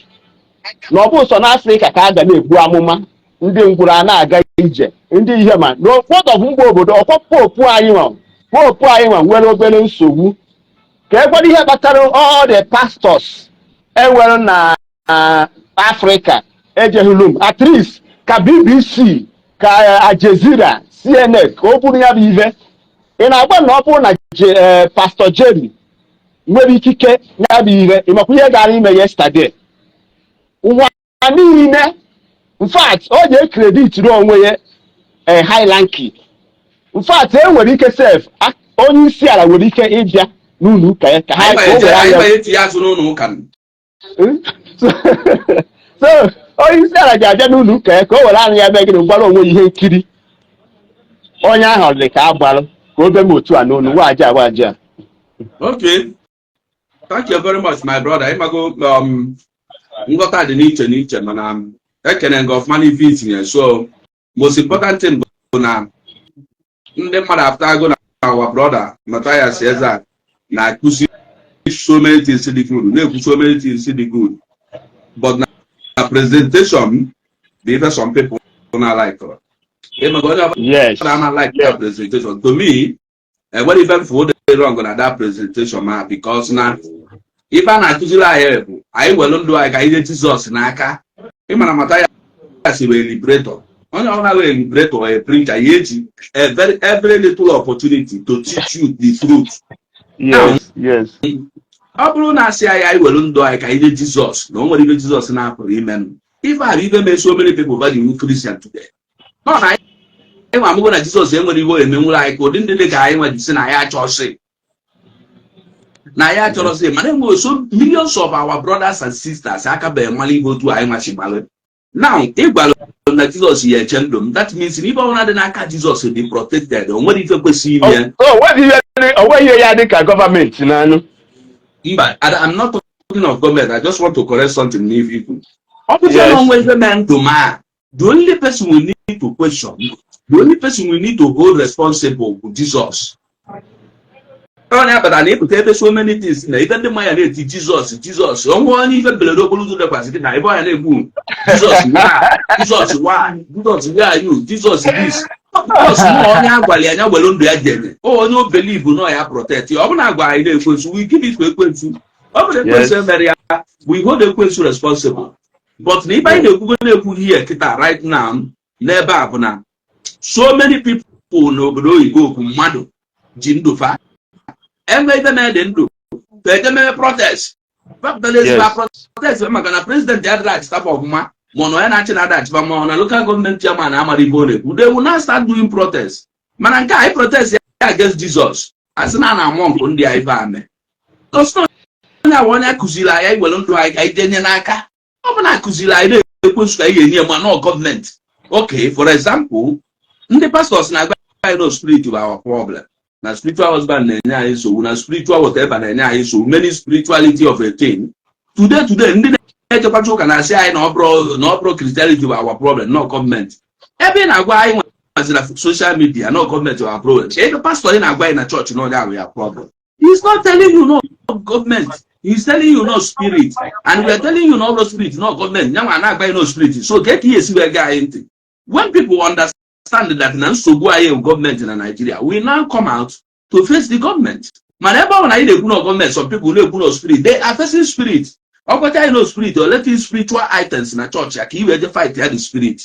na ọ bụ sọ n'Afrịka ka a ga na-ebu amụma, ndị ngwụrụ a na-aga ije, ndị ihe ma n'ụfọdụ mgbe obodo ọkwa pope anyị nwa nwere obere nsogbu ka ekwere ihe kpatara all the pastors enwere na Afrịka ejeghị Rome, at least ka BBC, ka Al Jazeera, CNN, ka o buru ya bụ ihe ị na-agba na ọ bụrụ na Pastor Jerry nwere ikike ya bụ ihe, ịmakwa ihe gara ime yesterday ụwa niile. In fact, ọ ji credit onwe ya high ranking. In fact, e nwere ike sef, onye isi ala nwere ike ịbịa n'ụlọ ụka ya ka ha Anyị ka o were anyị anya ma etinye azụ n'ụlọ ụka. So onye isi ala ga-abịa n'ụlọ ụka ya ka o were anya ya mee gịnị? Gwara onwe ya ihe nkiri onye ahụ dị ka agbalụ ka o bee m otu a n'onu waja waja. Okay. Thank you very much, my brother. Ịmago nghọta dị n'iche n'iche, mana ekene gị ọfụma n'ife itinye. So most important thing bụ na ndị mmadụ apụtago na our brother Matthias Eze na-akụzi so many things dị good, na-ekwu so many things dị good, but na presentation dị ife some people na like. Ịmago onye ọbụla ama like that presentation. To me, enwere ife mfu dị wrong na that presentation ma, because na ife a na-akụziri anyị bụ anyị were ndụ anyị ka anyị nye Jizọs n'aka. Ịmara Mathias wee liberator, onye ọbụla wee liberator, a preacher ya eji every little opportunity to teach you the truth. Ọ bụrụ na asị anyị anyị were ndụ anyị ka anyị nye Jizọs, na o nwere ife Jizọs na-apụrụ imenụ, ife a bụ ife mee so many people value Christian today. Nọ na anyị nwa amụgo na Jizọs enwere iwe emenwuru anyị ka ụdị ndị dị ka anyị nwa ji sị na anyị achọsị na anyị achọrọsị, mana enwere so millions of our brothers and sisters akabeghị mara ihe otu anyị nwachi malụ. Now, ịgwara na Jizọs ya eche ndụ m, that means na ife ọbụla dị n'aka Jizọs dị protected. O nwere ife kwesịrị ime ya. O nweghị ihe ya dị ka gọọmenti n'anụ. Mba, I'm not talking of government. I just want to correct something n'ife ikwu. Ọ bụzi na onwe ife mee ndụ m a, the only person we need to question, the only person we need to hold responsible bụ Jesus. Ọ na-akpata na ịpụta ebe so many things na ife ndị mmanya na-eti "Jizọs, Jizọs". Onwe onye ife mberede okporo ụzọ lekwasị gị na ebe ọnya na-ekwu "Jesus why, Jesus why, Jesus where are you, Jesus this, Jesus", na onye agwara ya anya were ndụ ya jere o, onye o believe nọ ya protect ya. Ọ bụ na agwa anyị na ekwensu, we give it to ekwensu. Ọ bụrụ ekwensu emere ya, we hold ekwensu responsible. But na ibe anyị na-ekwugo na-ekwughị ihe kịta right now n'ebe a bụ na so many people n'obodo oyibo okwu mmadụ ji ndụ fa enwe ibe na-ede ndụ fa eje mere protest, fapụtala ezigbo protest maka na president ya adịghị achịtaba ọfụma, ma ọ na onye na-achị na-ada achịba, ma ọ na local government chairman amara ibe ọ na-ekwu. They will now start doing protest. Mana nke a anyị protest ya against Jesus, asị na a na-amụ nkụ ndị a ife a mee. Onye awa onye akụziri anyị iwere ndụ anyị ka anyị jenye n'aka, ọ bụ na akụziri anyị na-ekwensu ka anyị ga-enye ma nọ gọọmenti. Okay, for example, ndị pastors na-agwa anyị no spirit bụ our problem, na spiritual husband na-enye anyị nsogbu, na spiritual whatever na-enye anyị nsogbu, many spirituality of a thing. Today ndị na-echekwacha ụka na-asị anyị na ọ bụrụ Christianity bụ our problem, no gọọmenti. Ebe ị na-agwa anyị nwazi na social media no gọọmenti bụ our problem, ebe pastọ ị na-agwa anyị na chọọchị na onye ahụ ya problem. He's not telling you no government, he's telling you no spirit, and we are telling you no spirit, no government. Nyanwa na-agba you no spirit. So ka ihe esi wee gaa anyị ntị? When people understand that na nsogbu anyị bụ gọọmenti na Nigeria, we now come out to face the government. Mana ebe ọ bụ na anyị na-ekwu na gọọmenti, some people na-ekwu na spirit, they are facing spirit. Ọkọcha anyị no spirit or letting spiritual items na chọọchị ya ka i wee je fight ya the spirit,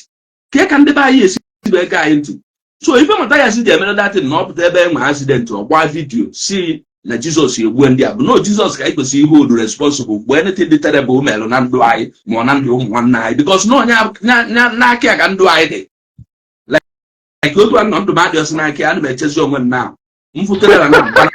ke ka ndị be anyị esi wee gaa anyị ntị? So ife Mathias ji emere datin na ọ pụta ebe enwe accident, ọgba video si na Jizọs egbue ndị a bụ no Jizọs ka anyị kwesịrị ihe hold responsible mgbe anything dị terrible melụ na ndụ anyị ma ọ na ndụ ụmụ nwanne anyị, because na onye n'aka ya ka ndụ anyị dị. Like otu a nọ, ndụ m adịghị n'aka ya. Ana m echezi onwe m na mfụ trailer na agbara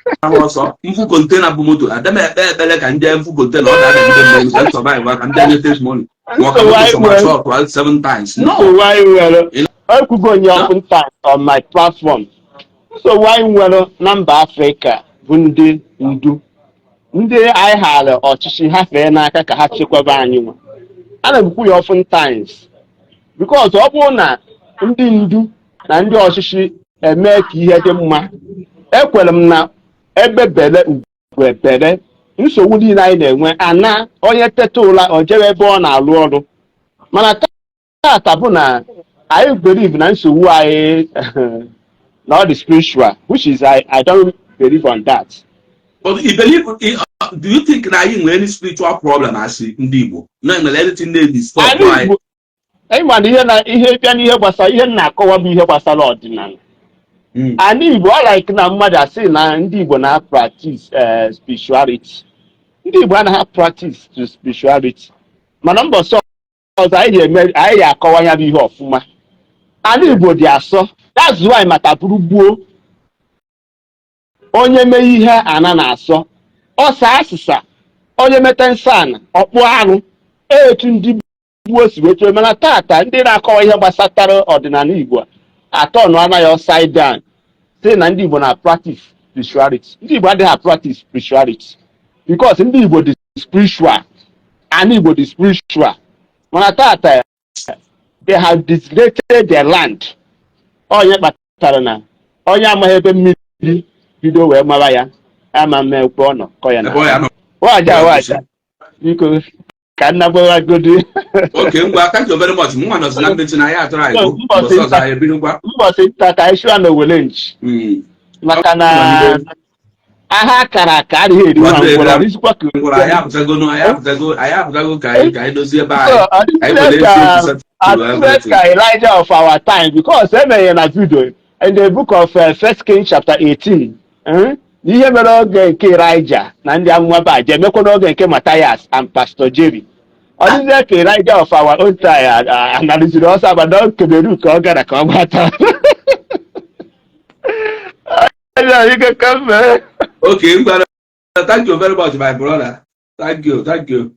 ọsọ, mfụ container bụ moto ada m ekpe ekpere ka ndị mfụ container ọ ga-adagide m ka survive, ka ndị nye testimony ma ọ ka moto somersault seven times, no. Nsogbu anyị nwere, ekwugo onye often times on my platform, nsogbu anyị nwere na mba Afrịka bụ ndị ndu ndị anyị ghara ọchịchị ha fee n'aka ka ha chekwaba anyị nwa. Ana m ekwu ya often times because ọ bụrụ na Ndị ndu na ndị ọchịchị eme ka ihe dị mma. Ekwere m na ebe bere ugwu ebere, nsogbu niile anyị na-enwe ana. Onye teta ụra, o jebe ebe ọ na-arụ ọrụ. Mana tata bụ na anyị believe na nsogbu anyị na ọ dị spiritual, which is I don't believe on that. But you believe, do you think na anyị nwere any spiritual problem as ndị Igbo? Na enwere anything na-edisturb Anyị anyị? Igbo, anyị ma na ihe na ihe bịa n'ihe gbasara ihe m na-akọwa bụ ihe gbasara ọdịnala. Anyị Igbo, ọ like na mmadụ asị na ndị Igbo na practice spirituality. Ndị Igbo anaghị practice to spirituality, mana mbọsị ọzọ anyị ga-eme, anyị ga-akọwa ya bụ ihe ọfụma. Ala Igbo dị asọ. That's why maka bụrụ gboo, onye mee ihe ana na-asọ, ọsa asịsa, onye mete nsọ ana ọkpụ arụ. Etu ndị gboo si wee chọọ. Mana tata, ndị na-akọwa ihe gbasatara ọdịnala Igbo atọ nụ anaghị upside down, sị na ndị Igbo na practice spirituality. Ndị Igbo adịghị practice spirituality because ndị Igbo dị spiritual. Ana Igbo dị spiritual, mana tata they have desecrated their land. Onye kpatara na onye amaghị ebe mmiri bido wee mara ya, ama mmekwe ọ nọ kọ ya na Ebe ọ ya nọ. Waja waja, biko, ka nna gbawagodi. Okay, ngwa, thank you very much. Mụnwa nọzi na mmechi na ya atụrụ anyị go. Mbọsị Mbọsị ọzọ anyị ebidokwa. Mbọsị nta ka anyị shụa na owele nchi, maka na agha akara aka adịghị eri nwa ngwụrọ. Ọ dịzikwa ka Ngwụrụ, anyị apụtago, anyị apụtago, anyị apụtago ka anyị dozie ebe So, anyị. Anyị nwere ọ eziokwu settle dịzị everything. ka Elijah of our time, because emeghe na video in the book of First Kings chapter 18, ihe mere oge nke Elijah na ndị amụma Baal emekwa n'oge nke Matthias and Pastor Jerry. Ọ dịzị ka Elijah of our own time analiziri ọsọ agbado Cameroon ka ọ gara ka ọ gbata. Ike ka m mee. Okay, ngwa, thank you very much, my brother. Thank you, thank you.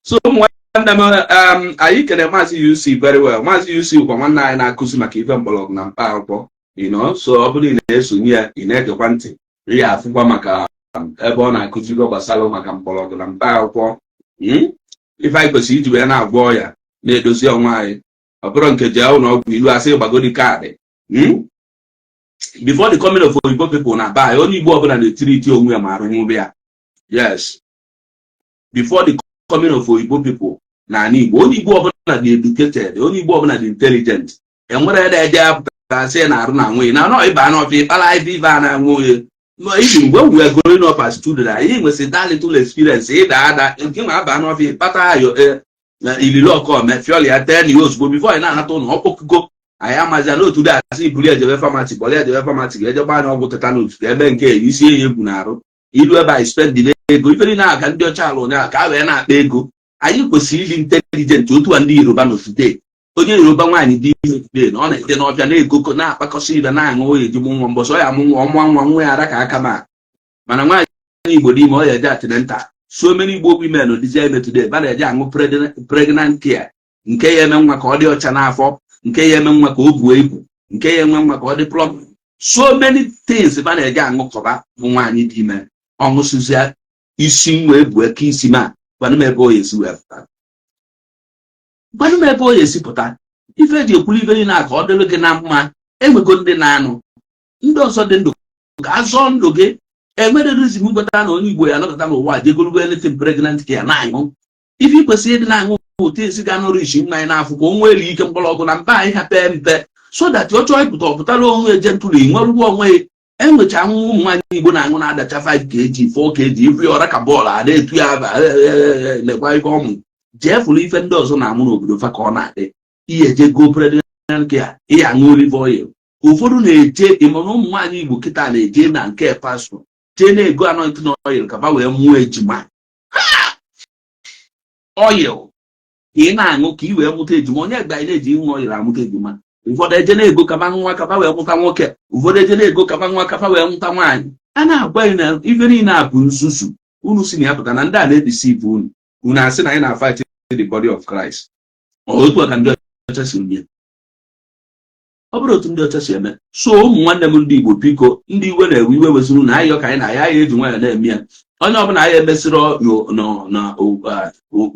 So ụmụ nwanne m, anyị kere Maazị UC very well. Maazị UC kwa nwanne anyị na-akụzi maka ife mgbọrọgwụ na mkpa akwụkwọ. So ọ bụrụ ị na-esonye ya, ị na-egekwa ntị, ị ya afụkwa maka ebe ọ na-akụzigo gbasara maka mgbọrọgwụ na mkpa akwụkwọ, Ife anyị kwesịrị iji wee na-agwọ ọya, na-edozi onwe anyị, ọ bụrụ nke jee ụlọ ọgwụ ilu asị gbagodi kaadị. Before the coming of oyibo people na be anyị, onye Igbo ọbụla na-etiri iti onwe ya ma arụnwụrụ ya. Yes, before the coming of oyibo people na ala Igbo, onye Igbo ọbụla dị educated, onye Igbo ọbụla dị intelligent. Enwere ede eje apụtara sị na arụ na nwunye na anọ ịba n'ọfịa ịkpara ife ife a na nwunye. Even when we were growing up as children, anyị nwesịrị that little experience ịda ada nke ma aba n'ọfịa ịkpata ayo ilili ọkọme fiọlia tee na ya ozugbo before anyị na-anata ụlọ ọkpọkugo. Anyị amazia n'otu dị asị iburu ejebe pharmacy, kpọrọ ejebe pharmacy, ga-eje gbaa anya ọgwụ tetanus ka ebe nke isi ehi egwu na-arụ ilu ebe anyị spend ego. Ife niile aka ndị ọcha alụ ụnyaahụ ka a wee na-akpa ego. Anyị kwesịrị ịdị intelligent otu a ndị Yoruba nọ today. Onye Yoruba nwaanyị dị ime today na ọ na-ete n'ọfịa na-egoko na-akpakọsị ibe na-aṅụ oyi ejigbo nwa. Mbọsọ ọ ya amụ nwa, ọmụọ nwa, nwa ya ara ka aka ma. Mana nwaanyị Igbo dị ime, ọ ya eje antenatal. So many Igbo women dịzi ime today ba na-eje aṅụ pregnant care, nke ya eme nwa ka ọ dị ọcha n'afọ, nke ya eme nwa ka o buo ibu, nke ya enwe nwa ka ọ dị plump. So many things ba na-eje aṅụkọba bụ nwaanyị dị ime. Ọṅụsịzịa isi nwa ebu eke isi ma gwanụ m ebe ọ ya esi wee pụta, gwanụ m ebe ọ ya esi pụta. Ife eji ekwuru ife niile a ka ọ dịrị gị na mma. Enwego ndị na-anụ ndị ọzọ dị ndụ ka azọ ndụ gị. Enwere reason gweta na onye Igbo ya anọkọta n'ụwa jegologo anything pregnant ka ya na-aṅụ. Ife ị kwesịrị ịdị na-aṅụ ụtụ esi ga nụrụ isi mmanya n'afọ ka o nwee ike mgbọrọgwụ na mba anyị ha pee mpe, so that ọ chọọ ịpụta, ọpụtara onwe gently nwerugwo onwe ya. Enwecha nwa ụmụ nwaanyị Igbo na-aṅụ na-adacha 5 kg, 4 kg, ifu ya ọra ka bọọlụ a na-etu ya aba. Lekwa ife ọmụ jee fụrụ ife ndị ọzọ na-amụ n'obodo fa ka ọ na-adị ihe eje go pregnant care, ihe aṅụ olive oil. Ụfọdụ na-eje ịmana ụmụ nwaanyị Igbo kịta na-eje na nke pastọ, jee na-ego anointing oil ka fa wee mụọ ejima. Oil ka ị na-aṅụ ka ị wee mụta ejima, onye gba na-eji ịṅụ oil amụta ejima. Ụfọdụ eje na-ego kaba nwa kaba wee mụta nwoke, ụfọdụ eje na-ego kaba nwa kaba wee mụta nwaanyị. A na-agwa gị na ife niile a bụ nzuzu. Unu si na ya pụta na ndị a na-edeceive unu. Unu asị na anyị na-fight the body of Christ. Otu a ka ndị ọcha si eme. Ọ bụrụ otu ndị ọcha si eme. So ụmụ nwanne m ndị Igbo, biko, ndị iwe na-ewe iwe wezuru na ayọ ka anyị na ya ya eji nwayọ na-eme ya. Onye ọbụla anyị emesịrị na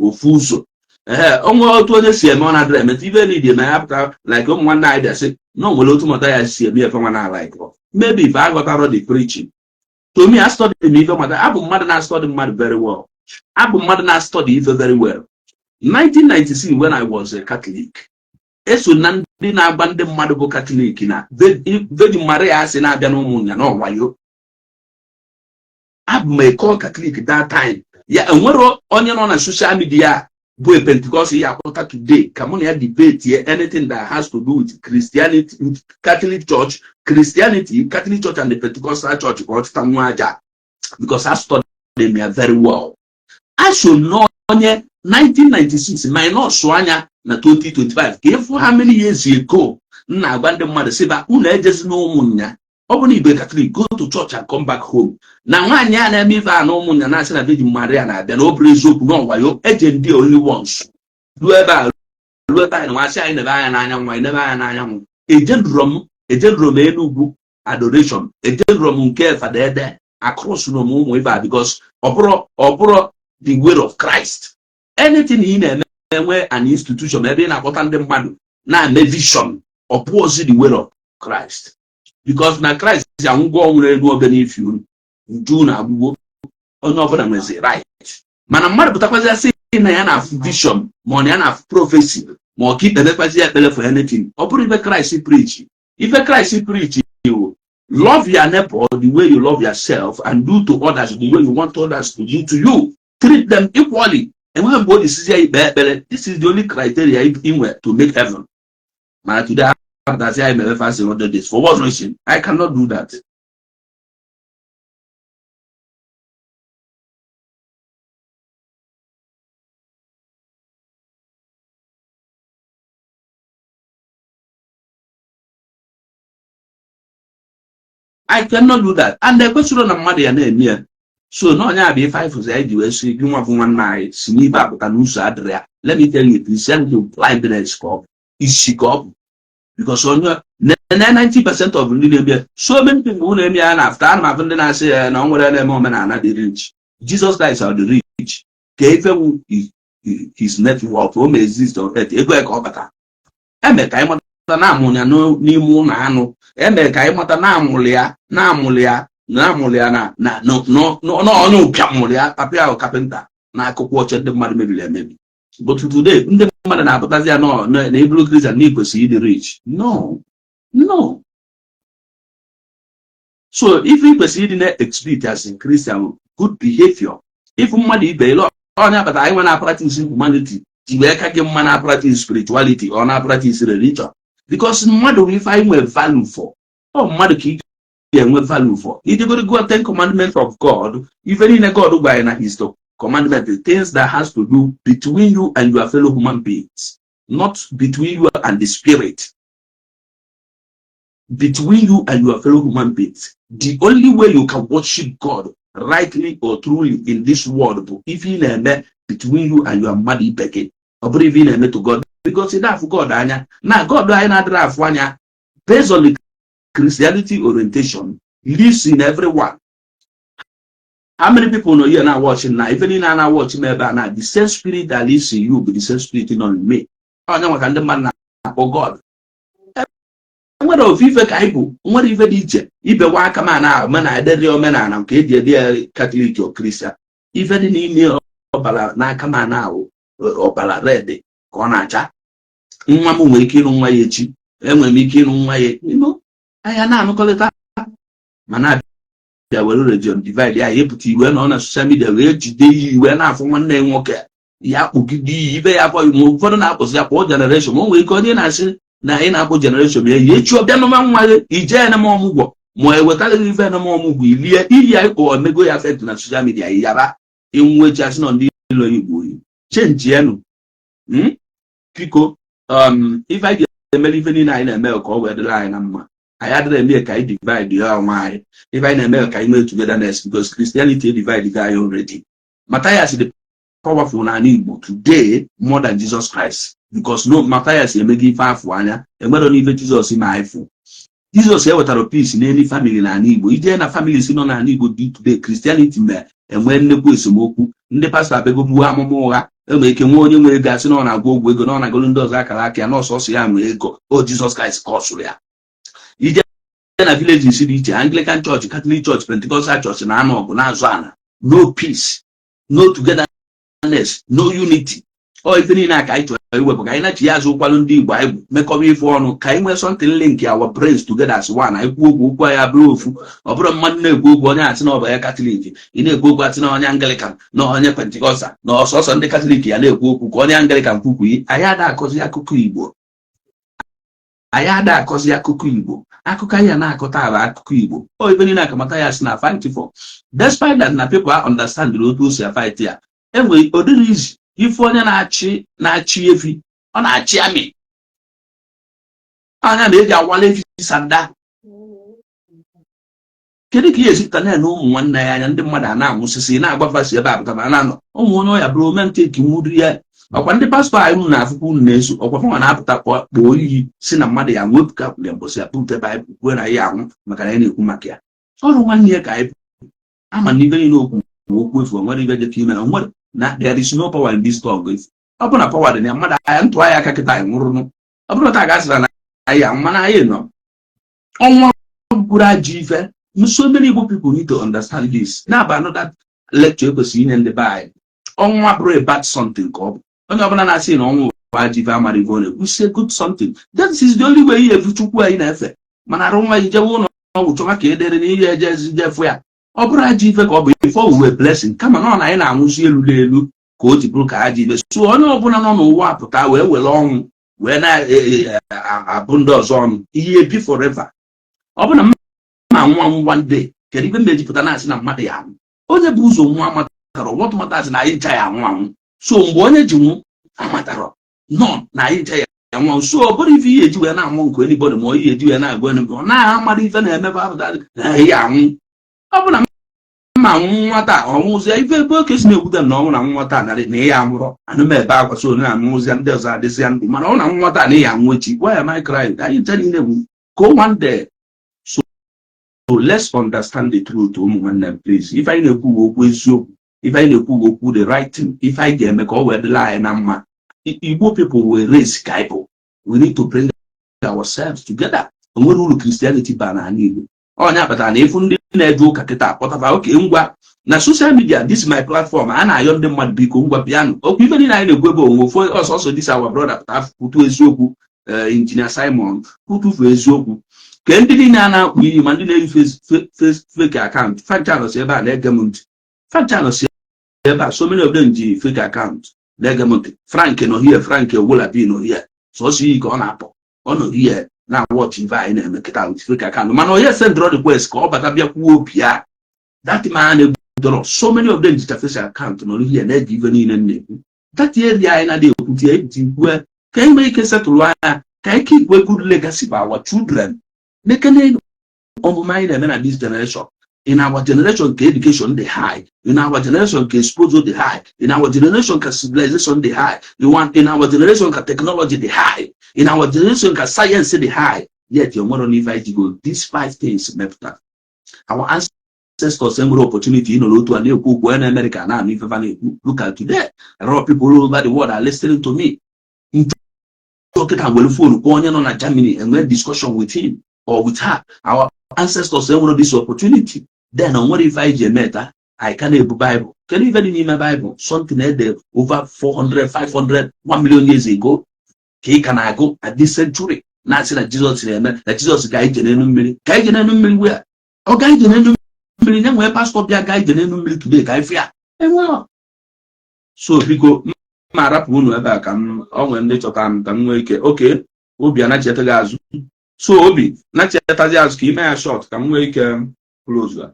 ofu ụzọ. Ee, onwe otu onye si eme, ọ na-adịrị emetụ ibe niile na ya pụta, like ụmụ nwanne anyị bịa sị na o nwere otu Mathias si eme efe nwa na like maybe if aghọtara the preaching. To me, I study m ife mata. Abụ mmadụ na-study mmadụ very well. Abụ mmadụ na-study ife very well. 1996, when I was a Catholic, eso na ndị na-agba ndị mmadụ bụ Catholic na Virgin Maria asị na-abịa n'ụmụnya na ọwayo. Abụ m a core Catholic that time. Ya enwere onye nọ na social media bụ a Pentecost ya akpọta today ka mụ na ya debate anything that has to do with Christianity, with Catholic Church, Christianity, Catholic Church and the Pentecostal Church, ka ọ chụta nwa aja, because I studied them very well. A so n'onye 1996 minus anya na 2025 ka ịfụ how many years ago m na-agwa ndị mmadụ sịba unu ejezi n'ụmụnya. Ọ bụ na ibe Catholic, go to church and come back home. Na nwaanyị a na-eme ife a na ụmụnya na-asị na Virgin Maria na-abịa na ọ bụrụ eziokwu na ọwayo. Eje ndị only once ruo ebe a, ruo ebe anyị na nwasị anyị nebe anya n'anyanwụ, anyị nebe anya n'anyanwụ. Ejeduro m Enugwu adoration, ejeduro m nke Fadede across m ụmụ ife a, because ọ bụrụ the way of Christ. Anything ị na-eme enwe an institution ebe ị na-akpọta ndị mmadụ na-eme vision, ọ pụọzi the way of Christ, because na Christ si anwụgwọ ọnwụ elu obe n'ifi unu nju na agbụgbọ. Onye ọbụla nwezi right, mana mmadụ pụtakwazi asị na ya na-afụ vision, ma ọ na ya na-afụ prophecy, ma ọ ka ikpebekwazi ekpere for anything, ọ bụrụ ife Christ preach. Ife Christ preach iwu, love your neighbor the way you love yourself and do to others the way you want others to do to you. Treat them equally. Enweghị mgbe o ji sizi ya ikpe ekpere. This is the only criteria ị nwe to make heaven. Mana today apụtasị anyị mere fasting 100 days. For what reason? I cannot do that. I cannot do that. And ekwesịrị na mmadụ ya na-eme ya. So na onye a bụ ife anyị fụzi anyị ji wee sị gị, nwa bụ nwanne anyị si n'ibe apụta n'ụzọ adịrị ya. Let me tell you, Christianity blindness ka ọ bụ, isi ka ọ bụ, because onye na 90% of ndị na-eme ya, so many people na-eme ya na after. Ana m afụ ndị na-asị ya na ọ nwere na-eme omenala dị rich. Jesus Christ are the rich ka ife wu his net worth o may exist on earth. Ego ya ka ọ bata eme ka anyị mata na amụrụ ya n'ime ụlọ anụ. Eme ka anyị mata na amụrụ ya, na amụrụ ya, na amụrụ ya na n'onye ụbịam mụrụ ya. Papa ya carpenter na-akụkwa oche ndị mmadụ mebiri emebi. But today ndị mmadụ na-apụtazi ya nọ na ibulu Christian na ikwesịrị ịdị rich. No, no. So if ị kwesịrị ịdị na-exhibit as a Christian good behavior, if mmadụ ibe ile onye akpata anyị nwe na practice humanity ji wee ka gị mma na practice spirituality or na practice religion, because mmadụ bụ ife anyị nwee value for. Ọ mmadụ ka ị ga-enwe value for. Ijegoro go Ten Commandments of God, ife niile God gwara anyị na his commandment, the things that has to do between you and your fellow human beings, not between you and the spirit, between you and your fellow human beings. The only way you can worship God rightly or truly in this world bụ ife ị na-eme between you and your mmadụ ibe gị. Ọ bụrụ ife ị na-eme to God, because ị na-afụ God anya na God anyị na-adịrị afụ anya, based on the Christianity orientation, lives in everyone. How many people know here now watching na ife niile a na-watch m ebe a na the same spirit that lives in you bụ the same spirit nọ in me? Onye maka ndị mmadụ na-akpọ God nwere ofu ife ka anyị bụ, nwere ife dị iche ibewa aka ma na omenala omenala nke eji ede ya Catholic or Christian. Ife dị n'ime ọbara n'aka ma na ahụ ọbara red ka ọ na-acha. Nwa m nwere ike ịnụ nwa ya echi, enwere m ike ịnụ nwa ya anya na-anụkọrịta, mana abịa were religion divide ya, epụta iwe nọ na social media wee jide iyi iwe na-afụ nwanne ya nwoke ya kpụgide iyi ibe ya afọ. Ma ụfọdụ na-akpụzi ya kpọọ generation. Ma o nwere ike onye na-asị na ị na-akpụ generation ya yi echi ọbịa nụma nwa gị ije eneme ọmụgwọ, ma ewetara gị ife eneme ọmụgwọ ilie iyi ya ịkpọ emego ya affect na social media yaba inwe echi asị nọ ndị ilo Igbo oyi chenjienụ. Biko, ife anyị ga-emere ife niile anyị na-eme ka ọ wee dịrị anyị na mma. Anyị adịrị eme ka anyị divide ya onwe anyị. Ife anyị na-eme ka anyị nwee togetherness, because Christianity divide anyị already. Matthias dị powerful n'ala Igbo today more than Jesus Christ, because no Matthias emego ife afụ anya enwere n'ife Jizọs ma anyị fụ. Jizọs ewetara peace n'elu family n'ala Igbo. Ije na family si nọ n'ala Igbo dị today, Christianity mee enwee nnukwu esemokwu. Ndị pastọ abịago buo amụma ụgha. Enwere ike nwee onye nwere ego, asị na ọ na-agwa ogwu ego, na ọ na-agolu ndị ọzọ akara aka ya, na ọsọsọ ya nwee ego. O Jizọs Kraịst ka ọ sụrụ ya. Ije na villages dị iche, Anglican Church, Catholic Church, Pentecostal Church na-anọ ọgụ, na-azụ ana. No peace, no togetherness, no unity. Ọ ife niile a ka anyị chọrọ iwepụ, ka anyị nachi ya azụ, ụkwalụ ndị Igbo anyị mekọba ife ọnụ, ka anyị nwee something link our brains together as one. Anyị kwuo okwu, okwu anyị abụrụ ofu. Ọ bụrụ mmadụ na-ekwu okwu, onye asị na ọ bụ ya Katọlik, ị na-ekwu okwu, asị na onye Anglican, na onye Pentecostal, na ọsọsọ ndị Katọlik ya na-ekwu okwu, ka onye Anglican kwukwu. Anyị ada akọzi akụkọ Igbo, anyị ada akọzi akụkọ Igbo. Akụkọ anyị na-akọta bụ akụkọ Igbo. O ife niile akamata ya si na fight for, despite that na people are understand otu o si fight ya. Enwere odịrị izi ife onye na-achị na-achị efi, ọ na-achị amị anya na-eji awala efi sanda. Kedu ka ihe esipụta na ụmụ nwanne ya anya? Ndị mmadụ a na-anwụsịsị, na-agbafasi ebe a pụtara ma na-anọ ụmụ onye ọya bụrụ omenteki nwuri ya. Ọkwa ndị pastọ anyị unu na-afụkwa, unu na-eso, ọkwa fanwa na-apụta kpọọ iyi si na mmadụ ya wepụka ya mbọsị ya pụta Baịbụl kwuo na ya anwụ, maka na anyị na-ekwu maka ya ọrụ nwanne ya. Ka anyị ama na ibe niile okwu bụ okwu efu. Nwere ibe dịka ime na nwere na there is no power in this tongue. Ọ bụ na power dị na ya, mmadụ anya ntụ anyị aka kịta, anyị nwụrụnụ. Ọ bụrụ taa gasịra na anyị anwụ, mana anyị nọ ọnwa bụrụ ajọ ife. So many Igbo people need to understand this. Na-aba another lecture ekwesịrị inye ndị be anyị. Ọnwa bụrụ a bad something ka ọ bụ. Onye ọbụla na-asị na ọnwụ bụ ajọ ife amara ife ọ na-ekwu. Say good something. That is the only way ihe efu Chukwu anyị na-efe. Mana arụ nwa ijewe ụlọ ọgwụ chọwa ka edere na ihe eje jefu ya. Ọ bụrụ ajọ ife ka ọ bụ, ife owuwe blessing, kama na ọ na anyị na-anwụzi elu n'elu ka o ji bụrụ ka ajọ ife. So onye ọbụla nọ n'ụwa pụta wee were ọnwụ wee na-abụ ndị ọzọ ọnụ, ihe ebi forever. Ọ bụ na mma nwa m one day, kedu ibe m ejipụta na-asị na mmadụ ya anwụ? Onye bụ ụzọ nwa amatara. What matters na anyị ncha ya anwụ anwụ. So mgbe onye ji nwụ amatara nọ na anyị ncha ya anwụ anwụ. So ọ bụrụ ife ihe eji wee na-amụ nke anybody, ma ihe eji wee na-agụ anybody, ọ na-amara ife na-emebe apụta na ihe anwụ. Ọ bụ na mma anwụ nwata ọnwụzie ife ebe oke si na-ekwute m na ọnwụ na nwata narị na ihe anwụrọ anụ m ebe akwa. So na-anwụzia ndị ọzọ adịzịa ndụ, mana ọ na nwata na ihe anwụ echi, why am I crying? Anyị ncha niile bụ go one day. So let's understand the truth, ụmụ nwanne m, please. Ife anyị na-ekwu bụ okwu eziokwu. Ife anyị na-ekwu bụ okwu the right thing. Ife anyị ga-eme ka ọ wee dịla anyị na mma. Igbo people were raised ka anyị bụ. We need to bring ourselves together. O nwere uru Christianity baa n'ala Igbo. Onye kpatara na ịfụ ndị na-eje ụka kịta kpọtaba oke ngwa na social media, this is my platform, a na-ayọ ndị mmadụ, biko ngwa bịanụ. Okwu ife niile anyị na-ekwu ebe onwe ofu ọsọsọ. This our brother pụta kwutu eziokwu, Engineer Simon kwutufu eziokwu, ke ndị niile a na-akpụ iyi, ma ndị na-eyi fake account fancha si ebe a na-ege m ntị. Fancha si ebe a, so many of them ji fake account na-ege m ntị. Frank nọ here, Frank Owolabi nọ here, sọsọ iyi ka ọ na-apụ. Ọ nọ here na watch ife anyị na-eme kịta with fake account, mana onye send request ka ọ bata bịa kwuo obi ya. That man na-ebudoro so many of them jicha fake account nọ here na-ege ife niile m na-ekwu. That area anyị na-adị ekwute ya eji kwue ka anyị nwee ike setụlụ anya, ka anyị keep a good legacy for our children. Nekene omume anyị na-eme na this generation. In our generation ka education dị high, in our generation ka exposure dị high, in our generation ka civilization dị high, in our generation ka technology dị high, in our generation ka science dị high, yet o nwere n'ife anyị jigo these five things mepụta. Our ancestors enwere opportunity ịnọ n'otu a na-ekwu okwu onye na America na-anụ ife fa na-ekwu. Look at today, a lot of people all over the world are listening to me. Dọkịta were phone kpọọ onye nọ na Germany, enwee discussion with him or with her. Our ancestors enwere this opportunity then. O nwere ife anyị ji eme taa anyị ka na-ebu Bible. Kedu ife dị n'ime Bible? Something ede over 400, 500, 1 million years ago ka ị ka na-agụ at this century, na-asị na Jizọs na-eme na Jizọs ga ije n'elu mmiri, ka ije n'elu mmiri wee ọ ga ije n'elu mmiri nye nwee pastọ bịa ga ije n'elu mmiri today ka anyị fụ ya enwere. So biko, mma arapụ unu ebe a ka m ọ nwere ndị chọta m ka m nwee ike oke obi anachieta gị azụ. So obi nachietazi azụ ka ime ya short ka m nwee ike close ya.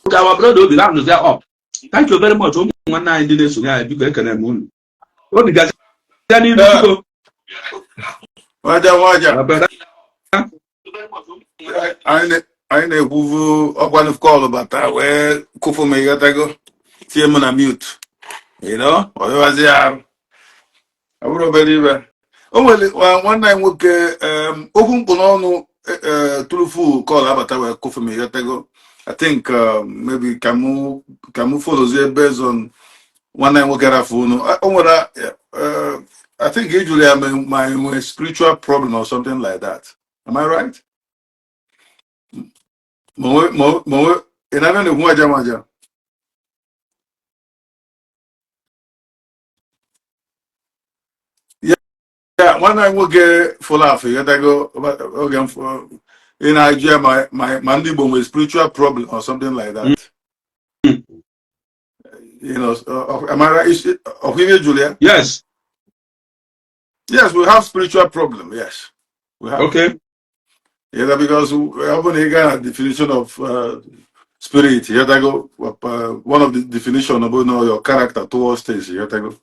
Okay, our brother Obi round there up. Thank you very much, ụmụ nwanne anyị ndị na-esonye anyị. Biko, ekene m unu. Obi gazi n'iru, biko. Nwaja, nwaja. Brother. Anyị na-ekwuvu ọkwanụ call bata wee kụfụ m, ịghọtago, tie m na mute, ọyọwazi arụ. Ọ bụrụ obere ibe o nwere nwanne anyị nwoke, okwu mkpụ n'ọnụ, turufu call abata wee kụfụ m, ịghọtago. I think maybe ka mụ followzie based on nwanne anyị nwoke rafu unu. O nwere I think ị jụrụ ya ma nwee spiritual problem or something like that. Am I right? Ma onwe ị na-abịa na-ekwu aja maja. Ya nwanne anyị nwoke fụrụ afụ, ịghọtago, oge m ị na-ajụ ya ma ndị Igbo nwere spiritual problem or something like that. Am I right? Ọkwa ihe jụrụ ya? Yes. Yes, we have spiritual problem. Yes, we have. Yeah, because ọ bụ na ị gaa na definition of spirit, ịghọtago, one of the definition of your character towards things, ịghọtago,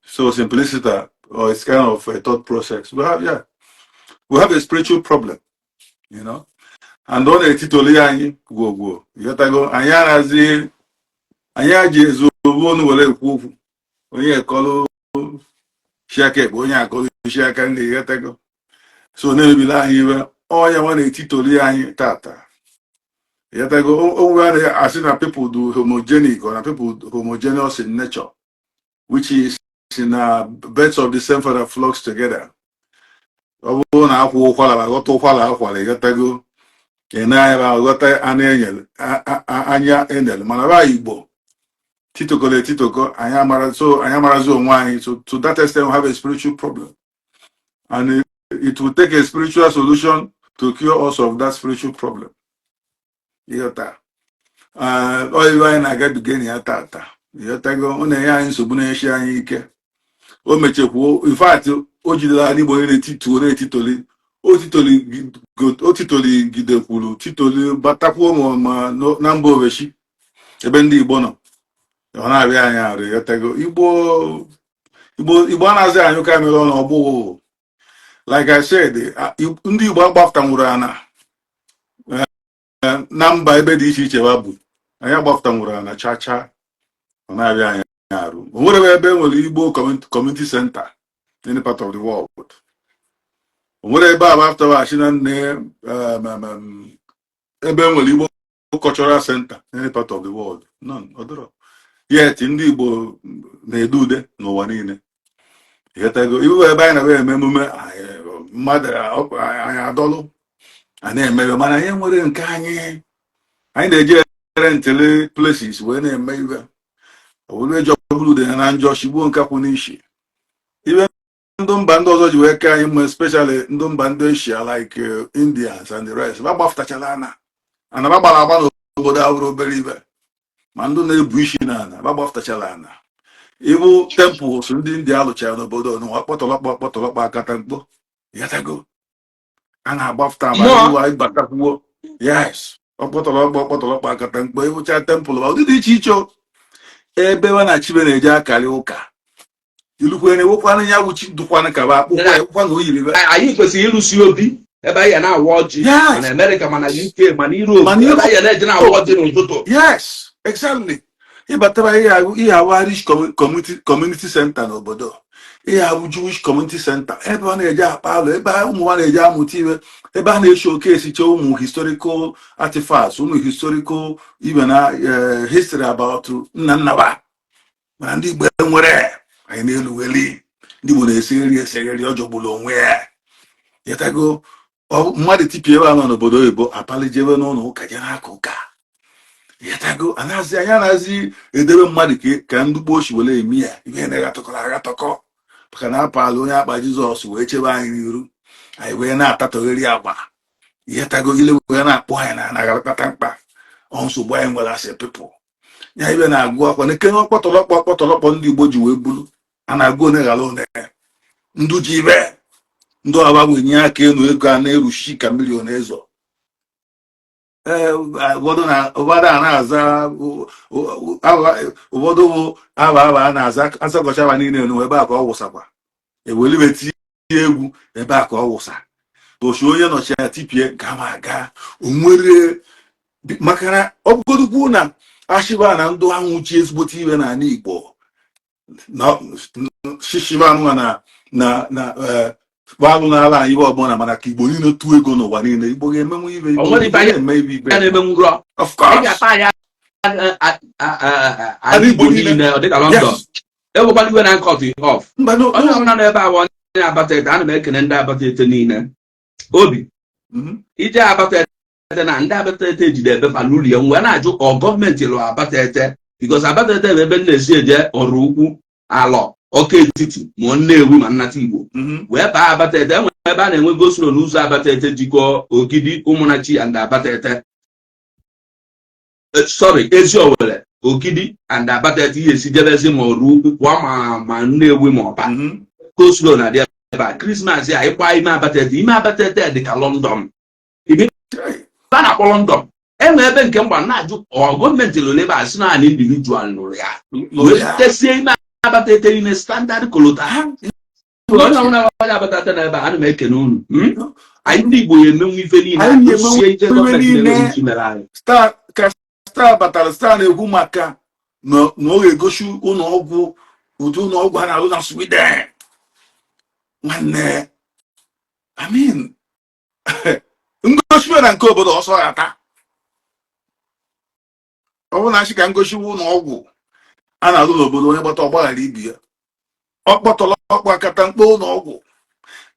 so simplicity or it's kind of a thought process. We have, yeah, we have a spiritual problem, and ọ na-etitoli anyị gwogwo, ịghọtago. Anyị anaghịzi anyị aji ezu obu ọnụ were ekwu okwu, onye ekọlụ shi aka ekpe, onye akọlụ shi aka nri, ịghọtago. So na-emebili anyị iwe ọnya nwa na-etitoli anyị tata, ịghọtago. Onwe a na-asị na people do homogenic or na people homogeneous in nature, which is na birds of the same feather flocks together. Ọ bụrụ na akwụ ụkwara ma ghọta ụkwara akwara, ịghọtago, ị na-anya ma ghọta anụ enyere anya enere, mana ba Igbo titokọrọ etitokọ, anyị amara so anyị amarazi onwe anyị. So to that extent, we have a spiritual problem, and it will take a spiritual solution to cure us of that spiritual problem. Ịghọta? Ọ iwe anyị na-agabiga na ya tata, ịghọtago. Ọ na-enye anyị nsogbu, na-eshi anyị ike. O mechekwuo, in fact, o jidere anyị Igbo na-etituo na-etitoli, o titoligidekwuru titoli batakwuo ma na mba ofesi ebe ndị Igbo nọ, ọ na-abịa anyị arụ, ịghọtago. Igbo anaghịzi anyụ ka mere ọnụ ọgbụ. Like I said, ndị Igbo agbaftanwuru ana na mba ebe dị iche iche ba bụ anyị agbaftanwuru ana cha cha, ọ na-abịa anyị arụ. O nwere ebe e nwere Igbo community center in any part of the world. O nwere ebe a bụ after na nne ebe e nwere Igbo cultural center in any part of the world. None. Ọ dịrọ. Yet ndị Igbo na-ede ude n'ụwa niile, ịghọtago. Iwu ebe anyị na-eme eme emume mmadụ anyị adọlụ a na-emebe, mana anyị nwere nke anyị. Anyị na-eje rentịrị places wee na-eme ibe ọ bụrụ eji ọbụrụ ude na njọ shigbuo nkakwụ n'isi ibe. Ndị mba ndị ọzọ ji wee kee anyị mma, especially ndị mba ndị Asia like Indians and the rest, ba gbafutachala ana ana ba gbara agba n'obodo ahụrụ obere ibe, ma ndị na-ebu isi na ana ba gbafutachala ana. Ibu temples ndị India alụchara n'obodo n'ụwa, kpọtọlọkpọ kpọtọlọkpọ, akata mkpo, yatago, a na-agbafụta ma Mmụọ. anyị batakwuo. Yes, ọkpọtọlọkpọ kpọtọlọkpọ, akata mkpo, ịhụcha temple ma ụdị dị iche iche o. Ebe nwa na chibe na-eje akarị ụka ilukwe na-ewekwanụ ya wuchi dụkwanụ ka ba akpụkpọ ya wụkwa na o yiri be. Anyị kwesịrị ịrụsi obi ebe anyị ga na-awa ọjị, mana Amerịka, mana UK, mana Europe, Mana ebe anyị ga na-eje na-awa ọjị n'ụtụtụ. Yes, exactly. Ịbatara ihe ahụ Irish community center n'obodo, ihe ahụ Jewish community center, ebe ọ na-eje akpa alụ, ebe ụmụ ha na-eje amụta iwe, ebe a na-eshi oke esiche ụmụ historical artifacts, ụmụ historical ibe na history about nna nna ba. Mana ndị Igbo nwere anyị n'elu weli, ndị Igbo na-esi nri esegheri, ọ jọgburu onwe ya. Yatago, mmadụ tipịa ebe a nọ n'obodo oyibo apalijebe n'ụlọ ụka jee n'aka ụka. Yatago, anaghịzi anyị anaghịzi edebe mmadụ ka ndị gboo si were eme ya. Ihe na-aghatọkọrọ aghatọkọ maka na apala onye akpa Jizọs wee chebe anyị n'iru anyị wee na-atatọgheri agba. Yatago, ile wee na-akpọ anyị na anaghị akpata mkpa ọ nsogbu anyị nwere as a people. Ya ibe na-agụ akwa na ekene ọkpọtọlọkpọ ọkpọtọlọkpọ ndị Igbo ji wee bulu a na-agụ one ghara one ndụ ji ibe ndị ọba wenye aka elu ego a na-erushi ka million ezo. Ee, ụfọdụ a na-aza, ụfọdụ bụ aba aba a na-aza azagọcha aba niile enu ebe a ka ọ wụsakwa ewelibe tinye egwu ebe a ka ọ wụsa ochi onye nọchi ya tipie ka ma aga onwere, maka na ọ bụgodukwu na ashiba na ndụ anwụ chi ezigbote iwe n'ala Igbo na shishiba anụnwa na na na Alụ n'ala anyị ibe ọbụla, mana ka Igbo niile tụọ ego n'ụwa niile, Igbo ga-emenwu ibe. Igbo O nwere ibe anyị na-eme ibe ibe. Ya na-emenwuro. Of Ị course. ga-ata anyị Ala ala Igbo Igbo niile. niile, ọ dịka London. Ewekwala iwe na cut off. Mba, no. Onye ọbụla nọ ebe a bụ onye Abatete. Ana m ekene ndị Abatete niile obi. Ije Abatete na ndị Abatete jide ebefa n'ụlọ ya, wee na-ajụ, ọ gọọmenti lụrụ Abatete? Because Abatete bụ ebe m na-esi eje ọrụ ukwu alọ ọka etiti, ma Nnewi, ma nnata Igbo. Wee baa Abatete, enwere ebe a na-enwe go-slow n'ụzọ Abatete jikọọ Ogidi, Ụmụnachi and Abatete. Sorry, Ezi Owere, Ogidi and Abatete, ihe esi jebezi ma ọrụ ukwu pụọ ma Nnewi ma Ọba. Go-slow na adị ebe a. Christmas a, ịkwa ime Abatete, ime Abatete dị ka London. Ebe a na-akpọ London, enwe ebe nke mgba na-ajụ, ọ gọọmenti lụrụ ebe a? Sị naanị individual lụrụ ya, wee tesie ime Abatete niile standard coal tar. Onye ọbụla onye Abatete na ebe a, ana m ekene unu. Anyị ndị Igbo ya emenwu ife niile. Anyị ga-emenwu sie ife ife gọọmenti niile. na-enweghị ike imere anyị. Star ka star batara, star na-ekwu maka na ọ ga-egosi ụlọ ọgwụ, ụdị ụlọ ọgwụ a na-alụ na Sweden. Nwanne, I mean, ngosi na nke obodo ọsọ ata. Ọ bụrụ na achị ka ngosi ụlọ ọgwụ a na-alụ n'obodo, onye gbata ọgbaghara ibi ya, ọ kpọtọrọ ọkpọ akata mkpo. Ụlọ ọgwụ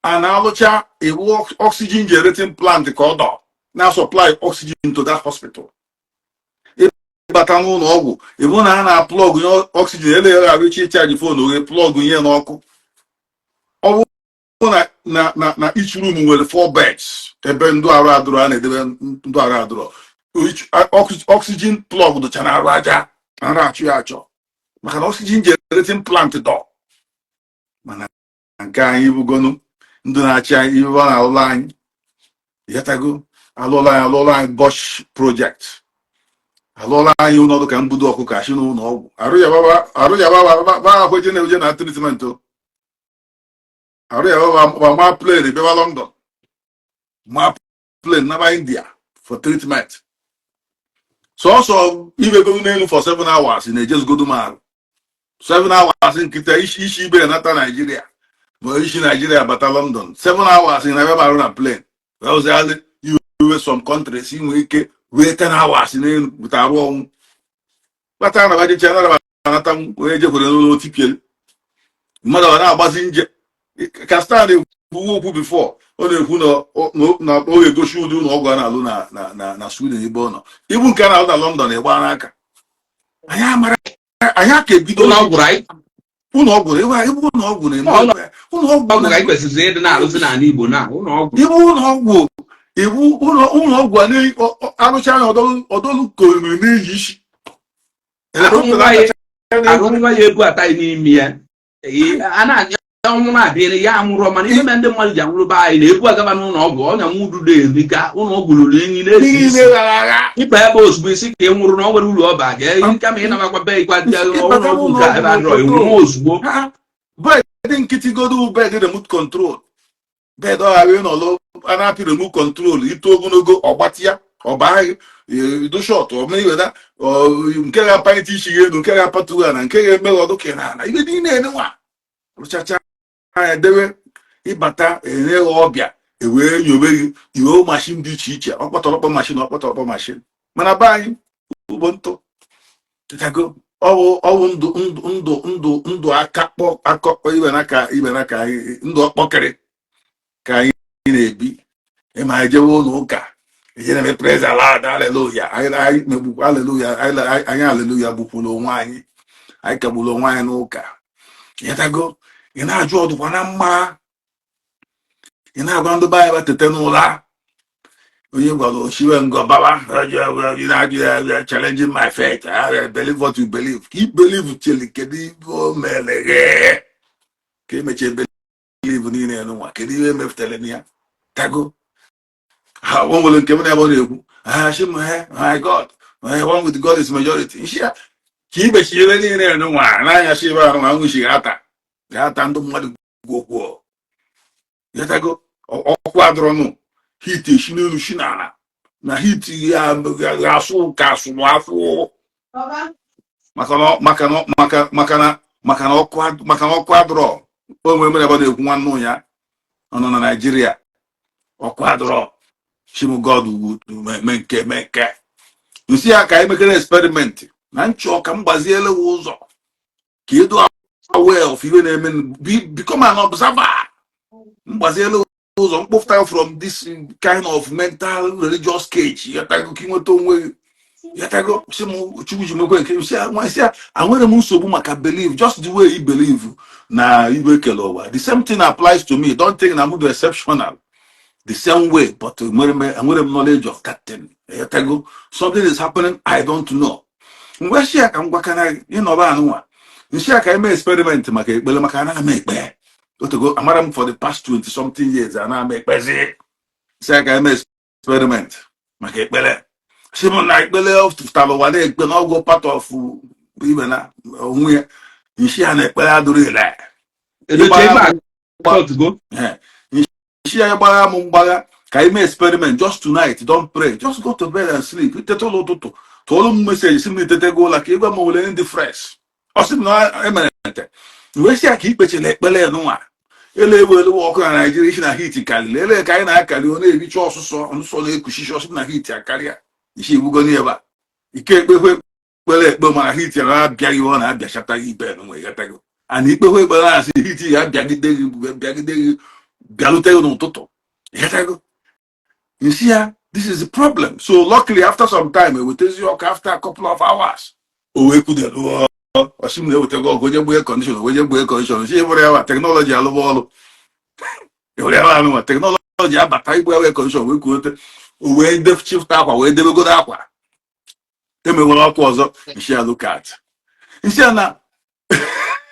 a na-alụcha iwu oxygen generating plant ka ọ dọ na supply oxygen to that hospital. Ịbata n'ụlọ ọgwụ, ịbụ na a na-a plug nye oxygen, eleghị arụ iche ị charge phone oghe plug nye n'ọkụ. Ọ bụrụ na each room nwere four beds, ebe ndụ arụ adụrọ, a na-edebe ndụ arụ adụrọ, oxygen plug dụcha na arụ aja nara achụ ya achọ, maka na oxygen generating plant dọ. Mana nke anyị bụgonu ndụ na-achị anyị, ibe ọ na-alụlụ anyị, yatago, alụọla anyị, alụọla anyị Bosch project, alụọla anyị ụlọ ka mbudo ọkụkọ achị n'ụlọ ọgwụ arụ ya baba, arụ ya baba ba ahụ eje na-eje na treatment o arụ ya baba, ma plane bịaba London, ma plane naba India for treatment. Sọsọ ibego n'elu for 7 hours na-ejezigodo m arụ 7 hours nkịta isi ibe nata Naijiria, ma isi Naijiria bata London, 7 hours na ebe arụ na plane. Ọzọalị iwe some countries inwe ike wee 10 hours n'elu bute arụ ọnwụ kpata na bajecha nara anata onye jekwere n'ụlọ otipiel mmadụ, ọ na-agbazi nje. Ka star na-ekwu okwu before, ọ na-ekwu na ọ ga-egosi ụdị ụlọ ọgwụ a na-alụ na Sweden, ebe ọ nọ, ibu nke a na-alụ na London ịgba n'aka. Anyị amara anyị aka ebido Ụlọ ọgwụ, right? Ụlọ ọgwụ ebe a, ebe ụlọ ọgwụ na-eme Ụlọ ụlọ ọgwụ ọgwụ ka anyị kwesịrị ịdị na-arụzi n'ala Igbo na ụlọ ọgwụ. Ibu ụlọ ọgwụ, iwu ụlọ ọgwụ a arụcha anya ọdọlụ korimiri na-eyi isi. Arụ nwa ya ebu ata n'ime ya. A na-anya ọnwụ na-abịa ya anwụrọ, mana ihe mere ndị mmadụ ji anwụrụ be anyị na-ebu agaba n'ụlọ ọgwụ, ọnya nwududo erika. Ụlọ ọgwụ ruru enyi na-esi niile isi. ghara agha. Ịba ebe ozugbo isi ka ị nwụrụ na ọ nwere uru ọ ba ga kama ịnabakwa be ịkwa ụlọ ọgwụ nke a ebe adịrọ ịnwụọ ozugbo. Bed nkịtị godo, bed remote control, bed ọ ghara ịnọlụ a na-apị remote control, ito ogologo ọgbatịa ọba do short ọmeiweda, nke ga-apalite isi gị elu, nke ga-apatu ha na nke ga-eme gị ọdụ ka na ala ibe niile enenwa rụchacha anya debe. Ịbata enye gị ọbịa, ewee nyobe gị iwe machine dị iche iche, ọkpọtọrọkpọ machine, ọkpọtọrọkpọ machine. Mana be anyị ugbo ntụ tago, ọwụ ndụ ndụ ndụ ndụ ndụ aka kpọ akọ ibe n'aka ibe n'aka anyị, ndụ ọkpọkịrị ka anyị na-ebi. Ịma ejewe ụlọ ụka, eje na-eme praise the Lord, hallelujah. Anyị megbukwa hallelujah, anyị hallelujah gbukwuru onwe anyị, anyị kagburu onwe anyị n'ụka. Ịghọtago? Ị na-ajụ ọdụkwa na mma, ị na-agwa ndị be anyị ba tete n'ụra. Onye gwara oshiwe ngọ baba ị na-ajụ ya, challenging my faith. I believe what you believe. Ka i believe cheli, kedu ibe o mere gị ka emechie believe niile n'ụwa? Kedu ihe emefutara na ya tago ha? O nwere nke m na ebe ọ na-ekwu, ah, shi m he, my God, one with God is majority. Nshi ya ka ibechi ebe niile n'ụwa n'anya shi ebe ahụ anwụchi ga-ata ga-ata ndị mmadụ gwogwo. Yatago, ọkụ adọrọnụ, heat esi n'elu shi n'ala na heat ya ga-asụ ka asụrụ afọ, maka na maka na maka maka na maka na ọkụ maka na ọkụ adọrọ. O nwere mere ebe ọ na-ekwu nwanne ya. Ọ nọ na Naijiria, ọkụ adọrọ chim. God mee nke mee nke nsị ya ka anyị mekere experiment na nchọ ka m gbaziele gị ụzọ ka ịdụ aware of ihe na-eme, become an observer. Mgbaziele ụzọ mkpụfụta from this kind of mental religious cage, yatago, ka ị nweta onwe gị, yatago. Si m Chukwu ji mekwe nke si nwa si anwere m nsogbu maka believe. Just the way you believe na ibe kele ụwa, the same thing applies to me. Don't think na m dị exceptional the same way, but enwere m knowledge of that thing, yatago. Something is happening I don't know. Mgbe si ya ka m gwakana gị ịnọba anụnwa nsị ya ka eme experiment maka ekpere, maka ana m ekpe otego amara m for the past 20 something years ana m ekpezi. Si ya ka eme experiment maka ekpere, si m na ekpere fụtara ụwa na-ekpe na ọgwụ part of ibe na onwe ya. Nshi ya na ekpere adụrụ ile. Edochie ife a kọtụgo. Nshi ya gbagha m mgbagha ka ime experiment. Just tonight, don't pray, just go to bed and sleep. Itete ụlọ ụtụtụ, tụọlụ m message si m na itetego ụla ka ịgwa m nwere ndị fresh. Ọ sị m na emere nte wee sị ya ka ikpechara ekpere nụnwa ele ewu elu ọkụ na Naijiria isi na heat karịrị ele ka anyị na-akarị, ọ na-ericha ọsụsọ nsọ na-ekuchichi ọsị na heat akarịa isi igbugo n'ebe a ike ekpekwe ekpere ekpe, mana heat na-abịaghị, ọ na-abịachata gị ibe nwe ịghọtago. And ikpekwe ekpere na-asị heat ya abịagide gị, bịagide gị, bịarute gị n'ụtụtụ, ịghọtago. Nsị ya, this is the problem. So luckily, after some time ewetezi ọkụ. After a couple of hours, o wee kwudelu ọsị m na-ewetago ọkụ, onye gbue condition, onye gbue condition. Si ịbụrụ ya wa technology alụba ọrụ, ịhụrụ ya anụnwa technology abata igbu air condition wee kwuote o wee chifta akwa wee debegodo akwa emewere ọkụ ọzọ. Nshi ya, look at nshi ya na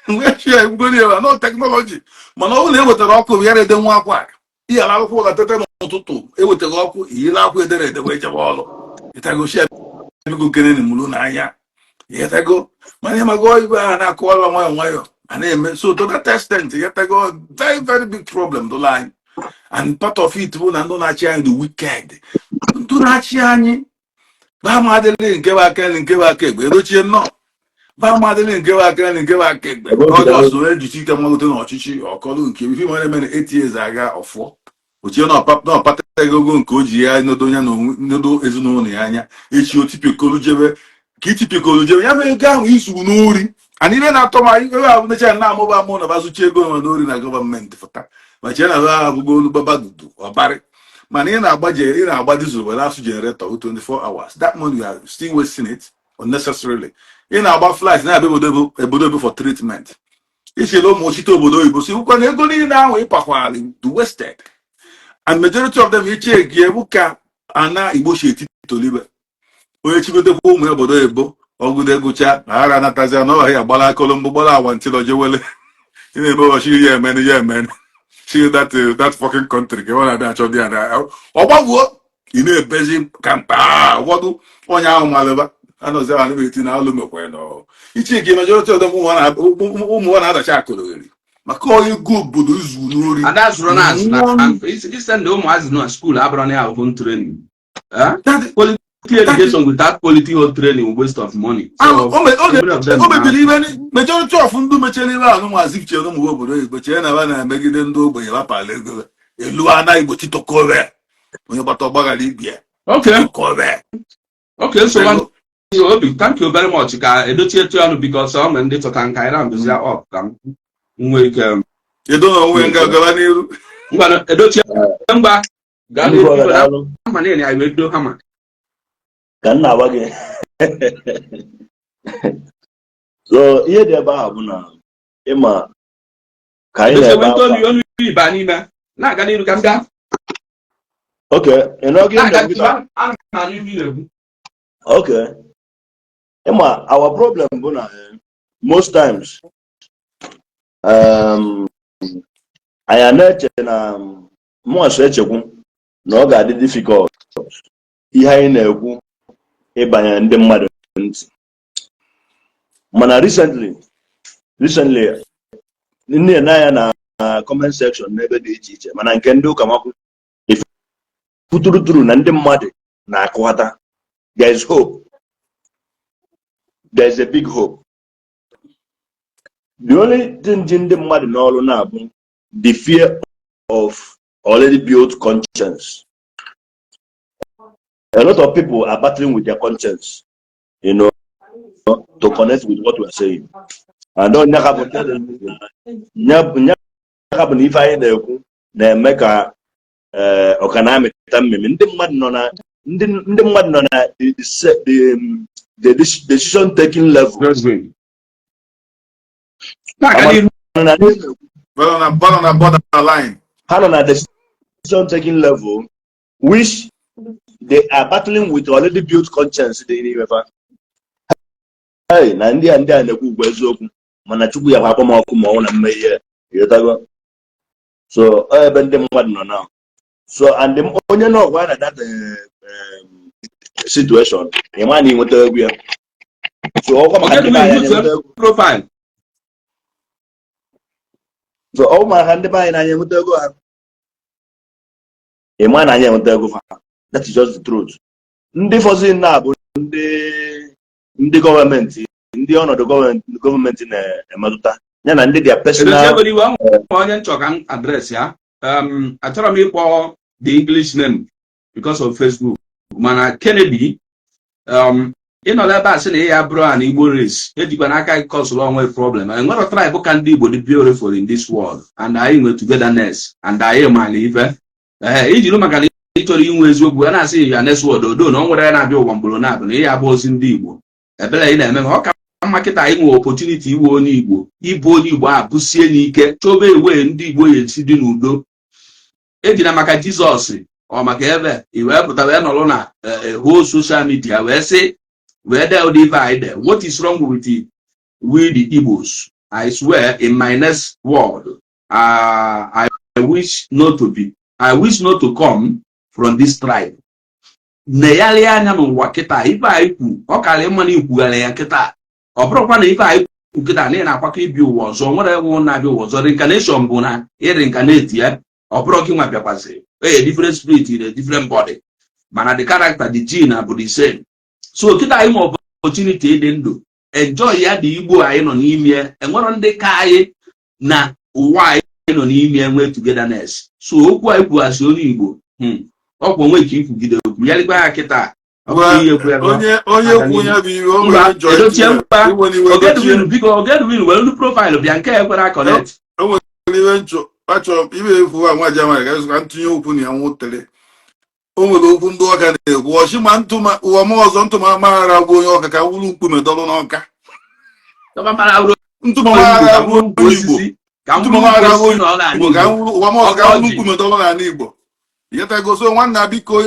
wee chi ya egbugoro ya no technology, mana ọ bụrụ na ewetara ọkụ ya ede nwa akwa ihe ala akwụkwọ ụlọ tete n'ụtụtụ, ewetaghị ọkụ iyila akwa edere ede wee jebe ọrụ ịtago. Shi ya biko kene mụrụ n'anya, ịghọtago. Mana ịmago igwe ahụ na-akụwala nwayọ nwayọ a na-eme. So to that extent, ịghọtago, very very big problem dụla anyị, and part of it bụ na ndị na-achị anyị dị wicked. Ndị na-achị anyị ba amadịrị nke bụ aka nri, nke bụ aka egbe. Edochie nnọọ ba amadịrị nke bụ aka nri, nke bụ aka egbe. Ọjọọ so ejisi ike mmalite n'ọchịchị ọkọlụ nke ife nwere mere 8 years aga ọfụọ ochie na ọkpata ego nke o ji ya nodo ya na nodo ezinụlọ ya anya. Echi otipikolu jebe ka itipikolu jebe ya bụ ego ahụ izu n'ori. And ihe na-atọ ma ego ahụ necha na amụba amụ na bazụchi ego nwe n'ori na gọọmenti fụta ma chee na ha abụgo olu babadudu ọbarị. Mana ị na-agba ị na-agba diesel were asụ generator 24 hours, that money you are still wasting it unnecessarily. Ị na-agba flight na-abịa obodo obodo ebe for treatment, ichele ụmụ ochite obodo oyibo si wụkwa na ego niile ahụ ịpakwara the wasted. And majority of them iche ebu ka ana Igbo si eti tolibe onye chigotekwa ụmụ ya obodo oyibo ọgụde gụcha na ara anatazi na ọhịa gbara akọlọmbụ gbara agwa jewele. Ị na-eme ọchị ya emene ya emene see that that fucking country ka ọ na-abịa achọ dị ya na ọ gbaguo. Ị na-ebezi ka mkpa ụfọdụ onye ahụ malụba anọzi ahụ na-eti na alụ mekwe nọ iche nke majority of them ụmụ ha na-adacha akụrụgheri maka ego obodo izu n'ori. Ada zụrụ na azụ na isi ndị ụmụazị nọ school abụrụ na ya home training. Quality education without quality home training, waste of money. So o mebiri ibe. Majority of ndị mechara ibe ahụ maazị chere ụmụ obodo oyibo chere na ha na-emegide ndị ogbenye bapala ego elu ana Igbo titokobe onye gbata ọgbaghara ibie. Titokobe. Okay, so Obi, thank you very much. Ka edochie etu ọnụ because ọ nwere ndị chọta nka anyị na-abụzi up ka m nwee ike. Edo na onwe nga gaba n'iru. Ngwa, edochie, ngwa, gaa n'iru biko na hama na anyị wee bido hama. Ka m na-agwa gị, so ihe dị ebe ahụ bụ na ịma ka anyị edochie na-ebe wee akwa olu olu ibe n'ime na-aga n'iru ka m gaa. Okay, ị nọ gị na-aga na n'iru, ana m anụ ife ị na-ekwu. Okay, ịma our problem bụ na most times anyị na-eche na mụnwa so echekwu na ọ ga-adị difficult ihe anyị na-ekwu ịbanye ndị mmadụ ntị, mana recently ndị na-anya na comment section n'ebe dị iche iche, mana nke ndị ụka makwu ifuturuturu na ndị mmadụ na-akụghata, there is hope, there is a big hope. The only thing ji ndị mmadụ n'ọrụ na-abụ the fear. of already built conscience. A lot of people are battling with their conscience to connect with what we are saying. And onye ka bụ nya ka bụ na ife anyị na-ekwu na-eme ka ọka na-amịta mmemme ndị mmadụ nọ na ndị mmadụ nọ na the decision taking level. Na-aga n'ihu. Nọ na borderline. Ha nọ na decision taking level, which they are battling with already built conscience dị n'ime fa. Hey, na ndị a na-ekwu ugwu eziokwu, mana Chukwu ya akpọ m ọkụ ma ọ na mme ihe, ịghọtago? So ọ ebe ndị mmadụ nọ now. So and onye nọ na that situation, ị ma na ịnweta egwu ya. So ọkwa maka ndị be anyị enweta egwu. Profile. So ọ maka ndị be anyị na anyị enweta ego ha, ị ma na anyị enweta ego fa. That is just the truth. Ndị fọzi na bụ ndị gọọmenti, ndị ọnọdụ gọọmenti na-emetụta ya na ndị their personal. Onye nchọ ka m address ya, achọrọ m ịkpọ the English name because of Facebook, mana Kennedy, ịnọrọ ebe a sị na ị ya bụrụ an Igbo race, ejikwa n'aka gị cause-ụrụ onwe problem. Enwere tribe ka ndị Igbo dị beautiful in this world, and anyị nwe togetherness and anyị maala ife. Ee, ijiri maka na ị chọrọ inwe eziokwu ya na-asị ya next world odo na o nwere ya na-abịa ụwa mgboro na-abụ na ị ya bụ ozi ndị Igbo ebere ị na-eme ma ọ ka mma. Kịta anyị nwere opportunity iwe onye Igbo, ịbụ onye Igbo a bụsie n'ike, chọba ewe ndị Igbo ya esi dị n'udo. Ejina maka Jizọs ọ maka ebe i wee pụta wee nọrọ na whole social media wee sị wee dee ụdị ife anyị dee. What is wrong with we the Igbos? I swear, in my next world, I wish not to come from this tribe. Negharị anya n'ụwa kịta, ife anyị kwu ọ karịa mma na ikwugharị ya kịta. Ọ bụrụkwa na ife anyị kwu kịta na ị na-akwakọ ibi ụwa ọzọ, nwere enwe na-abịa ụwa ọzọ. Reincarnation bụ na ịreincarnate ya, ọ bụrụ gị nwa bịakwasịrị a different spirit in a different body, mana the character, the gene bụ the same. So kịta anyị nwe opportunity ịdị ndụ, enjoy ya. Dị Igbo anyị nọ n'ime, enwero ndị ka anyị na ụwa anyị nọ n'ime nwee togetherness. So okwu anyị kwughasị onye Igbo, ọkwa onwe ka ikwugide okwu ya likwa ya kịta. Onye onye kwu ya bụ iwe o nwere njọ. Edochie mkpa Ogedwin, biko, Ogedwin, were ndị profile bịa nke ekwere connect. O nwere iwe nchọ achọrọ m iwe efu a nwa jamani ka ntụnye okwu na ya nwutere. O nwere okwu ndị ọka na-ekwu ọchị ma ntụma ụwa m ọzọ ntụma maghara bụ onye ọka ka wuru mkpume dọrọ n'ọka, ntụma maghara bụ onye Igbo, ntụma maghara bụ onye Igbo ka ụwa m ọzọ ka wuru mkpume dọrọ n'ala Igbo. Ịghọtago? So nwanna, biko,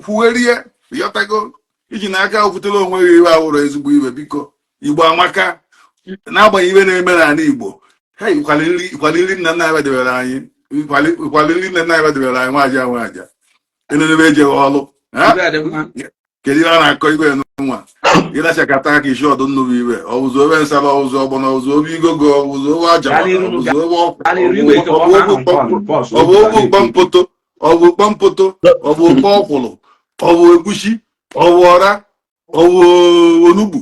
kwugherie. Ịghọtago? Iji n'aka okwutere onwe gị iwe awụrụ ezigbo iwe. Biko, Igbo amaka, n'agbanyeghị iwe na-eme n'ala Igbo. Hei, ịkwali nri nna nna anyị debere anyị, ịkwali nri nna nna anyị debere anyị. Nwaja nwaja enenebe ejeghị ọlụ. Kedu ihe a na-akọ igwe nwa ịlachakata aka isi ọdụ nnukwu iwe ọwụzụ obe nsala, ọwụzụ ọgbọnọ, ọwụzụ obe igogo, ọwụzụ obe aja, ọwụzụ obe ọkwụ, ọ bụ ogwu mkpọmpoto, ọ bụ mkpọmpoto, ọ bụ ụkpọ ọkwụrụ, ọ bụ egusi, ọ bụ ọra, ọ bụ onugbu,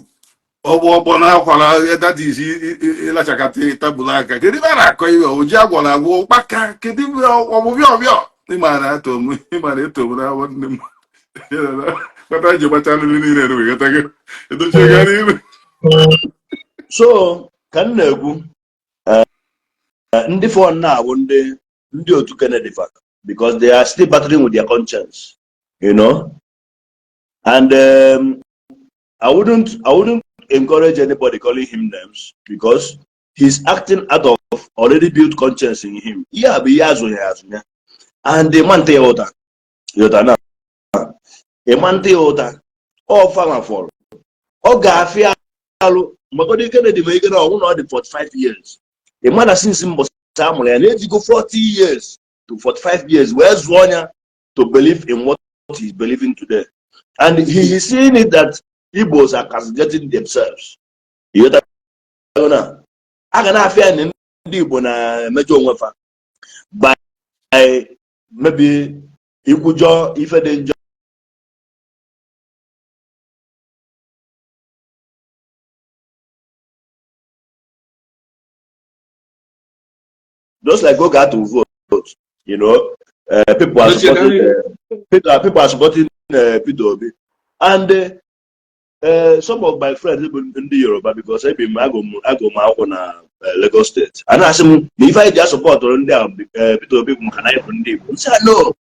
ọ bụ ọgbọnọ akwara that is ịlachakata tabụl aka. Kedu ebe a na-akọ iwe? Ọ bụ ji agwọrọ agwọ, ụkpaka? Kedu ebe ọ bụ bịọ bịọ? Ịmara eto m, ịmara eto m na nwanne m kpata ji gbacha nri niile na gị edochie gaa n'ihu. So ka m na-ekwu, ndị fọ na-abụ ndị otu Kennedy fa, because they are still battling with their conscience, and I wouldn't encourage anybody calling him names because he's acting out of already built conscience in him. Ihe a bụ ihe azụnye azụnye and ịma ntị ya ụta, ịghọta na ịma ntị ya ụta ọ fama fọrọ ọ ga-afịa alụ mgbagodi. Kennedy ma ike na ọnwụ na ọ dị 45 years. Ịma na since mbọsị a mụrụ ya na-ejigo 40 years to 45 years wee zụọ ya to believe in what he's believing today, and he is seeing it that Igbos are castigating themselves. Ịghọtago na a ga na-afịa na ndị Igbo na-emejọ onwe fa by maybe ikwujọ ife dị njọ, just like oge atụ vote. People are supporting people are supporting Peter Obi and some of my friends bụ ndị Yoruba, because ebi m, agụ m akwụkwọ na Lagos State, a na-asị m na ife anyị ji asupportụrụ ndị a Peter Obi bụ maka na anyị bụ ndị Igbo. Nsị no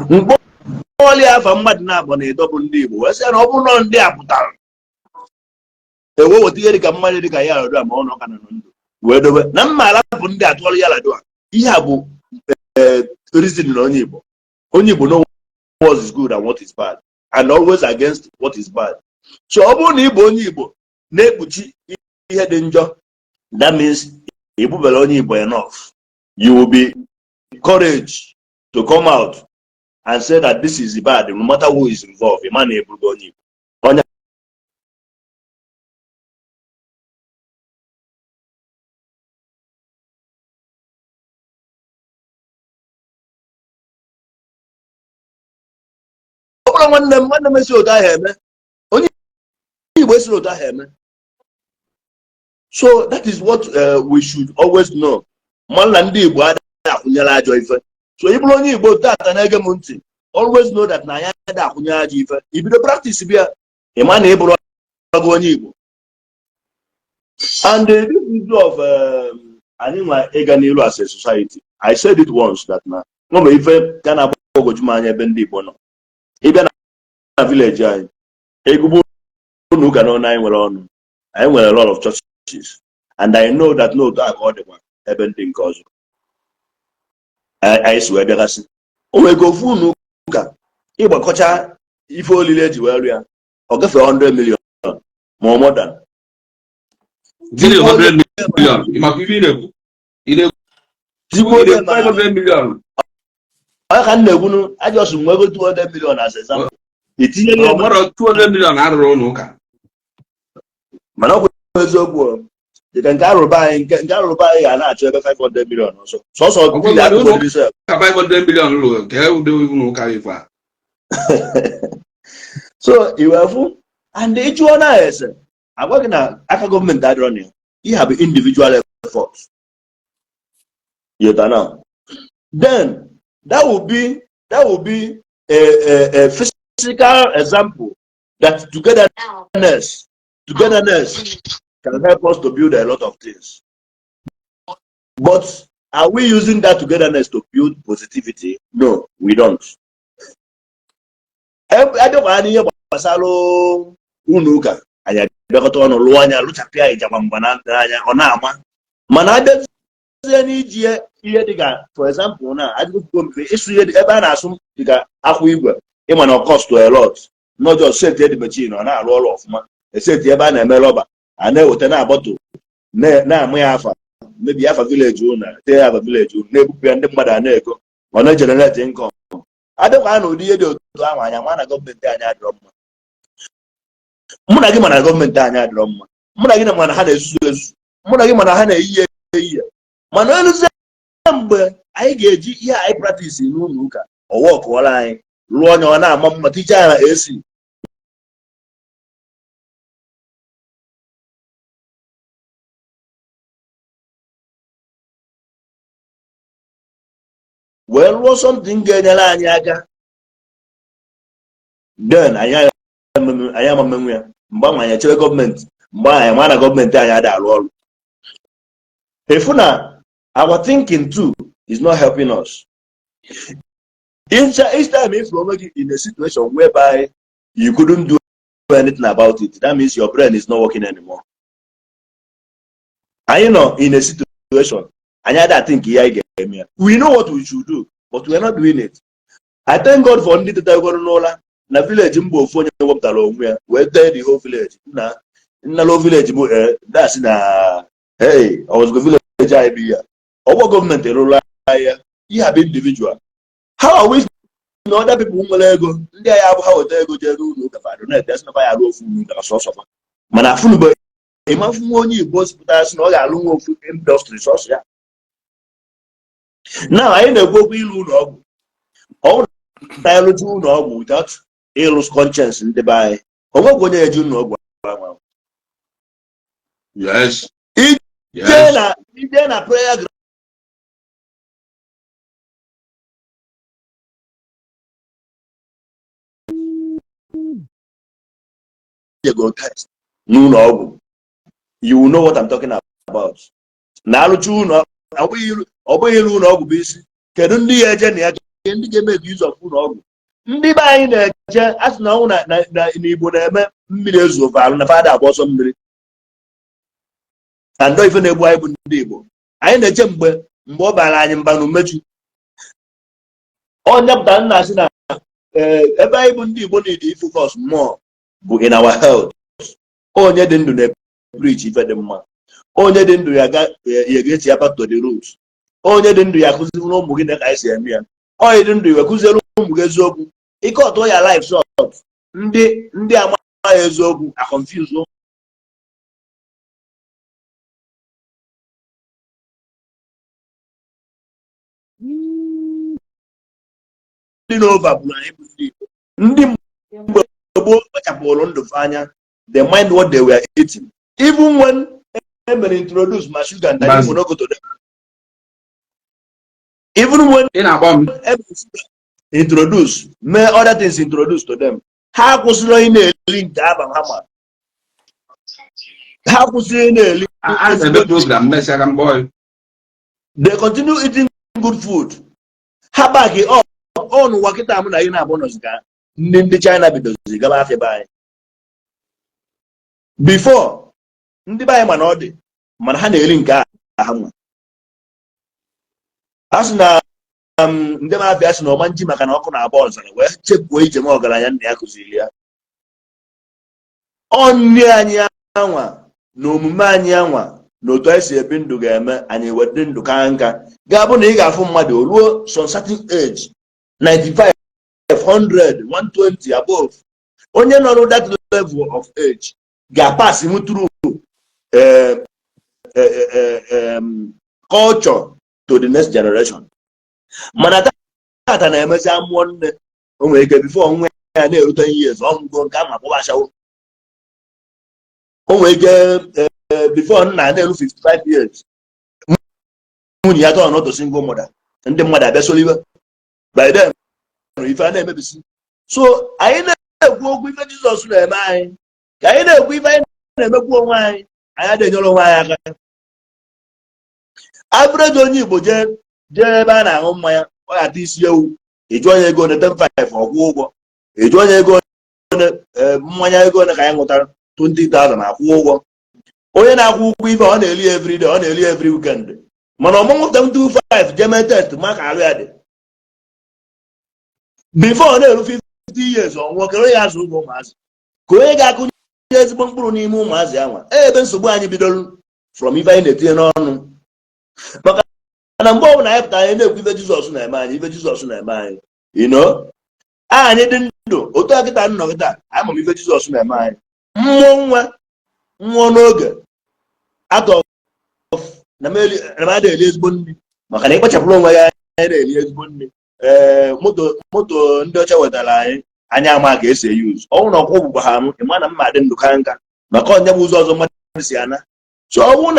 mkpọọlị afa mmadụ na-abụ na ịdọbụ ndị Igbo wee sị ya na ọ bụrụ na ndị a pụtara ewe weta ihe dịka mmadụ dịka Yar'Adua, ma ọ nọ ka nọ ndụ, wee dobe na mma arapụ ndị atụọrọ Yar'Adua. Ihe a bụ reason na onye Igbo know what is good and what is bad and always against what is bad. So ọ bụrụ na ị bụ onye Igbo na-ekpuchi ihe dị njọ, that means ị bụbere onye Igbo enough. You will be courage to come out and say that this is bad, no matter who is involved. Ị ma na eburugo onye Igbo onye. Ọ bụrụ nwanne m esi otu ahụ eme, onye Igbo esiri otu ahụ eme. So that is what we should always know. Mara na ndị Igbo adịghị akwụnyere ajọ ife. So ị bụrụ onye Igbo tata na-ege m ntị, always know that na anyị adịghị akwụnyere ajọ ife. Ibido practice bịa, ị ma na ị bụrụ ọgụ onye Igbo. And this issue of anyị nwa ịga n'ilu as a society, I said it once that na nwere ife ka na-agbagwoju m anya ebe ndị Igbo nọ. Ịbịa na village anyị, egugbo ụlọ ụka n'ọnụ anyị nwere, ọnụ anyị nwere a lot of churches, and I know that n'otu a ka ọ dịkwa ebe ndị nke ọzọ anyị si wee bịagasị. O nwere ka ofu ụlọ ụka ịgbakọcha ife olile eji wee rịa, ọ gafere 100 million ma ọ more than. Gịnị, 100 million? Ị makwa ife ị na-ekwu? Ị na-ekwu ị na-ekwu 500 million? Onye ka m na-ekwunu ajọsụ nwego 200 million as example itinye. Ọ nwere 200 million arụrụ ụlọ ụka. Mana ọ bụ eziokwu o, dịka nke arụba anyị, nke arụba anyị ga na-achọ ebe 500 million ọsọ sọsọ. Ọ bill bụrụ ụlọ akụkọ sef. Ụka 500 million lụrụ nke ụdị ụlọ ụka ife a. So iwefu and ịjụọ na ese, agwa gị na aka gọọmenti adịrọ na ya. Ihe a bụ individual effort. You now then that will be a physical example that togetherness can help us to build a lot of things. But are we using that togetherness to build positivity? No, we don't. Adịkwa n'ihe gbasara ụlọ ụka, anyị abịakọta ọnụ lụọ anya, lụchapịa ịjakwa mgba n'anya, ọ na-ama. Mana abịazie n'iji ihe dịka, for example, na adịghị mfe ịsụ ihe ebe a na-asụ dịka akwụ igwe, ịma na ọ cost a lot, not just set the machine, ọ na-arụ ọrụ ọfụma, eseti ebe a na-eme rọba, a na-eweta na bottle, na-amụ ya afa, mebi afa village unu, tee afa village unu, na-ebupụ ya, ndị mmadụ a na-ego, ọ na-egenerate income. Adịkwa na ụdị ihe dị otu ahụ, anya ma na gọọmenti anyị adịrọ mma. Mụ na gị ma na gọọmenti anyị adịrọ mma. Mụ na gị na mana ha na-ezuzu ezuzu. Mụ na gị mana ha na-eyi eyi. Mana eluzie mgbe anyị ga-eji ihe anyị practice n'ụlọ ụka, ọwa ọkụọla anyị rụọ onye, ọ na-ama mma, ticha ya na AC. Wee rụọ something ga-enyere anyị aka, then anyị amamenwu ya. Mgbe ahụ anyị echere gọọmenti, mgbe ahụ anyị ma na gọọmenti anyị adị arụ ọrụ. Efu na our thinking too is not helping us. Each time if onwe gị in a situation whereby you couldn't do anything about it, that means your brain is not working anymore. Anyị nọ in a situation anyị adịghị think ihe anyị ga-eme ya. We know what we should do, but we are not doing it. I thank God for ndị tetagoro n'ụla na village. Mba, ofu onye wepụtara onwe ya wee tee the whole village na nnalo village bụ dasị na hey, ọzụgo village anyị bụ ya ọgbọ gọọmenti rụrụ ahịa. Ihe a bụ individual. How are we na other people nwere ego, ndị agha abụ ha weta ego jee n'ụlọ ụka, fa donate, sị na fa ya arụ ofu ụlọ ụka sọsọ fa? Mana afụnugbe ịmafụ nwa onye Igbo pụtara sị na ọ ga-alụ nwa ofu industry sọsọ ya. Na anyị na-ekwu okwu ịlụ ụlọ ọgwụ, ọ bụrụ na anyị lụcha ụlọ ọgwụ without ịlụ conscience ndị be anyị, o nwekwa onye eji ụlọ ọgwụ ahụ. Ije. Na ije na prayer. Ijego test n'ụlọ ọgwụ, you will know what I'm talking about. Na alụcha ụlọ, ọ bụghị ịlụ ụlọ ọgwụ bụ isi. Kedu ndị ya eje na ya? Kedu ndị ga-eme use of ụlọ ọgwụ? Ndị be anyị na-eche, a sị na ọnwụ na Igbo na-eme mmiri ezu ofe alụ na fada agba ọsọ mmiri na ndọ. Ife na-egbu anyị bụ ndị Igbo, anyị na-eche mgbe ọ bara anyị mba na umeju. Onye pụtara nna asị na ebe anyị bụ ndị Igbo need focus more bụ in our health. Onye dị ndụ na-preach ife dị mma. Onye dị ndụ ya ga-echi ya back to the roots. Onye dị ndụ ya akụziri ụmụ gị na ka anyị si eme ya. Onye dị ndụ ya kụziere ụmụ gị eziokwu. Ike ọtọ ya life short. Ndị amaghị eziokwu a confuse. Ndị na-ova bụrụ anyị bụ ndị Igbo, ndị mgbe gboo kpachapụrụ ndụ fa anya. They mind what they were eating. Even when e mere introduce ma sugar and Maazị. no go to them. Even when Ị na-agba m. e mere sugar introduce, mee other things introduce to them, ha kwụsịrị ị na-eli nke aba ha, ma ha kwụsịrị ị na-eli A na-eme program mesịa ka mgbe ọyị. They continue eating good food. Ha back up ọ n'ụwa kịta mụ na anyị na-abụ nọzi ka ndị China bidozi gaba afịa be anyị. Before, ndị be anyị mana ọ dị mana ha na-eri nke a ha nwa. A sị na ndị na-abịa sị na ọma nji maka na ọkụ na-agba ọzara wee chekwuo ije m ọgaranya nna ya kụziri ya. Ọ nri anyị anwa na omume anyị anwa na otu anyị si ebi ndụ ga-eme anyị weta ndụ ka nka ga-abụ na ị ga-afụ mmadụ o ruo some certain age, 95, 100, 120 above. Onye nọ na that level of age ga-pass him through culture to the next generation. Mana tata na-emezi amụọ nne, o nwere ike before nwa ya na-erute years, ọmụgo nke ama kpọba ashawo. O nwere ike before nna na-eru 55 years, nwunye ya tọọ n'otu single mother. Ndị mmadụ abịa soliwe. By then ife a na-emebisi. So anyị na-ekwu okwu ife Jizọs na-eme anyị, ka anyị na-ekwu ife anyị na-emekwu onwe anyị. Anyị adịghị enyere onwe anyị aka. Average onye Igbo jee jee ebe a na-aṅụ mmanya, ọ ga-ata isi ewu. Ịjụ onye ego one, 10,5, ọkwụ ụgwọ. Ịjụ onye ego one, mmanya ego one ka anyị ṅụtara, 20,000, akwụ ụgwọ. Onye na-akwụ ụgwọ ife ọ na-eli every day, ọ na-eli every weekend, mana ọmụmụ 25 jee mee test ma ka arụ ya dị before ọ na-eru 50 years, ọ nwụọ. Kere onye azụ ụgwọ ụmụazị, ka onye ga-akụnye ezigbo mkpụrụ n'ime ụmụazị anwa. Ebe nsogbu anyị bidoro from ife anyị na-etinye n'ọnụ, maka na mgbe ọbụla anyị pụtara, anyị na-ekwu ife Jizọs na-eme anyị, ife Jizọs na-eme anyị. Anyị dị ndụ otu a kịta nnọ kịta, anyị ma ife Jizọs na-eme anyị. Mmụọ nwa nwụọ n'oge atọ na m eli ezigbo nri, maka na ịkpachapụrụ onwe ya anyị na-eli ezigbo nri. Ee, moto ndị ọcha wetara anyị, anyị ama ka esi eyuz ọnwụ na ọkwụ ọgbụgba ha m ịma na mma dị ndụ ka nka, maka onye bụ ụzọ ọzọ mmadụ si ana. So ọnwụ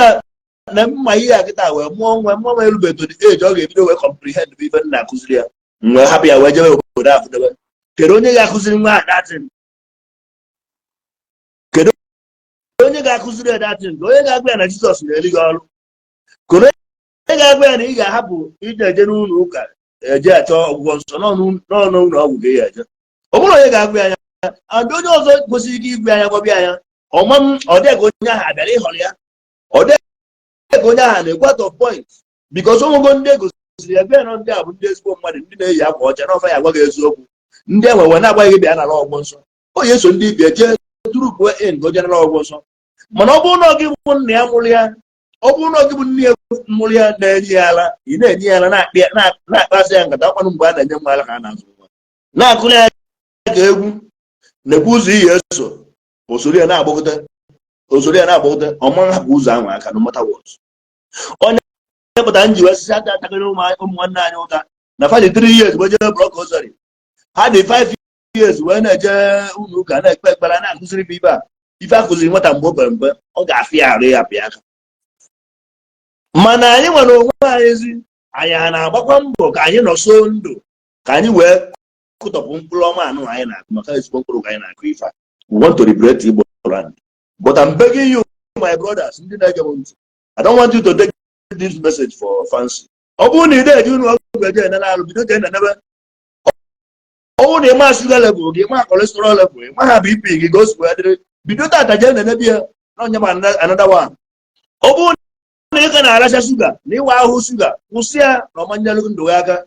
na mma ihe a kịta wee mụọ nwa, mụọ nwa erubeghị to the age ọ ga-ebido wee comprehend bụ ife nna akụziri ya, wee hapụ ya wee jebe obodo afụdebe. Kedu onye ga-akụziri nwa a that thing? Kedu onye ga-akụziri ya that thing? Onye ga-agwa ya na Jizọs na-eri gị ọrụ? Kedu onye ga-agwa ya na ị ga-ahapụ ije eje n'ụlọ ụka eje achọ ọgwụgwọ nsọ n'ọnụ ụlọ ọgwụ ka ị eje? Ọ bụrụ onye ga-agwa ya anya and onye ọzọ kwesịrị ike igwe anya gwabịa anya ọma m, ọ dịghị ka onye ahụ abịara ịhọrọ ya, ọ dịghị ka onye ahụ na-ekwu out of point, because onwego ndị egosiri ebe nọ. Ndị a bụ ndị ezigbo mmadụ, ndị na-eyi akwa ọcha n'ọfa ya agwa gị eziokwu. Ndị enwe wee na-agwa gị bịa nara ọgwụ nsọ, o ya eso ndị ibi eje turupuo in ka o jee nara ọgwụ nsọ. Mana ọ bụrụ na ọ gị bụ nna ya mụrụ ya, ọ bụrụ na ọ gị bụ nne ya mụrụ ya na-enye ya ala, ị na-enye ya ala, na-akpasị ya nkata ọkwanụ. Mgbe a na-enye nwa ala ka a na-azụ nwa, na-akụrụ ya ka egwu na-ekwu ụzọ iyi eso osoro ya na-agbakọta, osoro ya na-agbakọta, ọma hapụ ụzọ ahụ aka no matter what. Onye pụtara nji wee sisi aka atakịrị ụmụ nwanne anyị ụta na fa dị 3 years wee jee block rosary, ha dị 5 years wee na-eje ụlọ ụka na-ekpe ekpere, na-akụziri ife a. Ife akụziri nwata mgbe o pere mpe, ọ ga-afịa arụ ya pịa aka. Mana anyị nwere onwe anyị zi anyị a na-agbakwa mbọ ka anyị nọ so ndụ ka anyị wee kụtọpụ mkpụrụ ọma anụ anyị na-akụ, maka ezigbo mkpụrụ ka anyị na-akụ ife a. We want to liberate Igbo. land. But I'm begging you, my brothers, ndị na-ege m ntị, I don't want you to take this message for fancy. Ọ bụrụ na ị na-eji ụlọ ọgwụ eje enene alụ, bido jee nenebe. Ọ bụrụ na ị ma sugar level gị, ma cholesterol level, ị ma ha BP gị, ka o si wee dịrị, bido tata jee nenebe ya na onye ma. Another one, ọ bụrụ na ị ka na-aracha sugar na ịwa ahụ sugar, kwụsị ya na ọmanyelụ ndụ gị aka.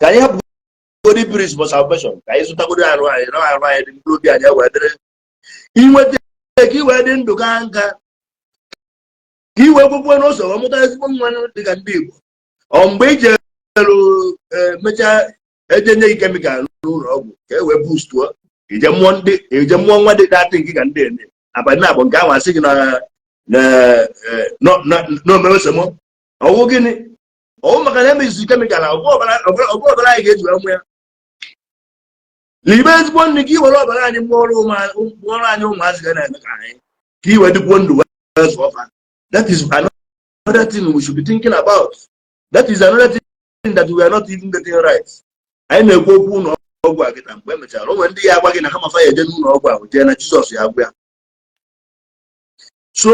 Ka anyị hapụgodi preach for salvation, ka anyị zụtagodi arụ anyị na arụ anyị dị, mkpụrụ obi anyị wee dịrị inweta ka ị wee dị ndụ ka nka, ka ị wee kwekwe n'ụzọ wee mụta ezigbo nwa dịka ndị Igbo. Ọ mgbe i jeru mechaa eje nye gị chemical n'ụlọ ọgwụ ka e wee boostuo, ije mụọ ndị, ije mụọ nwa dị datị nke ka ndị ene abalị na-abụ nke ahụ, asị gị na na omewesemo. Ọwụ gịnị? Ọwụ maka na emeziri chemical. Ọbụ ọbara anyị ga-eji wee mụ ya. Libe ezigbo nri ka i were ọbara anyị mụọrọ anyị ụmụazị ga na-eme ka anyị, ka i wee dịkwuo ndụ wee zụọ fa. That is another thing we should be thinking about. That is another thing that we are not even getting right. Anyị na-ekwu okwu ụlọ ọgwụ a kịta. Mgbe emechara, o nwere ndị ya agwa gị na ha mafa ya eje n'ụlọ ọgwụ ahụ jee na Jizọs ya agwa ya. So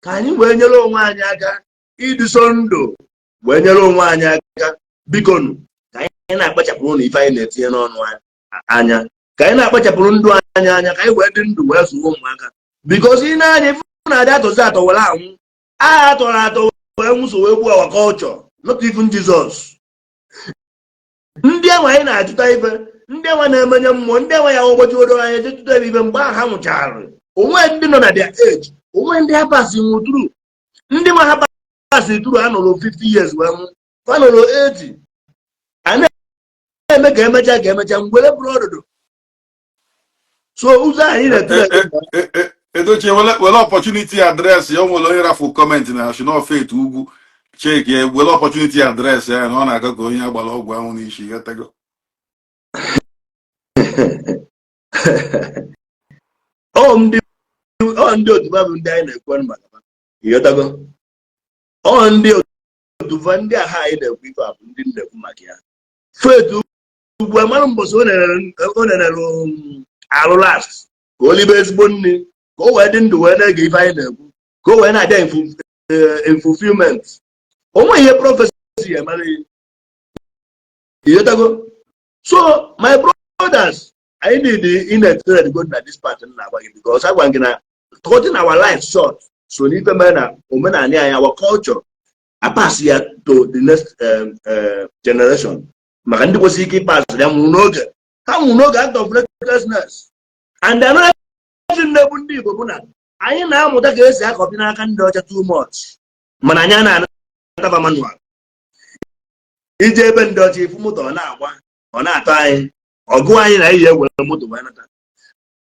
ka anyị wee nyere onwe anyị aka ịdịso ndụ, wee nyere onwe anyị aka, bikonu, ka anyị na-akpachapụrụ na ife anyị na-etinye n'ọnụ anya, ka anyị na-akpachapụrụ ndụ anyị anya, ka anyị wee dị ndụ wee zụọ ụmụaka, because ị na-anya ifu na-adị atọzi atọ were anwụ agha atọrọ atọ wee nwụso wee gbuo our culture, not even Jesus. Ndị enwe anyị na-ajụta ife, ndị enwe na-emenye mmụọ, ndị enwe ya ụbọchị odo anyị ejejụta ife mgbe ahụ ha nwụchara onwe. Ndị nọ na their age onwe, ndị ha pasi nwụtụrụ, ndị nwe ha pasi tụrụ, ha nọrọ 50 years wee nwụ, fa nọrọ 80. A na-eme ka emecha ka emecha ngwere bụrụ ọdụdụ. So ụzọ anyị na-etule. Edochie, were opportunity address ya. O nwere onye rafu comment na Shino Faith Ugwu cheki. Were opportunity address ya na ọ na-aga ka onye agbara ọgwụ ahụ n'isi ghọtago. Ọ ndị otu bụ ndị anyị na-ekwu maka ha, ịghọtago? Ọ ndị otu fa, ndị agha anyị na-ekwu ife a bụ ndị na-ekwu maka ya. Faith Ugwu amarụ mbọsị o nenere alụ last ka o libe ezigbo nri, ka o wee dị ndụ wee na-ege ife anyị na-ekwu, ka o wee na-abịa in fulfillment. O nweghị ihe prophecy ya emere ya, ịghọtago? So my brothers, anyị need ị na-etere go na this part na agwa gị, because agwa gị na cutting our life short so n'ife mere na omenala anyị, our culture, apass ya to the next generation, maka ndị kwesịrị ike ịpass ya nwụrụ n'oge, ha nwụrụ n'oge out of recklessness. And another thing na-egbu ndị Igbo bụ na anyị na-amụta ka esi acopy n'aka ndị ọcha too much, mana anyị a na-anataba manual. Ije ebe ndị ọcha, ifu moto ọ na-agba, ọ na-atọ anyị ọgụ anyị na iyi ewere moto wee nata.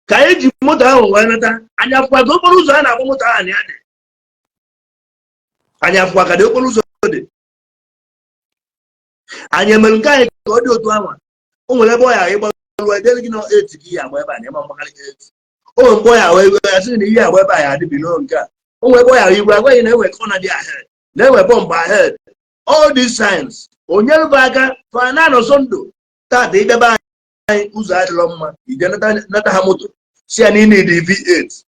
Ka anyị ji moto ahụ wee nata, anyị afụkwa ka okporo ụzọ a na-agba moto ahụ na ya dị, anyị afụkwa ka dị okporo ụzọ dị. Anyị emere nke anyị ka ọ dị otu ahụ. O nwere ebe ọ ya ịgbaruo, edere gị na 8 ka ihe agba ebe a na ịma mgbakarị 8. O nwere mgbe ọ ya wee ya sị na ihe agba ebe a ya adị below nke a. O nwere ebe ọ ya igwe agwaghị na enwe corner dị ahead, na enwe bump ahead. All these signs onye rụba aka fa na-anọsọ ndụ tata. Idebe anyị ụzọ adịrọ mma, ije nata ha moto, si ya na ị need V8,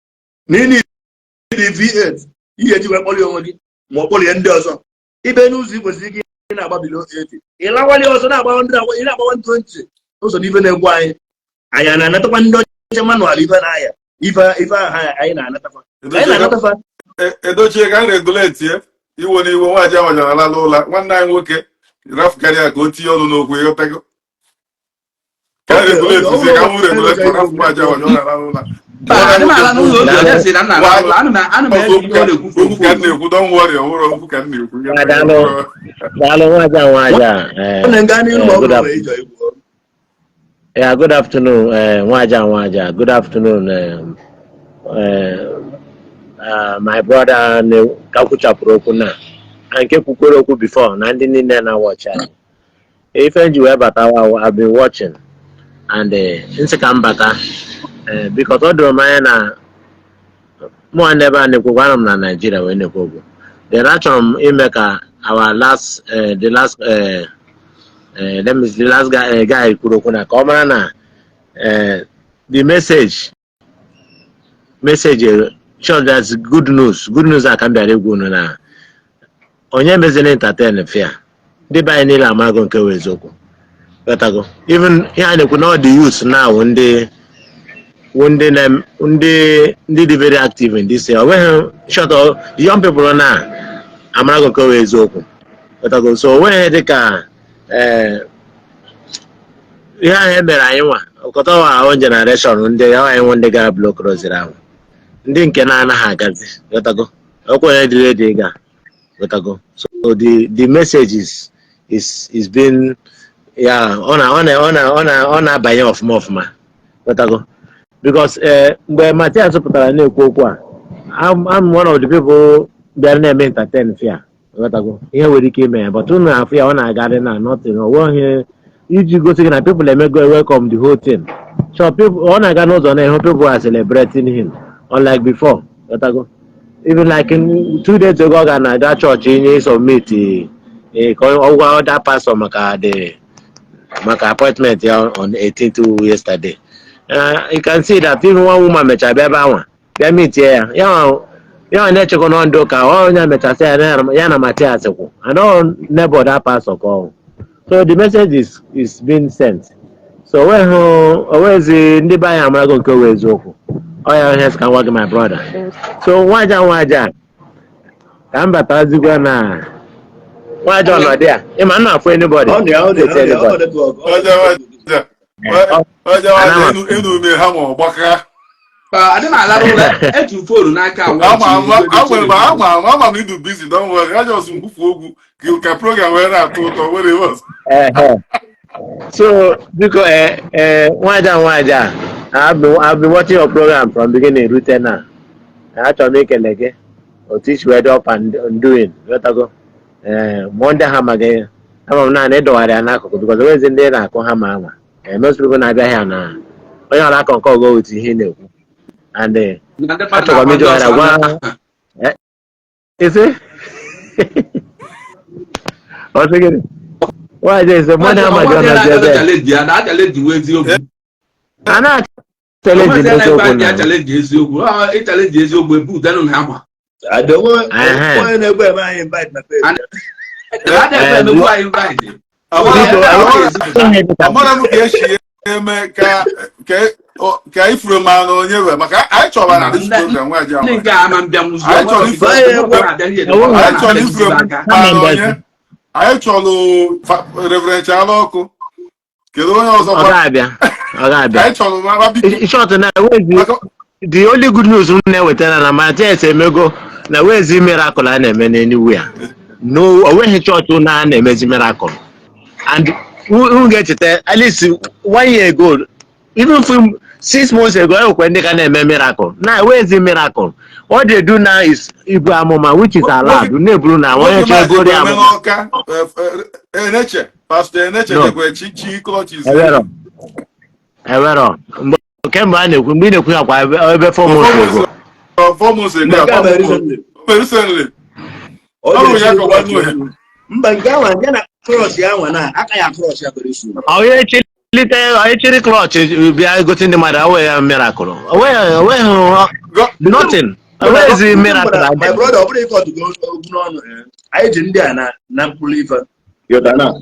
na ị need V8 ihe eji wee kpọrọ onwe gị ma ọ kpọrọ ndị ọzọ ibe n'ụzọ. Ị kwesịrị ike ị na-agba below 80, ị lawali ọzọ na-agba 100, ị na-agba 120 ụzọ. N'ife na-egwu anyị, anyị na-anatakwa ndị ọcha manual ife na-aya ife ife ahụ anyị na-anatakwa, anyị na-anatafa. Edochie, ka m regulate ya. Iwe n'iwe, nwaanyị ahụ jara alala ụla. Nwanne anyị nwoke rafukarịa ka o tinye ọnụ n'okwu, ịghọtago? Ka m regulate zie, ka m regulate, rafu nwaanyị ahụ jara alala ụla. Adị m ala n'ụlọ obi onye sị na m na-ala ụlọ. Ana m ege ihe ọ na-ekwu. Okwu ka m na-ekwu, don't worry, ọ bụrụ okwu ka m na-ekwu. Daalụ, daalụ, nwaja nwaja. Ọ na-nga n'ihu ma ọ Good bụrụ na ịchọ ikwu. Yeah, good afternoon, nwaja nwaja. Good afternoon, my brother ka kwuchapụrụ okwu na nke kwukwere okwu before na ndị niile na-watch anyị. Ife nji wee batawa, I've been watching and nsị ka m bata because ọ doro m anya na mụ n'ebe a na-ekwu okwu, anọ m na Naịjirịa wee na-ekwu okwu. Then achọrọ m ime ka our last the last let me the last guy kwuru okwu na ka ọ mara na the message Message, sure, that's good news. Good news a ka m bịara igwa unu na onye mezina entertain fear. Ndị be anyị niile amago nke wụ eziokwu. Ghọtago? Even ihe a na-ekwu na ọ dị youths now, ndị wụ ndị na ndị dị very active in this area. O nweghị short of the young people na amarago nke wụ eziokwu. Ghọtago? So o nweghị dịka ihe ahụ e mere anyị nwa ọkọtawa our own generation, ndị anyị nwe, ndị gara block rosary ahụ, ndị nke na-anaghị agazi. Ghọtago? Okwu onye dị ready ịga. Ghọtago? So the message is being, ya, ọ na ọ na ọ na ọ na-abanye ọfụma ọfụma. Ghọtago? Because mgbe Matias pụtara na-ekwu okwu a, I'm one of the people bịara na-eme entertain fear. Ghọtago? Ihe nwere ike ime ya, but unu afụ ya, ọ na-agarị na nothing. O nweghị iji gosi gị na people emego welcome the whole thing. So people, ọ na-aga n'ụzọ na-ehụ people are celebrating him, unlike before. Ghọtago? Even like in 2 days ago, ọ ga na-aga chọọchị inye submit ka ọ gwa other pastor maka appointment ya on 18th yesterday. You can see that even one woman mechara bịa ebe anwa bịa meet ya. Ya nwa na-echekwa na ndị ụka onye mechasị ya ya na Matias kwụ and all neighbor that pastor ka ọ. So the message is being sent. So onwezi ndị be anyị amarago nke wụ eziokwu. Ọ ya ihe ka nwa gị, my brother. So nwaja nwaja ka m batazikwa na nwaja ọnọdụ a ịma nna afụ anybody. Ọ na ya, ọ na ya, ọ na ya, ọ anybody. Network, ọ Ọja network. waja ọja waja. Anama. Enu ume ha ma ọ gbaka. Adị m alarụ ụra, eji m phone n'aka. Ama ama agwere m ama ama ama m idu busy. Don't worry, I just mgbufu okwu ka program wee na-atọ ụtọ were was. Ehe. So biko, nwaja nwaja, I've been watching your program from beginning rute now. Achọrọ m ikele gị otu isi wee dị up and doing. Ghọtago? Mụọ ndị ha amaghị ama m naanị ịdọgharị ya n'akụkụ because onwezi ndị na-akụ ha ma ama. Most people na-abịa here na onye ọla akọ nke ọgọ otu ihe ị na-ekwu and achọkwa m iji ohere gwa isi ọ sị gịnị nwaanyị ese mụ na amaghị ọnọdụ ebe Challenge ya na achallenge nwe eziokwu. A na-achallenge n'eziokwu na Achallenge eziokwu, ịchallenge eziokwu ebu udenụ na ama. Ada onwe Ehe. onye na-egbu eme anyị invite na page. A na-efe emegbu anyị invite. Amara m ka esi eme ka ifuru ma na onye we maka anyị chọrọ na this program nwaji Ndị nke a ama mbịa nwụzi. Anyị chọrọ anyị chọrọ ifuru ma na onye anyị chọrọ Reverend Chala Ọkụ. Kedu onye ọzọ? Ọ ga-abịa, ọ ga-abịa. Anyị chọrọ ma biko. In short, na wezi the only good news m na-ewetara na Matias emego na wezi miracle a na-eme n'Enugu ya no, o nweghị chọọchị na a na-emezi miracle. And unu ga-echeta at least one year ago, even from 6 months ago, enwekwa ndị ka na-eme miracle. Na wezi miracle, what they do now is ibu amụma, which is allowed, na-eburu na onye chọrọ eburu ya eme amụma. N'ọka Eneche, Pastor Eneche. No. Dekwe chi chi crutches. Ewero mgbe kemgbe a na-ekwu, mgbe ị na-ekwu ya kwa ebe 4 months ago. 4 months ago. Mba, nke a mere recently. Recently. Ọ Ọ bụ ya ga-esi ka ọ gwa ya. Mba, nke anwa nke na cross ya anwa na aka ya cross ya very soon. Onye chilite, onye chiri crutch bịa gosi ndị mmadụ onwe ya miracle, onweghị nothing, onweghịzi miracle. My brother, ọ bụrụ ike ọtụgo okwu n'ọnụ, anyị ji ndị a na mkpụrụ ife. Yọta na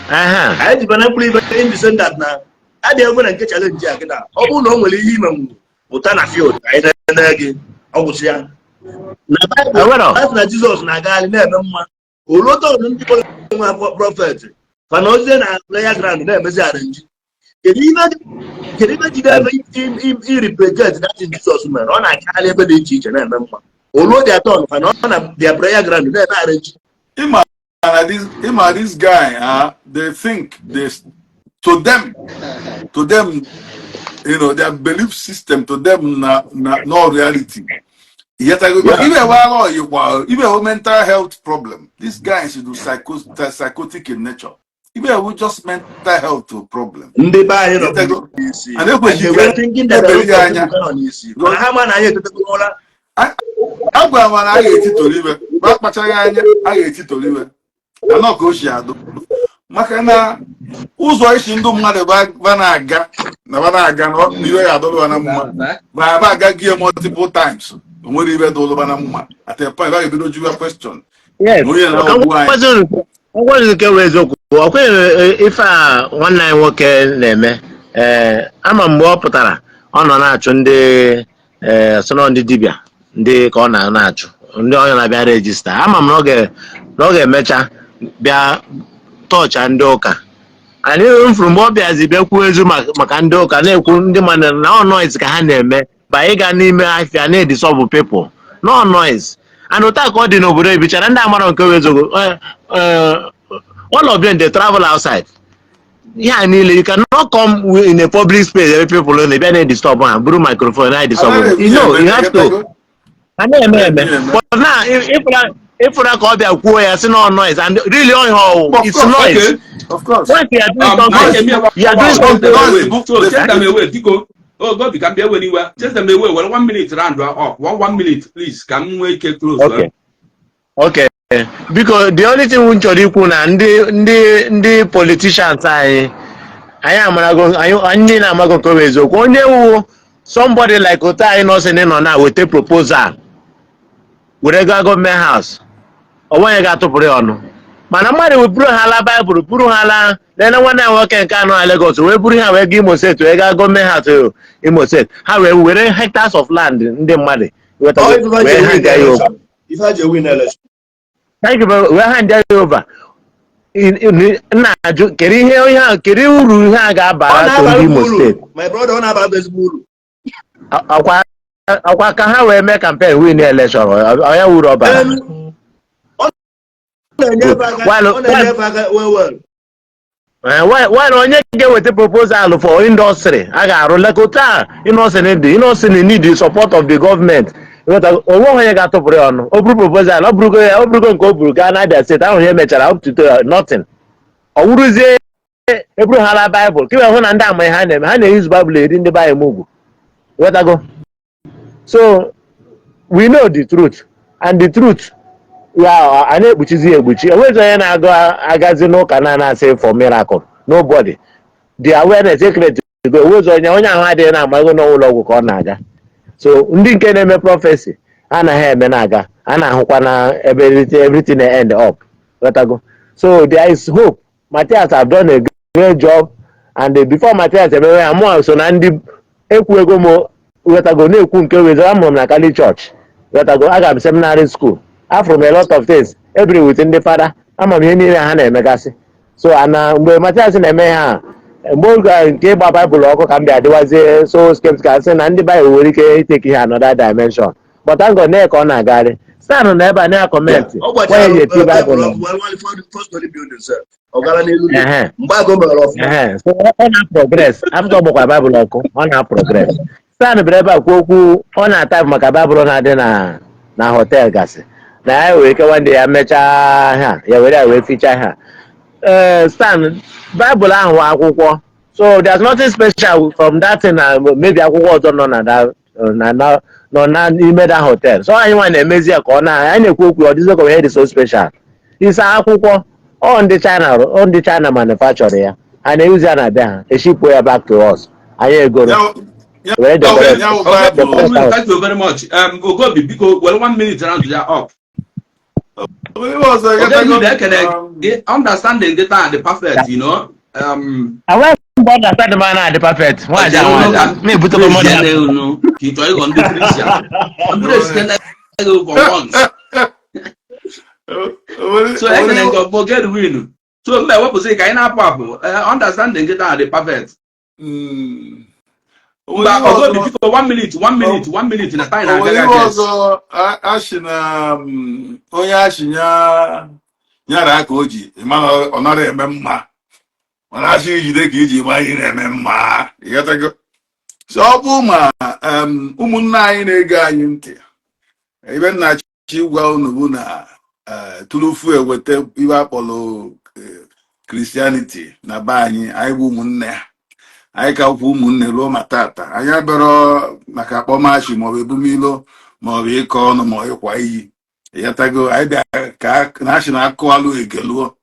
anyị jikwa na mkpụrụ ife in the sense that na adị egwe na nke challenge a kịta. Ọ bụrụ na o nwere ihe ime nwuru pụta na field ka anyị nene gị, ọ gwụsị ya na Baịbụl. Ewero. Asị na Jizọs na-agagharị na-eme mma oluoto ndị kpọrọ nwa prophet fana ozie na prayer ground na-emezi arrange. Kedu ibe jide ebe ireplicate that thing Jizọs mere? Ọ na-agagharị ebe dị iche iche na-eme mma, oluo dị atọ fana ọ na their prayer ground na-eme arrange. Ịma na this, ịma this guy, they think this to them, their belief system to them na no reality. Yet I go even while you even mental health problem. This guy is do psychotic in nature. Even with just mental health problem. Ndị be anyị nọ Yetago. n'isi. And ekweghị And they were thinking that ebeli ya anya. nọ n'isi, mana ha ma na anyị etetego n'ụra. A gwara m na a ga-etitoli iwe ma akpachaghị anya, a ga-etitoli iwe anọ ka o si adụ maka na ụzọ isi ndụ mmadụ ba na-aga na Na ba na-aga na iwe ya adọrọ na mma, ma ba aga gị multiple times, o nwere ibe dụrụ na mma. At a point, ba ga-ebido jụwa question. Yes. Onye na-agwụ anyị. Ngwazi nke wee eziokwu, ọ kwenyere ife a nwanne anyị nwoke na-eme. Ee, ama mgbe ọ pụtara, ọ nọ na-achụ ndị, ee, sọnọ ndị dibịa, ndị ka ọ na-achụ ndị onye na-abịa register. Ama m na ọ ga-emecha bịa tọọcha ndị ụka. Anyị mfụrụ mgbe ọ bịazi bịa kwuo ezu maka ndị ụka na-ekwu ndị mmadụ na ọ noise ka ha na-eme ba ịga n'ime afịa na-edisturb people, no noise. And otu a ka ọ dị n'obodo ebichara ndị amara nke wezogo. All of them, they travel outside. Ihe a niile, you cannot come in a public space ebe people na-ebịa na-edisturb ha, buru microphone na-edisturb ha. You have to ha na-eme eme. But na ịfụra ka ọ bịa kwuo ya si no noise, and really ọ ihe ọwụ, it's noise. Of course. Once you are doing something, you are doing something. Noise. So chase them away, biko. Oh God, ka m bịa were iwe. Chase them away. Were one minute round up. One one minute, please. Ka m nwee ike close. Okay, biko, the only thing m chọrọ ikwu na ndị politicians anyị, anyị amarago, anyị niile amago nke bụ eziokwu. Onye wu somebody like otu anyị nọ sị na nọ na weta proposal were gaa government house, onweghị ga-atụpụrụ ya ọnụ. Mana mmadụ wee buru ha la Baịbụl, buru ha la lene nwanne ya nwoke nke anọ na Lagos, wee buru ha wee gaa Imo State, wee gaa government house Imo State, ha wee were hectares of land ndị mmadụ wee hand ya over. Ife ha ji win election. Thank you very, wee hand ya over. Na-ajụ kedu ihe a, kedu uru ihe a Ọ ga-abara to na-abara ndị Imo uru. State? My brother, ọ na-abara ezigbo uru. Akwa ka ha wee mee campaign, win election, ọ ya uru ọ bara? Ọ na-enyefe aka. Ọ na-enyefe aka well well. While onye ga-eweta proposal for industry a ga-arụ lekọta a, industry dị, industry need the support of the government. Onwe onye ga-atụpụrụ ya ọnụ. O buru proposal, ọ bụrụgo ya, ọ bụrụgo nke o buru gaa n'Abia State ahụ, ihe mechara up to nothing. Ọ wụrụzie eburu ha la Baịbụl ka hụ na ndị ama ha na-eme, ha na-eyuzu Baịbụl eri ndị be ugwu. Ghọtago? So we know the truth, and the truth ya a na-ekpuchizi ya ekpuchi. Enweghị onye na-agụ agazi n'ụka na na-asị for miracle. Nobody. The awareness ecreate go. Enweghị onye ahụ adịghị na-amago n'ụlọ ọgwụ ka ọ na-aga. So ndị nke na-eme prophecy anaghị eme na-aga, a na-ahụkwa na ebe everything end up. Ghọtago? So there is hope. Matthias have done a great job, and before Matthias emewe ya, mụ so na ndị ekwu ego m. Ghọtago? Na-ekwu nke wezo. Amụrụ m na Catholic Church. Ghọtago? Aga m seminary school, afụrụ m a lot of things ebiri with ndị fada, ama m ihe niile ha na-emegasị. So ana mgbe Matthias na-eme ha, mgbe oge nke ịgba Baịbụl ọkụ, ka m bịa dịwazie so skeptical, sị na ndị Baịbụl nwere ike itake ihe another dimension. But thank God na ka ọ na-agagharị stan na ebe a na comment. Ọ gbachara onye ji eti Baịbụl tebụl ọkụ wee first story building sef. Ọ gara n'elu. Mgbe agụ mere ọfụma. Ehe. So ọ na-progress after ọ gbakwara Baịbụl ọkụ, ọ na-progress. Stan bịara ebe a kwuo okwu, ọ na-ata maka Baịbụl na-adị na hotel gasị, na ya were ike one day ya mechaa ha, ya were ya wee fichaa ha. Ee, Stan, Baịbụl ahụ akwụkwọ, so there's nothing special from that thing na maybe akwụkwọ ọzọ nọ na nọ na n'ime that hotel. So anyị nwa na-emezi ya ka ọ na anyị na-ekwu okwu, ọ dịzị ka ihe dị so special. Isa akwụkwọ ọ ndị China ọ ndị China manufacture ya, ha na-eyuzi ya na be ha, eshipụ ya back to us, anyị egoro were decorate. Ya wụ Okay, Bible. okay, thank you very much. Ogobi, biko, were one minute round ya up. Ihe ọzọ Okay, ịghọtago, you ekele gị understanding gị taa dị perfect. Enweghị mgbe ọ ga-asa dị ma na-adị perfect. Nwaja nwaja na-ebutekwa mmadụ. Unu ka ị chọọ ịghọ ndị Christian. Ndị esitela gị for once. So ekele nke ọbụ get win. So mba ewepụsị ka anyị na-apụ apụ. Understanding gị taa dị perfect. Mba Ogobi, biko, one minute, one minute, one minute na time O nwere na-agaghị ihe aga. Ọzọ asị na onye achị nya nyara aka o ji ịma na ọ nara eme mma, mana achị ijide ka iji ma ihe na-eme mma. Ịghọtago? So ọ bụ ma ụmụnne anyị na-ege anyị ntị, ebe nna chi gwa unu bụ na turufu eweta iwe akpọrọ Christianity na be anyị, anyị bụ ụmụnne ya, anyị ka kwụ ụmụnne ruo ma tata. Anyị abịarọ maka akpọmachi maọbụ ebumilo maọbụ ịkọ ọnụ ma ịkwa iyi. Ịghọtago? Anyị bịa ka na achị na akọwalụ egeluo,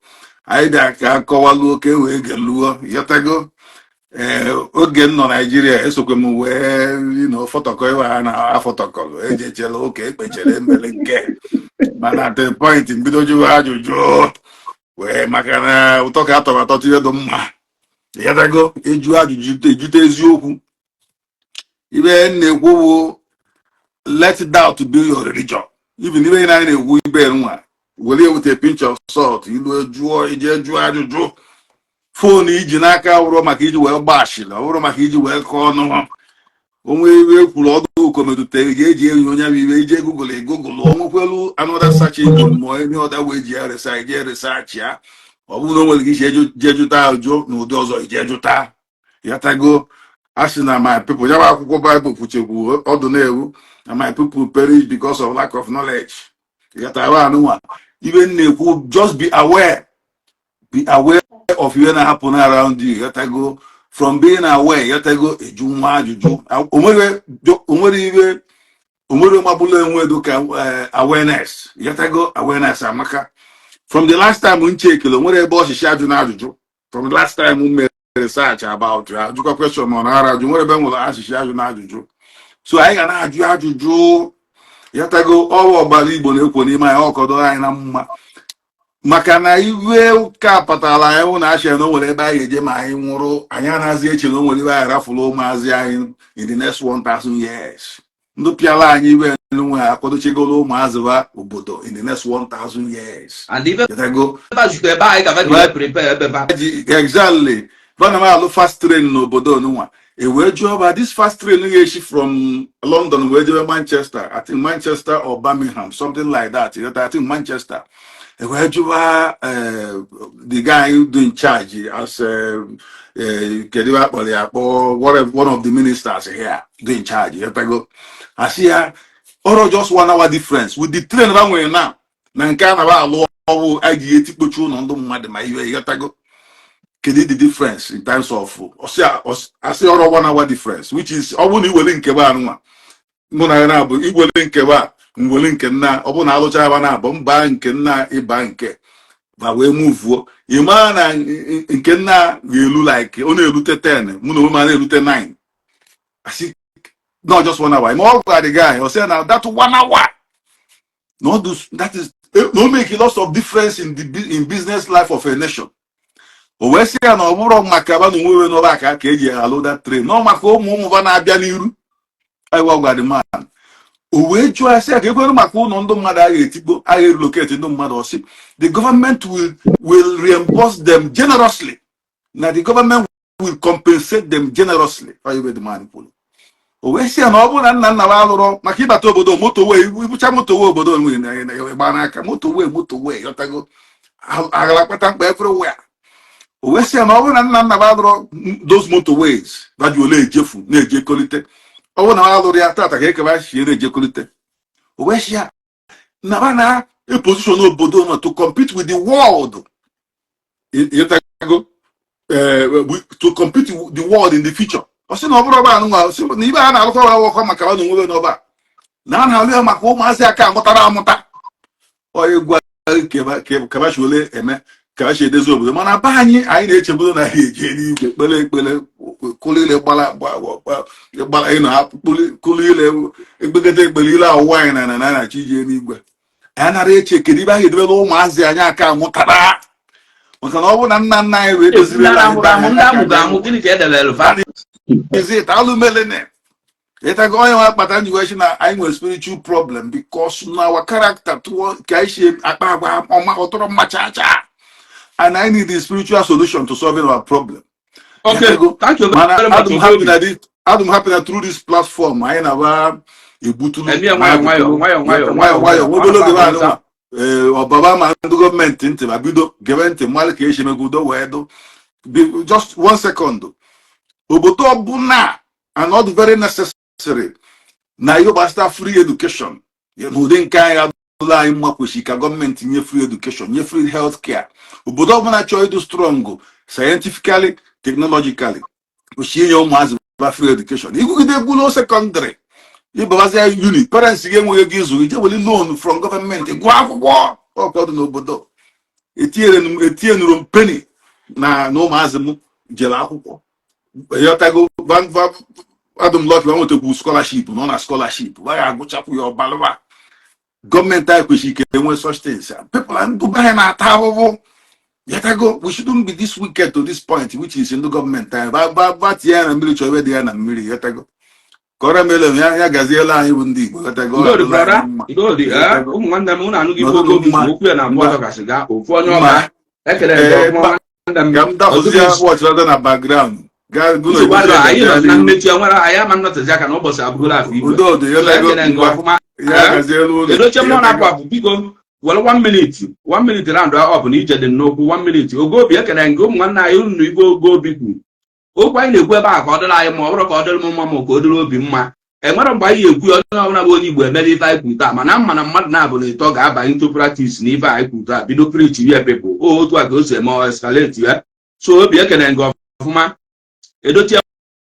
anyị bịa ka akọwaluo ka e wee geluo. Ịghọtago? Ee, oge m nọ Naijiria, esokwe m wee fọtọkọ iwe ha na afọtọkọlụ ejechela ụka, ekpechere mbele nke, mana at the point mbido jụwa ajụjụ wee maka na ụtọ ka atọrọ atọ tinye dị mma. Ịghọtago? Ịjụ ajụjụ, ejute eziokwu. Ibe m na-ekwu bụ, let doubt be your religion. Even ibe anyị na-ekwu, ibe nwa were with a pinch of salt. Ilu jụọ, ije jụọ ajụjụ. Phone iji n'aka wụrụ maka iji wee gbaa ashịrị, ọ bụrụ maka iji wee kọọ ọnụ onwe. Iwe ekwuru ọdụ ụkọ metụtara iji eji enyi onye bụ iwe ije Google, Google onwekwelu another search engine ma any other way ji ya research, ije research ya. Ọ bụrụ na o nwere ike isi jee jụta ajụ n'ụdị ọzọ, ije jụta yatago. A sị na my people, ya bụ akwụkwọ Baịbụl kwuchekwu ọdụ na-ewu na my people perish because of lack of knowledge. Yatawa anụnwa ibe m na-ekwu, just be aware, be aware of ihe na-happen around you. Yatago? From being aware, yatago, eju nwa ajụjụ. Onwere ibe onwere magbulu enwe ka awareness. Yatago? Awareness amaka. From the last time m chekele, onwere ebe ọchịchị ajụ na ajụjụ. From the last time m mere research about ya, ajụkwa question ma ọ na-ara ajụ, nwere ebe m nwere achịchị ajụ na ajụjụ. So anyị ga na-ajụ ajụjụ. Yatago? Ọwa ọgbara Igbo na-ekwo n'ime anyị, ọkọdọ anyị na mma, maka na iwe ụka kpatara anyị hụ na achị na o nwere ebe anyị ga-eje ma anyị nwụrụ. Anyị anaghịzi eche na o nwere ebe anyị rafụrụ ụmụazị anyị in the next 1000 years. Ndị pịara anyị iwe nwe akwadochegoro ụmụazị ha obodo in the next 1000 years. And ife Yatago? ebe a ebe anyị ga ji wee prepare ebe ba. Exactly. Vana alụ fast train n'obodo onunwa, e wee jụọ ba this fast train ga-esi from London wee jebe Manchester, I think Manchester or Birmingham, something like that. I think Manchester. E wee jụwa the guy dị in charge as kedu ebe akpọrọ ya akpọ, one of the ministers here dị in charge. Yatago? Asị ya ọrụ just one hour difference with the train ba nwere now na nke a na alụ ọrụ a ji etikpochi ụlọ ndị mmadụ ma ihe. Ịghọtago? Kedu the difference in terms of asị ọrụ one hour difference, which is ọ bụrụ na iwere nke be anụnwa mụ na ya na-abụ iwere nke be a, mwere nke nna, ọ bụrụ na alụcha ya na-abụ mba nke nna ịba nke ma wee muvuo, ị maa na nke nna ga-elu like ọ na-erute 10, mụ na onwe m a na-erute 9. Asị not just one hour. Ma ọ gwara the guy, ọ sị na that one hour no do that is no make a lot of difference in business life of a nation. O wee sị ya na ọ bụrụ maka ba na onwe n'ọba aka ka eji alụ that train, nọ maka ụmụ ụmụ ba na-abịa n'iru. Ayiwa gwa the man, o wee jụọ ya sị ya ka ekwere maka ụlọ ndị mmadụ agha etikpo, agha relocate ndị mmadụ. Ọsị the government will reimburse them generously, na the government will compensate them generously. Oyiwe the man kwuru, o wee sị ya na ọ bụrụ na nna nna m alụrọ maka ịbata obodo motorway, ibucha motorway obodo nwere gba n'aka motorway, motorway, yọtago, aghara kpata mkpa everywhere. O wee sị ya na ọ bụrụ na nna nna m alụrọ those motorways baji ole ejefu na-ejekolite, ọ bụrụ na m alụrụ ya tata ka ekebe chie na-ejekolite. O wee sị ya na ba na a position obodo nọ to compete with the world, ịghọtago, to compete with the world in the future. Ọ sị na ọ bụrụ ọba anụnwa sị na ibe a na-alụkọ ọkọ maka ọ na onwe n'ọba na a na-alụ ya maka ụmụazị aka amụtara amụta. Onye gwa kabachi ole eme kabachi edezi obodo, mana be anyị, anyị na-echebudo na ha eje n'igwe kpere ekpere kụlụ ile gbara gbara ịnọ kụlụ ile ekpegete ekpere ile awụwa anyị na na na chi ije n'igwe. Anyị nara eche kedu ibe anyị edebere ụmụazị anyị aka amụtara, maka na ọ bụrụ na nna nna anyị wee doziri Ndị amụrụ amụ, ndị amụgo amụ, gịnị ka edebere fa? Is it alụ melene? Ịtago? Onye nwe akpata nji wee sị na anyị nwere spiritual problem, because na our character toward ka anyị si akpa agwa ọma ọtọrọ mma chaa chaa, and I need the spiritual solution to solving our problem. Okay, Ịtago? thank you Mana very much. adum happy na this, adum happy na through this platform anyị na-aba egbutulu. Emi ya nwayọ nwayọ nwayọ nwayọ. Nwayọ nwayọ, nwebele oge nwayọ. anụnwa ee ọbaba ma ndị gọọmenti ntị ma bido gebe ntị mmalụ ka esi emega udo wee dụ. Just one second. Obodo ọbụla and not very necessary na ihe gbasara free education n'ụdị nke anyị adụla anyị mma, kwesịrị ka gọọmenti nye free education, nye free health care. Obodo ọbụla chọrọ ịdụ strong scientifically, technologically, kwesịrị inye ụmụazị ba free education. Igwugide gwulo secondary, ịbabazia uni, parents gị enweghị ego ịzụ, ije weli loan from gọọmenti gụọ akwụkwọ. Ọkọdụ n'obodo etinyere etinyere m penny na ụmụazị m jere akwụkwọ. Ịghọtago? Adụm lucky, ba nwetakwu scholarship, nọ na scholarship, ba ga-agụchapụ ya ọbalụba. Gọọmenti anyị kwesịrị ka enwe such things. People and ndị be anyị na-ata ahụhụ. Ịghọtago? We shouldn't be this wicked to this point, which is ndị gọọmenti anyị ba tinye ya na mmiri, chọọ ebe dị ya na mmiri. Ịghọtago? Ka ọra mere ya, ya gaziela anyị bụ ndị Igbo. Ịghọtago? Ọ Udodi adịla brother. anyị mma. Udodi, ee. Ịghọtago? Ụmụ nwanne m, unu anụghị ife Nọdụnụ oge obi mma. okwu ya na mbụ Mma. ọzọ gasị gaa ofu onye Mma. ọba ekele gị Ee, ọfụma mba. nwanne m. Ka m dapụzi ya Ozugbo wọchịrata na background gaa gụ na nsogbu edozi adịrọ, anyị ya nọ na n'ihu. mmechi nwere anyị ama nnọtezi aka na ụbọchị abụgoro afọ igwe. Udodo. So Ịghọtago? ekele gị Ngwa. ọfụma. Ya Ee. gazielu unu. Edochie mmụọ na-apụ Ịghọtago? apụ, biko were one minute, one minute round up na ije dị n'okwu one minute. Ogobi, ekele gị. Ụmụ nwanne anyị, unu igwe Ogobi kwu okwu anyị na-ekwu ebe a ka ọ dịrị anyị mma. Ọ bụrụ ka ọ dịrị m mma, ma ka ọ dịrị obi mma, enwere mgbe anyị ekwu ya, onye ọbụla bụ onye Igbo emere ife anyị kwuru taa. Mana mma na mmadụ na-abụ na ịtọ ga-aba into practice na ife anyị kwuru taa, bido preach ya people o otu a ka o si eme ọ escalate ya. So obi, ekele gị ọfụma. Edochie,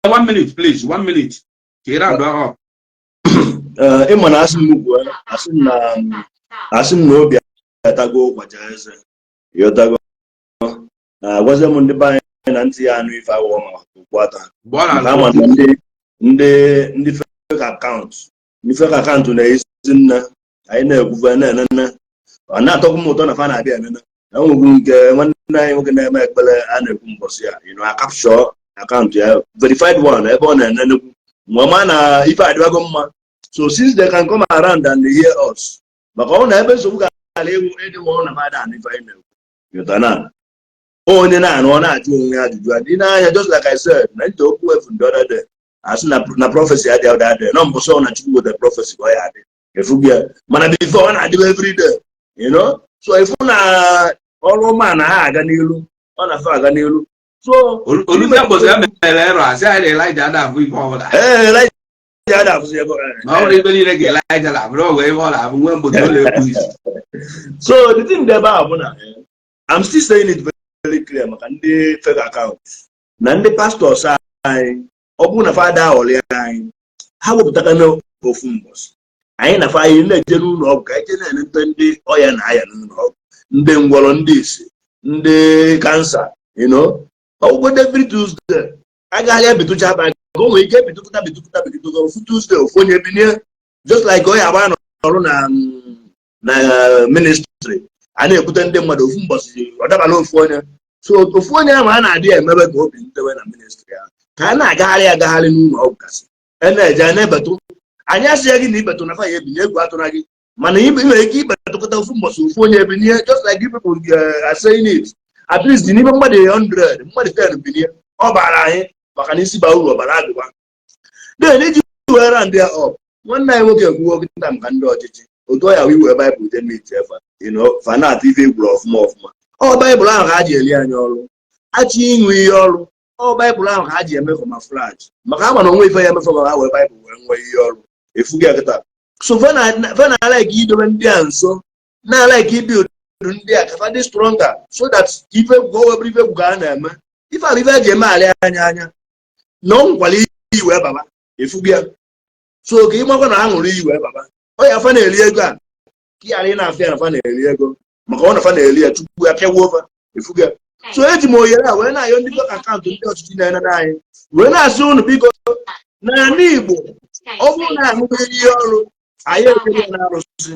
one minute please, one minute ka ị round up. Ee, ịma na asị m kwuo, asị m na obi atago ụkwacha eze. Ịghọtago? Agwazie m ndị be anyị na ntị ya anụ ife awọ ma okwu ata mgbe ọ maka na-alụ ama na ndị fake account, ndị fake account na-esi nne anyị na-ekwufe na-enene. Ọ na-atọkwu m ụtọ na fa na-abịa enene. Enwegwu nke nwanne anyị nwoke na-eme ekpere a na-ekwu mbọsị ya, a capture account ya, verified one, ebe ọ na-enenekwu mgbe ma na ife adịbago mma. So since they can come around and hear us, maka ọ na ebe nsogbu ga-ala ịwụ ịdịwa na fada anụ ife anyị na-ekwu. Ịghọta na onye na-anụ, ọ na-ajụ onwe ya ajụjụ adị n'anya. Just like I said na ntị okwu efu the other day, asị na prophecy adị other day nọ mbọsị ọ na Chukwu weta prophecy ka ọ ya adị efugi ya, mana before ọ na-adịba every day. So ifu na ọrụ ọma na ha aga n'ilu, ọ na-afa aga n'ilu. So oluzie mbọsị ya mere erọ, asị anyị na Elijah ada abụ ife ọbụla. Ee, Elijah ada afụzi ebe Ma ọ bụrụ ibe niile ga Elijah na-abụrụ ọ wee ebe ọ na-abụ nwee mgbe ọ na-ekwu isi. So the thing dị ebe a bụ na I'm still saying it very clear maka ndị fake account na ndị pastors anyị. Ọ bụrụ na fada aghọrọ anyị, ha wepụtaka n'ofu mbọsị anyị na fa anyị na-eje n'ụlọ ọgwụ, ka anyị jee na-enete ndị ọya na-aya n'ụlọ ọgwụ, ndị ngwọrọ, ndị isi, ndị cancer, ọgwụgwọ. Every Tuesday agaghị ebitụcha aba ka o nwere ike ebitụkụta bitụkụta bitụkụta ofu Tuesday, ofu onye binie, just like onye agba nọrụ na ministry a na-ekwute ndị mmadụ ofu mbọsị, ọ dabala ofu onye. So ofu onye ahụ a na-adị emebe ka obi ntewe na ministry ahụ, ka a na-agagharị agagharị n'ụlọ ọgwụ kasị e na-eje a na-ebetụ anyị. Asịghị gị na ibetụ na fa ya ebinye, egwu atụra gị, mana ị nwere ike ibetụkọta ofu mbọsị, ofu onye ebinye, just like you people are saying it. At least n'ime mmadụ 100, mmadụ 10 binye, ọ bara anyị maka na isi ba uru ọbara agụba. Then iji were round ya up, nwanne anyị nwoke ekwuo kịta maka ndị ọchịchị otu ọ ya wee wee Baịbụl jee meet efa fa na-atụ ife egwuru ọfụma ọfụma. Ọ Baịbụl ahụ ka ha ji eli anyị ọrụ, achị ịṅụ iyi ọrụ. Ọ Baịbụl ahụ ka ha ji eme camouflage, maka ama na onwe ife ya emefe ma ha wee Baịbụl wee nwee iyi ọrụ efughị ya kịta. So fa na-ala idobe ndị a nso, na-ala ibi odu ndị a ka fa dị stronger, so that ife egwu ka o webụrụ ife egwu ka a na-eme ife ahụ, ife eji eme alị anya anya na ọ nkwala iyi wee baba efughị ya. So ka ị makwa na ha ṅụrụ iyi wee baba ọ ya, fa na-eri ego a, ka ị ghara ị na-afịa na fa na-eri ego, maka ọ na fa na-eri ya tupu ya pịagbuo fa efughị ya. So eji m ohere a wee na-ayọ ndị bank account, ndị ọchịchị na-enene anyị, wee na-asị unu biko, n'ala Igbo, ọ bụrụ na aṅụghị iyi ọrụ anyị ekele na arụsị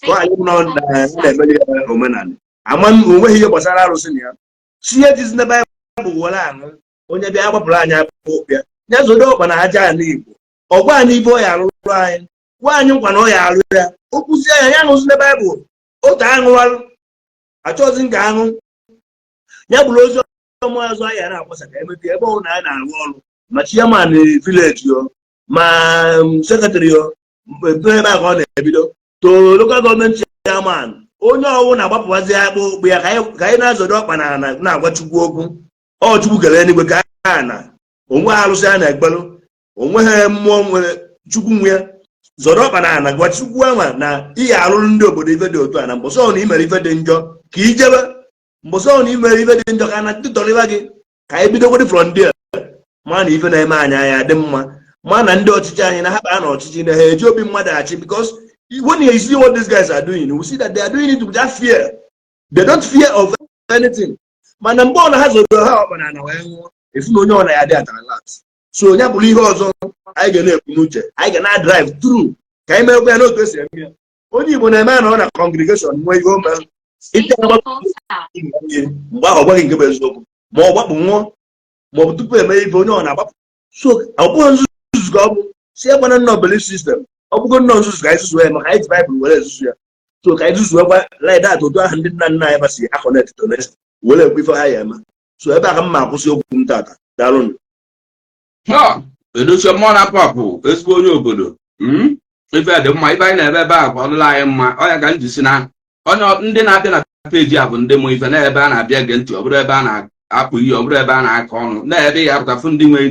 ka anyị bụ na na-emeli ya omenala ama onweghị ihe gbasara arụsị na ya si ejizi na Baịbụl were aṅụ. Onye bịa gbapụrụ anyị akpụkpọ ụkwụ ya, ya zodo ọkpa na aja ala Igbo. Ọgwa anyị ibe ọ ya arụrụ anyị, gwa anyị nkwa na ọ ya arụ ya, o kwuzie ya, ya ṅụzi na Baịbụl otu aṅụwarụ achọghịzi nke aṅụ ya bụrụ ozi ọma ọzọ anyị na-agbasa ka emepe ebe ọ na anyị na-arụ ọrụ, ma chairman village yo, ma secretary yo, ebe a ka ọ na-ebido to local government chairman, onye ọwụ na-agbapụwazi akpụ ụkpụ ya, ka anyị na-azọdo ọkpa na na-agwa Chukwu okwu. Ọ Chukwu kere eluigwe ka a na onwe ha arụsị a na-ekpelụ, onwe ha mmụọ nwere Chukwu nwe ya. Zọrọ ọkpa na ana gwa Chukwu anwa na ị ga-arụrụ ndị obodo ife dị otu a, na mbọsọ na imere ife dị njọ ka ijebe, mbọsọ na imere ife dị njọ ka na tụtọrịba gị. Ka anyị bidogodi from there, ma na ife na-eme anyị anya dị mma, ma na ndị ọchịchị anyị na ha baa n'ọchịchị na ha eji obi mmadụ achị, because when you see what these guys are doing, we see that they are doing it without fear. They don't fear of anything. Mana mgbe ọ na ha zoro ha ọkpa na ana wee nwụọ. Efu na onye ọ na ya dị at alert. So onye bụrụ ihe ọzọ anyị ga na-ekwu n'uche, anyị ga na-drive through ka anyị meekwa ya n'otu esi eme ya. Onye Igbo na-eme ya na ọ na congregation nwee ihe o mere ite ihe mgbe ahụ, ọ gwaghị nke bụ eziokwu, ma ọ gbapụ nwụọ, ma ọ bụ tupu eme ife onye ọ na-agbapụ. So ọ bụghị nzuzu ka ọ bụ si ekwana nnọọ belief system. Ọ bụgo nnọọ nzuzu ka anyị zuzuo ya, maka anyị ji Baịbụl were ezuzu ya. So ka anyị zuzuokwa like that, otu ahụ ndị nna nna anyị basi aconnect to nature were ekwu ife ha ya eme. So ebe a ka m ma akwụsị okwu m tata. Daalụnụ. Ha edochie mmụọ na apụ ezigbo onye obodo. Ife dị mma, ife anyị na-ebe ebe a ka ọ dịla anyị mma. Ọ ya ka m ji si na onye ndị na-abịa na peji a bụ ndị mụ ife na ebe a na-abịa ege ntị. Ọ bụrụ ebe a na-apụ ihe, ọ bụrụ ebe a na-akọ ọnụ, na ebe ya apụta fụ ndị nwere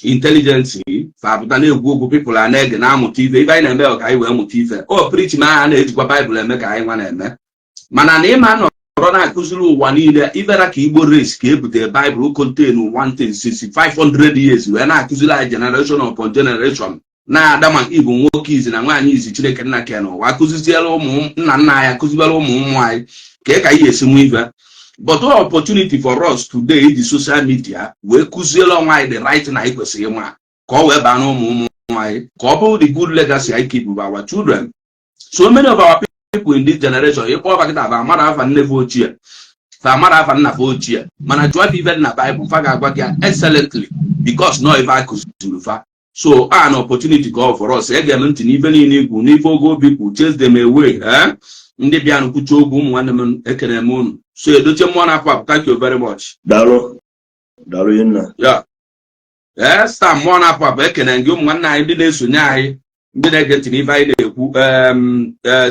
intelligence fa apụta na-ekwu okwu, people a na-ege na-amụta ife. Ife anyị na-eme bụ ka anyị wee mụta ife. O preach ma a na-ejikwa Baịbụl eme ka anyị nwa na-eme, mana na ịma nọrọ na-akụziri ụwa niile ifera ka Igbo race ka ebute Baịbụl contain one thing since 500 years wee na-akụziri anyị generation upon generation, na-ada maka ịbụ nwoke izi na nwaanyị izi Chineke nna ke n'ụwa akụziziela ụmụ nna nna anyị, akụzibere ụmụ ụmụ anyị ka anyị esi nwe ife. But opportunity for us today iji social media wee kụziere onwe anyị the right na anyị kwesịrị ịma, ka ọ wee baa na ụmụ ụmụ anyị, ka ọ bụrụ the good legacy anyị keep with our children. So many of our people in this generation, ịkpọ ọba kịta bụ amara afa nne fe ochie, fa amara afa nna fe ochie, mana jụọ ife dị na Bible, fa ga-agwa gị ya excellently, because no ife akụziri fa. So an opportunity ka ọ for us. Ege m ntị n'ife niile ikwu, n'ife oge obi kwu, chase them away. Eh, ndị bịa nkwuchi okwu, ụmụ nwanne m, ekene m unu. So edochie mmụọ na-apụ apụ, thank you very much. Daalụ, daalụ nna. Ya ee, star mmụọ na-apụ apụ, ekene gị. Ụmụ nwanne anyị ndị na-esonye anyị, ndị na-ege ntị n'ife anyị na-ekwu,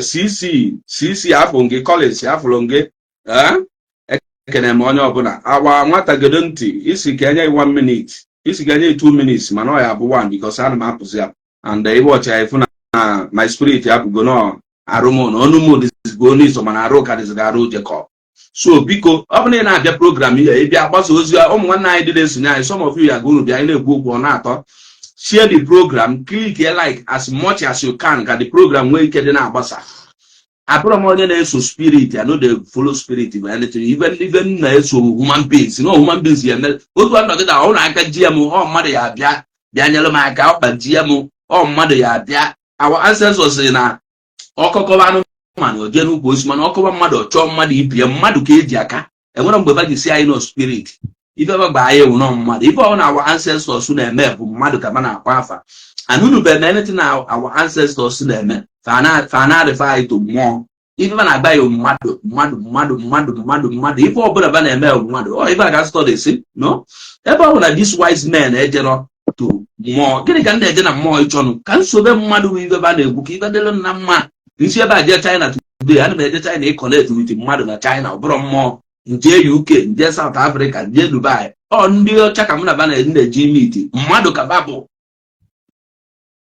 cc cc afụ gị, Collins afụrụ gị. Ee, ekene m onye ọbụla. Awa nwata gedo ntị, isi ka enye gị 1 minute, isi ka enye gị 2 minutes, mana ọ ya bụ 1 because ana m apụzi ya and ibe ọcha ya ịfụ na my spirit apụgo nọ arụ m na ọnụ m dịzigo onu iso, mana arụ ka dịzigo arụ Jacob. So biko, ọ bụrụ na ị na-abịa program ihe, ị bịa gbasa ozi. Ụmụ nwanne anyị ndị na-esonye anyị, some of you ya ga unu bịa, anyị na-ekwu okwu ọ na-atọ. Share the program, click like as much as you can, ka the program nwee ike dị na-agbasa. Abụrụ m onye na-eso spirit. I no dey follow spirit for anything. Even na-eso human beings, no human beings ya eme otu ọnọdụ na ọ na-aka ji ya m, ọ mmadụ ya abịa bịa nyere m aka, ọkpa ji ya m, ọ mmadụ ya abịa. Our ancestors sị na ọkọkọba anụmanụ o jee n'ukwu osisi, mana ọkọba mmadụ, ọ chọọ mmadụ ibie mmadụ ka eji aka. Enwere mgbe ba ji si anyị nọ spirit ife gba anyị ewu nọ mmadụ. Ife ọ na our ancestors na-eme bụ mmadụ ka ba na-akpọ afa. Anụnụbeghị na anything na our ancestors na-eme fa na-arịfa anyị to mmụọ. Ife ba na-agba ya mmadụ, mmadụ, mmadụ, mmadụ, mmadụ, mmadụ. Ife ọbụla ba na-eme bụ mmadụ. Ọ ife a ga study si no ebe ọ bụla this wise men ejero to mmụọ. Gịnị ka m na-eje na mmụọ ịchọnụ ka nsobe mmadụ bụ ife ba na-ekwu ka ife dịrị na mma? Nsi ebe a jee China today, ana m eje China ịconnect with mmadụ na China, ọ bụrụ mmụọ. Nje UK, nje South Africa, nje Dubai, ọ ndị ọcha ka mụ na ba na-eji meet mmadụ ka ba bụ.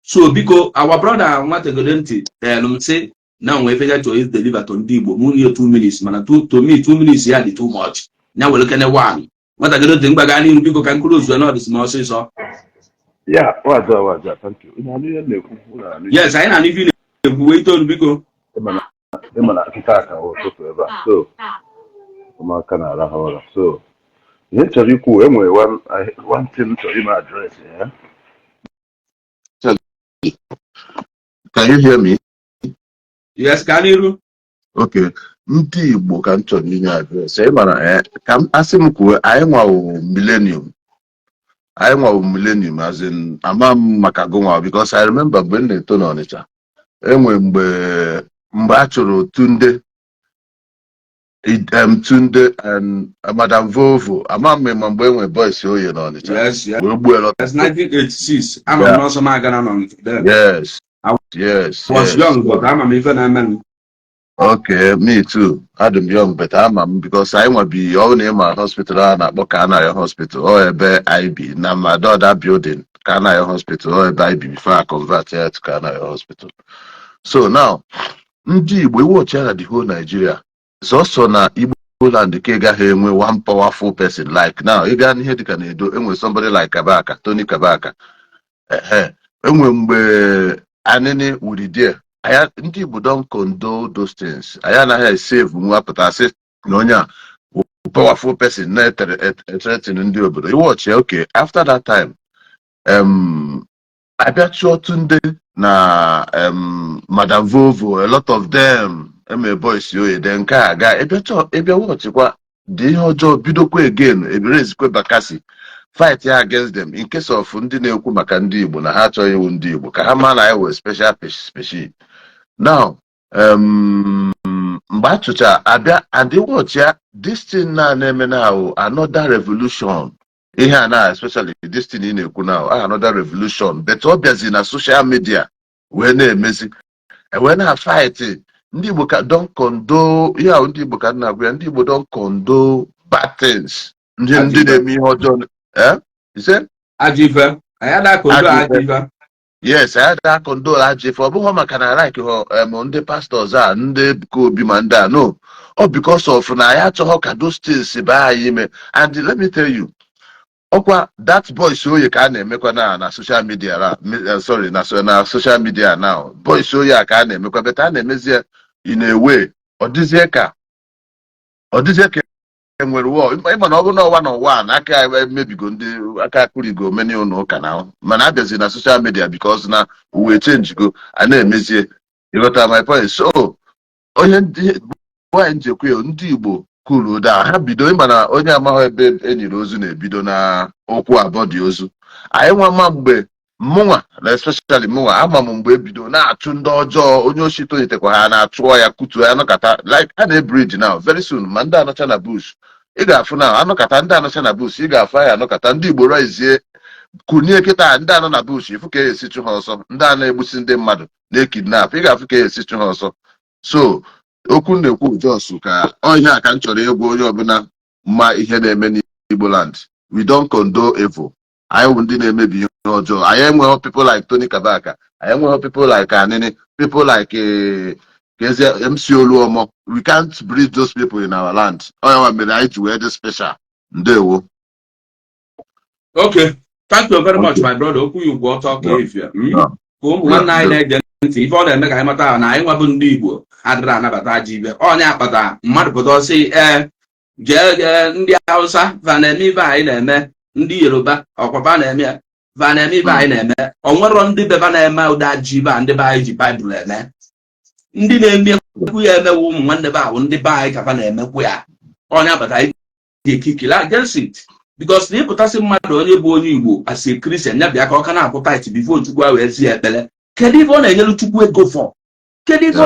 So biko, our brother nwategode ntị elu m sị na onwe ife ya chọrọ is deliver to ndị Igbo. Mụ nye 2 minutes, mana to me 2 minutes ya dị too much. Ya were kene one. Nwategode ntị, mgbaga n'ihu biko, ka nkụrụ ozu na ọdịsị m ọsịsọ. Yeah, waja waja, thank you. Ị na-anụ ihe m na-ekwu? Unu na-anụ ihe? Yes, anyị na-anụ ife ị na-ekwu. Wee itoolu biko. Ịma na nkịta ka ụtụtụ ebe a, so ụmụaka na-arahụ ụra. So ihe m chọrọ ikwu, enwere one thing m chọrọ ime address ya. Can you hear me? Yes, ka n'iru. Okay. Ndị Igbo ka m chọrọ inye address. Ị mara, ka m asị m kwuo, anyị nwawo millennium. Anyị nwawo millennium, as in ama m maka gụnwa, because I remember mgbe m na-eto n'Ọnịcha, enwe mgbe a chụrụ Tunde Tunde and Madam Vovo. Ama m ma mgbe enwe boys oye n'Ọnịcha wee gbuo a lot of people. 1986, ama m n'ọsọ m agara n'Ọnịcha then. I was young, but ama m ife na-eme m. Okay, me too. Adị m young, but ama m because anyị nwa bi ọ na ịma hospital a na-akpọ Kanayo Hospital, ọ ebe anyị bi na Madoda building, Kanayo Hospital, ọ ebe anyị bi before I convert ya to Kanayo Hospital. So now, ndị Igbo iwọchi na the whole Nigeria, sọsọ na Igbo land ka ị gaghị enwe one powerful person like now. Ị gaa n'ihe dịka na Edo, enwe somebody like Kabaka, Tony Kabaka. Ehe, enwe mgbe Anini wuri there. Anya ndị Igbo don condone those things. Anyị anaghị esave nwa pụta sị na onye a Powerful person na-threaten ndị obodo. Iwọchi ya, okay, after that time, abịa chụọ Tunde na Madam Vovo, a lot of them eme boys oye de nke a ga ịbịa chọọ ịbịa wọchịkwa dị ihe ọjọọ bidokwa again, ebirezikwe Bakassi fight ya against them. In case of ndị na-ekwu maka ndị Igbo na ha achọghị iwu ndị Igbo ka ha maa na anyị were special species now. Mgbe a chụcha abịa and watch ya, this thing na na-eme now, another revolution, ihe a na especially this thing ị na-ekwu now, another revolution, but ọ bịazi na social media wee na-emezi wee na fight ndị Igbo ka don condone ya. Ndị Igbo ka nna agwa ya, ndị Igbo don condone bad things, ndị na-eme ihe ọjọọ, eh, ise. Ajọ ife anyị ada condone. Ajọ ajọ ife. Yes, anyị ada condone ajọ ife. Ọ bụghị maka na like họ ndị pastors a, ndị Ebuka Obi ma ndị a, no, ọ because of na anyị achọghọ ka those things baa anyị ime. And let me tell you, ọkwa that boys oye ka a na-emekwa na social media na sorry, na social media now, boys oye a ka a na-emekwa, but a na-emezi ya in a way ọ dịzie ka enwere wọ ịma na ọ bụrụ na ọwa na ụwa na aka emebigo ndị aka akụrigo many ụlọ ụka na, mana abịazi na social media because na uwe changego, a na-emezie. Ịghọta my point? So onye ndị nwaanyị njekwa ya, ndị Igbo kwuru da ha bido ịma na onye amaghị ebe e nyere ozu na-ebido na ụkwụ abụọ dị ozu. Anyị nwa ma mgbe mụnwa na especially mụnwa ama m mgbe ebido na-achụ ndị ọjọọ, onye oshi tolitekwa ha na-achụọ ya kutuo ya nọkata like a na-ebridge now. Very soon, ma ndị anọcha na bush ị ga-afụ na anọkata, ndị anọcha na bush ị ga-afụ anyị anọkata. Ndị Igbo raizie kunie kịta, ndị anọ na bush ịfụ ka esi chụ ha ọsọ. Ndị a na-egbusi ndị mmadụ na-ekidnap, ị ga-afụ ka esi chụ ha ọsọ. So okwu m na-ekwu just ka ọ ihe a ka m chọrọ ịgwa onye ọbụla ma ihe na-eme n'Igbo land: we don't condone evil. Anyị bụ ndị na-emebi ihe ọjọọ. Anyị enweghị people like Tony Kabaka, anyị enweghị people like Anini, people like Kezie MC Oluomo. We can't breed those people in our land. Onye nwa mere anyị ji wee dị special. Ndewo. Okay, thank you very much, my brother. Okwu ya ugwu ọtọ ka efia. Ka ụmụ nwanne anyị na-ege ntị, ife ọ na-eme ka anyị mata na anyị nwabụ ndị Igbo adịrị anabata ajọ ibe. Onye akpata mmadụ pụta ọsị ee, jee jee, ndị Hausa va na-eme ibe anyị na-eme, ndị Yoruba ọkwaba na-eme ya, va na-eme ibe anyị na-eme. Ọ nwero ndị beba na-eme ụdị ajọ ibe a ndị be anyị ji Baịbụl eme. Ndị na-emekwu ya emewu ụmụ nwanne be ahụ, ndị be anyị ka va na-emekwu ya. Onye akpata anyị ga-ekikili against it, because na ịpụtasị mmadụ onye bụ onye Igbo as a Christian ya bịa ka ọ ka na-akwụ tithe before Chukwu a wee zie ekpere, kedu ife ọ na-enyelu Chukwu ego for? Kedu ife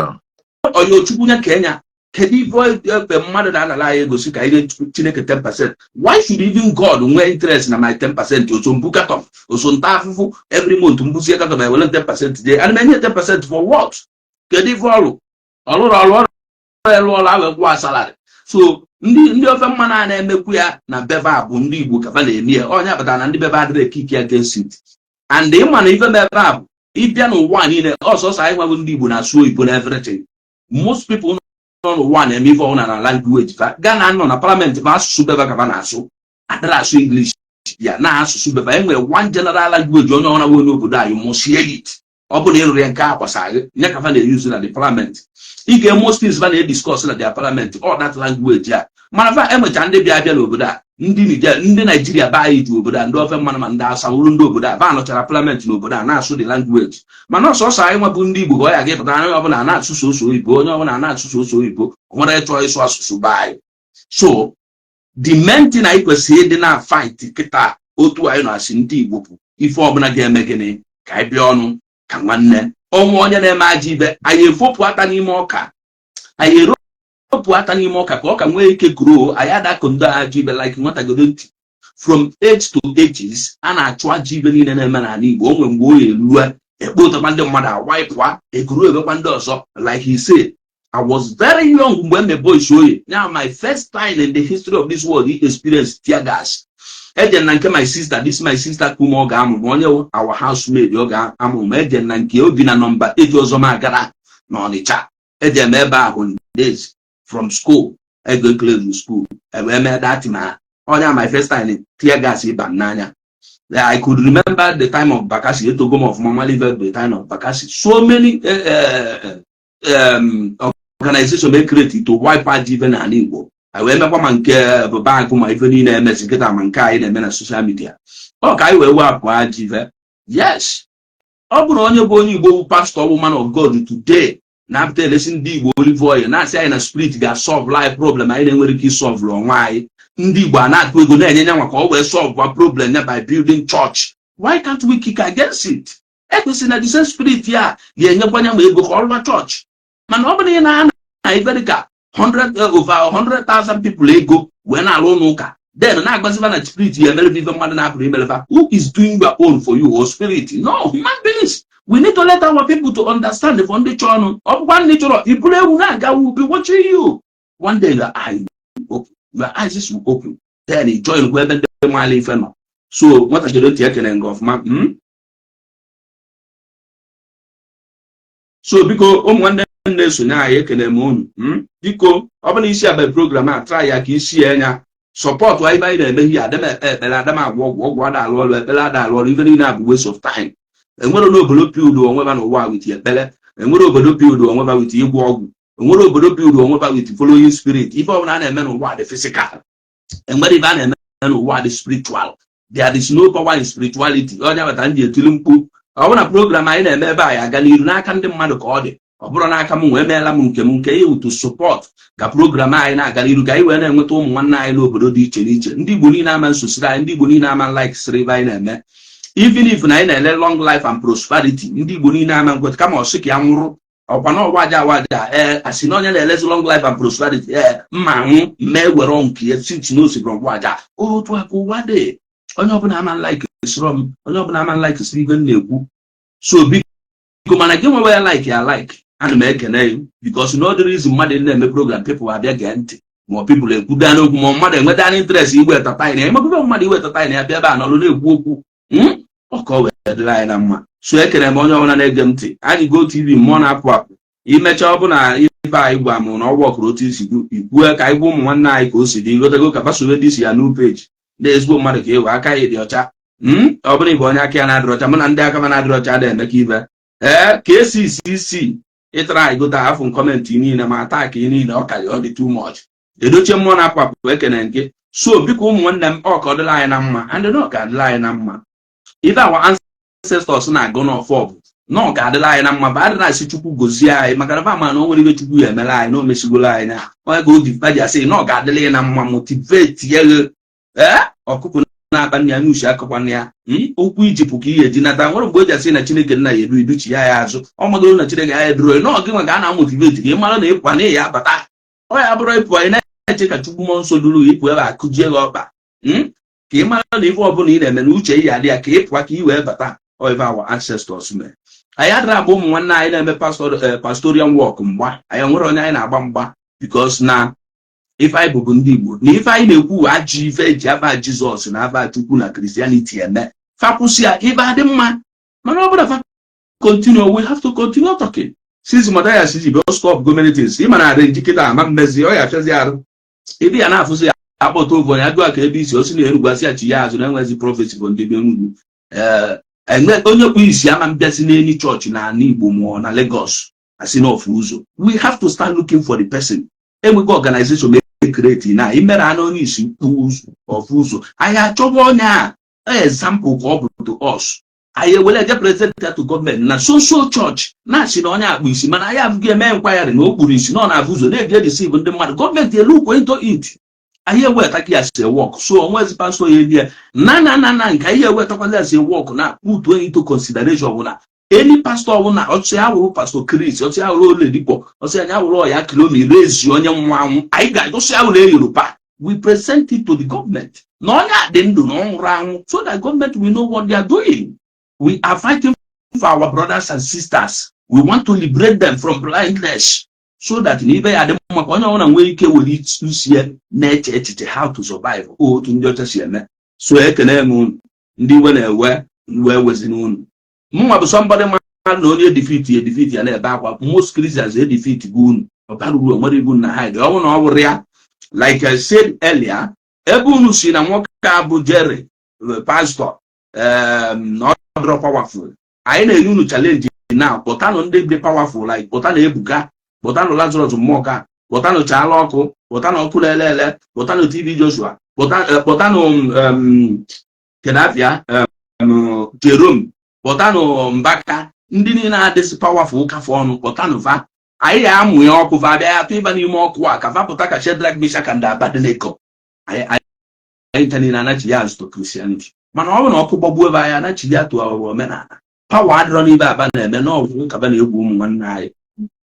onye Chukwu nye ka enya? Kedu ife ebe mmadụ na-anara anyị egosi ka anyị nye Chineke 10%? Why should even God nwee interest na my 10%? Oso mbu carton, oso nta afụfụ every month, mbuzie carton ewere 10% jee ana m enye 10% for what? Kedu ife ọrụ ọlụrụ ọrụ ọrụ elu ọrụ ahụ kwụọ salary? So ndị ofe mmanụ a na-emekwu ya na beva bụ ndị Igbo ka fa na-eme ya. Onye kpatara na ndị beva adịrị ekiki against it. And ịma na ife ebe a bụ ịbịa n'ụwa niile, ọsọsọ anyị nwebụ ndị Igbo na-asụ oyibo na everything. Most people nọ n'ụwa na-eme ife ọbụla na language fa. Ghana nọ na parliament fa, asụsụ beva ka fa na-asụ, adịrị asụ English ya na asụsụ beva. E nwere one general language onye ọbụla bụ onye obodo anyị must hear it. Ọ bụ na ịrụrụ ya nke a gbasara gị nye ka fa na-eyuzu na the parliament. Ị ga most things fa na-ediscuss na their parliament, all that language a. Mana fa enwecha ndị bịa abịa n'obodo a, ndị Niger, ndị Naijiria be anyị ji obodo a, ndị ofe mmanụ ma ndị Hausa wuru ndị obodo a ba nọchara parliament n'obodo a na-asụ the language. Mana ọsọsọ anyị nwabụ ndị Igbo ka ọ ya ga-ịpụta, onye ọbụla na-asụ soso oyibo, onye ọbụla na-asụ soso oyibo, nwere ịchọ ịsụ asụsụ be anyị. So the main thing anyị kwesịrị ịdị na fight kịta otu anyị na-asị ndị Igbo bụ ife ọbụla ga-eme gịnị ka anyị bịa ọnụ ka nwanne ọnwụ. Onye na-eme ajọ ibe, anyị efopụ aka n'ime ọka, anyị eropụ aka n'ime ọka ka ọka nwee ike grow. Anyị adakọ ndị ajọ ibe like nwatagodo ntị from age to ages a na-achụ ajọ ibe niile na-eme n'ala Igbo. O nwere mgbe o erue ekpe ụtakwa ndị mmadụ awaịpụa eguru ebekwa ndị ọzọ. Like he said, I was very young mgbe eme Boys Oye. Now my first time in the history of this world experience tear gas. Eje na nke my sister, this my sister kuma ọ ga-amụ ma onye our housemaid ọ ga-amụ ma eje na nke obi na nọmba eji ọzọ m agara na Ọnịcha. Eje m ebe ahụ days from school, ego close school ewee mee that na onye my first time tear gas ịba m n'anya. I could remember the time of Bakassi, etogo m ọfụma malive the time of Bakassi. So many organization may create to wipe out even n'ala Igbo. Anyị wee mekwa ma nke bụ bankụ, ma ife niile emezi nkịta, ma nke anyị na-eme na social media, ọ ka anyị wee wepụ ajọ ife. Yes, ọ bụrụ onye bụ onye Igbo bụ pastor, bụ man of God today, na-apụta elesi ndị Igbo olive oil, na-asị anyị na spirit ga-solve life problem anyị na-enwere ike isolve onwe anyị, ndị Igbo a na-atụ ego na-enye ya nwa ka ọ wee solve problem ya by building church, why can't we kick against it? Ekwesịrị na the same spirit ya ga-enyekwanye ma ego ka ọ rụwa chọọchị. Mana ọ bụrụ na ị na-ana ife dịka 100 over 100,000 people ego wee na-alụ ụlọ ụka, then na-agbaziba na spirit ya emere ife mmadụ na-apụrụ imerefa, who is doing your own for you or spirit? No, human beings. We need to let our people to understand. For ndị chọrọ ọnụ, ọ bụkwa ndị chọrọ iburu ewu na-aga, will be watching you. One day your eye will open, your eyes will open, then you join kwa ebe ndị maala ife nọ. So nwata chere ntị, ekene nga ọfụma. So biko, ụmụ nwanne m na-esonye anyị, ekene m unu. Biko, ọ bụ na isi abalị program a, try ya ka isi ya nya support anyị. Anyị na-eme ihe adam ekpe ekpere, adam agwọ ọgwụ, ọgwụ ada alụ ọrụ, ekpere ada alụ ọrụ. Ife niile a bụ waste of time. Enwere n'obodo build onwe ba n'ụwa with ekpere, enwere obodo build onwe ba with ịgwọ ọgwụ, enwere obodo build onwe ba with following spirit. Ife ọbụla a na-eme n'ụwa dị physical, enwere ife a na-eme n'ụwa dị spiritual. There is no power in spirituality. Onye bata ndị etili mkpu, ọ bụrụ na program anyị na-eme ebe a ya aga n'iru n'aka ndị mmadụ ka ọ dị, ọ bụrụ n'aka m wee meela m nke m nke ya to support ka program anyị na-aga n'iru, ka anyị wee na-enweta ụmụ nwanne anyị n'obodo dị iche n'iche. Ndị Igbo niile ama nsosiri anyị, ndị Igbo niile ama like sịrị ibe anyị na-eme, even if na anyị na-ele long life and prosperity, ndị Igbo niile ama nkweta, kama ọ sị ka ya nwụrụ ọkwa na ọwaja awaja. Ee, asị na onye na-elezi long life and prosperity, ee, mma nwụ mma ewere nke ya since na osi from waja otu aka ụwa dị. Onye ọbụla ama like sịrọ m, onye ọbụla ama like sịrị ibe m na-ekwu. So biko, mana gị nwewe ya like ya like, ana m ekene you, because no other reason mmadụ na-eme program, people abịa gee ntị, ma people ekwuda n'okwu, ma mmadụ enweta interest iweta time ya, emegbe mmadụ iweta time ya bịa ebe a nọrọ na-ekwu okwu, ọ ka ọ wee dịrị anyị na mma. So ekere m onye ọbụla na-ege m ntị. Anyị Go TV, mmụọ na-apụ apụ. Imecha ọbụla ife anyị gwa m na ọ wọkụrụ otu isi ikwue ka anyị gwa ụmụ nwanne anyị ka o si dị ịghọtago, ka basowe dị si ya new page ndị ezigbo mmadụ ka ewe aka ya dị ọcha. Ọ bụrụ ịbụ onye aka ya na-adịrị ọcha, mụ na ndị aka m na-adịrị ọcha adịghị emekọ ibe. Ee, ka esi isi isi ịtara anyị gote afụ comment niile ma attack niile, ọ karị, ọ dị too much. Edochie mmụọ na-apụ apụ, ekene nke. So biko, ụmụ nwanne m, ọ ka ọ dịla anyị na mma, and na ọ ga-adịla anyị na mma. Ife our ancestors na-agụ n'ọfọ bụ na ọ ga-adịla anyị na mma, bụ adịna asị Chukwu gozie anyị, maka na ma na o nwere ibe Chukwu ya emere anyị na o mesigolo anyị na onye ka o ji ji asị na ọ ga-adịla ya na mma, motivate ya. Ee, ọkụkọ na-akpa nna ya n'ushi akọkwana ya okwu ijipụ ka ihe eji nata. Nwere mgbe o ji asị na Chineke nna ya edu iduchi ya ya azụ, ọ magoro na Chineke ya eduro na ọ gị nwa ka a na-amotivate ka ị mara na ịpụ na ya abata. Ọ ya bụrụ ịpụ, anyị na-eche ka Chukwu mmụọ nsọ duru gị ịpụ ebe a kụjie gị ọkpa, ka ị mara na ife ọbụla ị na-eme na uche ya adị ya ka ị pụọ ka ị wee bata. Ọ ife our ancestors mee. Anyị adịrị agba ụmụ nwanne anyị na-eme pastorian work mgba. Anyị nwere onye anyị na-agba mgba, because na ife anyị bụbu ndị Igbo na ife anyị na-ekwu ajọ ife eji aba Jizọs na aba Chukwu na Christianity eme, fakwụsị ya, ife adị mma. Mana ọ bụrụ fa continue, we have to continue talking. Since Mathias ji bịa stop go many things, ị ma na arrange kịta ama mmezi, ọ ya afịazi arụ ebe ya na-afụzi ya akpọta ovu onye agụa ka ebe isi osi na Enugwu asị ya chi ya azụ na enwezi prophecy bụ ndị be Enugwu. Ee, enwe onye kpu isi ama mbịazi n'eni chọọchị na ala Igbo ma ọ na Lagos asị na ofu ụzọ. We have to start looking for the person. Enwego organization create na imere anụ onye isi kpu ofu ụzọ, anyị achọba onye a. Example ka ọ bụ to us. Anyị ewere eje present ya to gọọmenti na so so chọọchị na-asị na onye akpụ isi, mana anyị abụghị eme nkwagharị na o kpuru isi na ọ na-abụ ụzọ na-eji deceive ndị mmadụ. Gọọmenti elu into it, anyị eweta ka ya si work. So onwezi pastor ya enye na na na na nke anyị ewetakwazi ya si work na put into consideration bụ na any pastor ọbụla ọsị ya wụrụ Pastor Chris, ọsị ya wụrụ Oledipo, ọsị ya wụrụ ọya kilomi rezi onye nwa anwụ, anyị ga-ọsị ya wụrụ Yoruba, we present it to the government na onye a dị ndụ na ọ nwụrụ anwụ, so that government will know what they are doing. We are fighting for our brothers and sisters. We want to liberate them from blindness so that na ibe ya dị mma, ka onye ọbụla nwee ike were isi ya na-eche echiche how to survive, otu ndị ọcha si eme. So ekene m unu, ndị iwe na-ewe iwe wezina unu. Mụnwa bụ somebody ma na onye defeat ya defeat ya na-ebe akwa. Most Christians e defeat gị unu, ọ bara uru nwere ibu na hide. Ọ bụrụ na ọ bụrụ ya, like I said earlier, ebe unu si na nwoke a bụ Jerry pastor na ọ dịrọ powerful, anyị na-enye unu challenge na kpọtanụ ndị dị powerful, like kpọtanụ Ebuka, kpọtanụ Lazarus Mmụọka, kpọtanụ Chala Ọkụ. Kpọtanụ Ọkụ Na-ele Ele, kpọtanụ TB Joshua, kpọtanụ Kedafia, Jerome, kpọtanụ Mbaka, ndị niile adịsị powerful ụka ọnụ, kpọtanụ fa. Anyị ya amụ ya ọkụ, fa bịa ya tụ ịba n'ime ọkụ a ka fa pụta ka Shadrach, Meshach and Abednego. Anyị ncha niile anachi ya azụ to Christianity, mana ọ bụ na ọkụ gbagbuo ebe anyị anachi ya tụ omenala. Power adịrọ n'ibe aba na-eme n'ọgwụ nkaba na-egwu ụmụ nwanne anyị.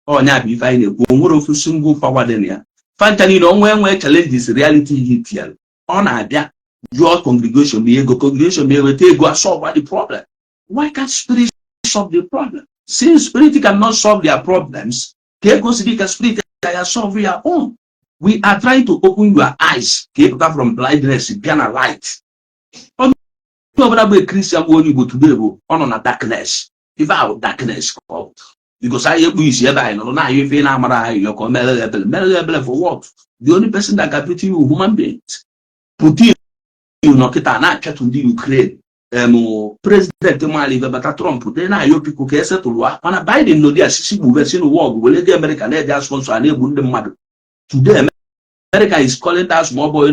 Ọnya bụ ife anyị na-ekwu. O nwere ofu single power dị na ya. Fanta niile onwe enwe challenges, reality hit ya, ọ na-abịa jụọ congregation ma ego, congregation ma eweta ego a solve the problem. Why can't spirit solve the problem? Since spirit cannot solve their problems, ka ego si dị ka spirit ya solve your own? We are trying to open your eyes ka ị pụta from blindness bịa na light. Onye ọbụla bụ Christian bụ onye Igbo today bụ ọ nọ na darkness. Ife ahụ darkness ka ọ bụ, because anyị ekpu isi ebe anyị nọrọ na-ayọ ife na-amara anyị yọ ka o mere gị ebele. Mere gị ebele for what? The only person that can pity you, human beings. Putin nọ kịta na-achatụ ndị Ukraine. President mali ife bata, Trump dị na-ayọ biko ka esetụlụa, mana Biden nọdị asisi gbube si n'ụwa ọgụ were ego America na-eji sponsor a na-egbu ndị mmadụ. Today America is calling that small boy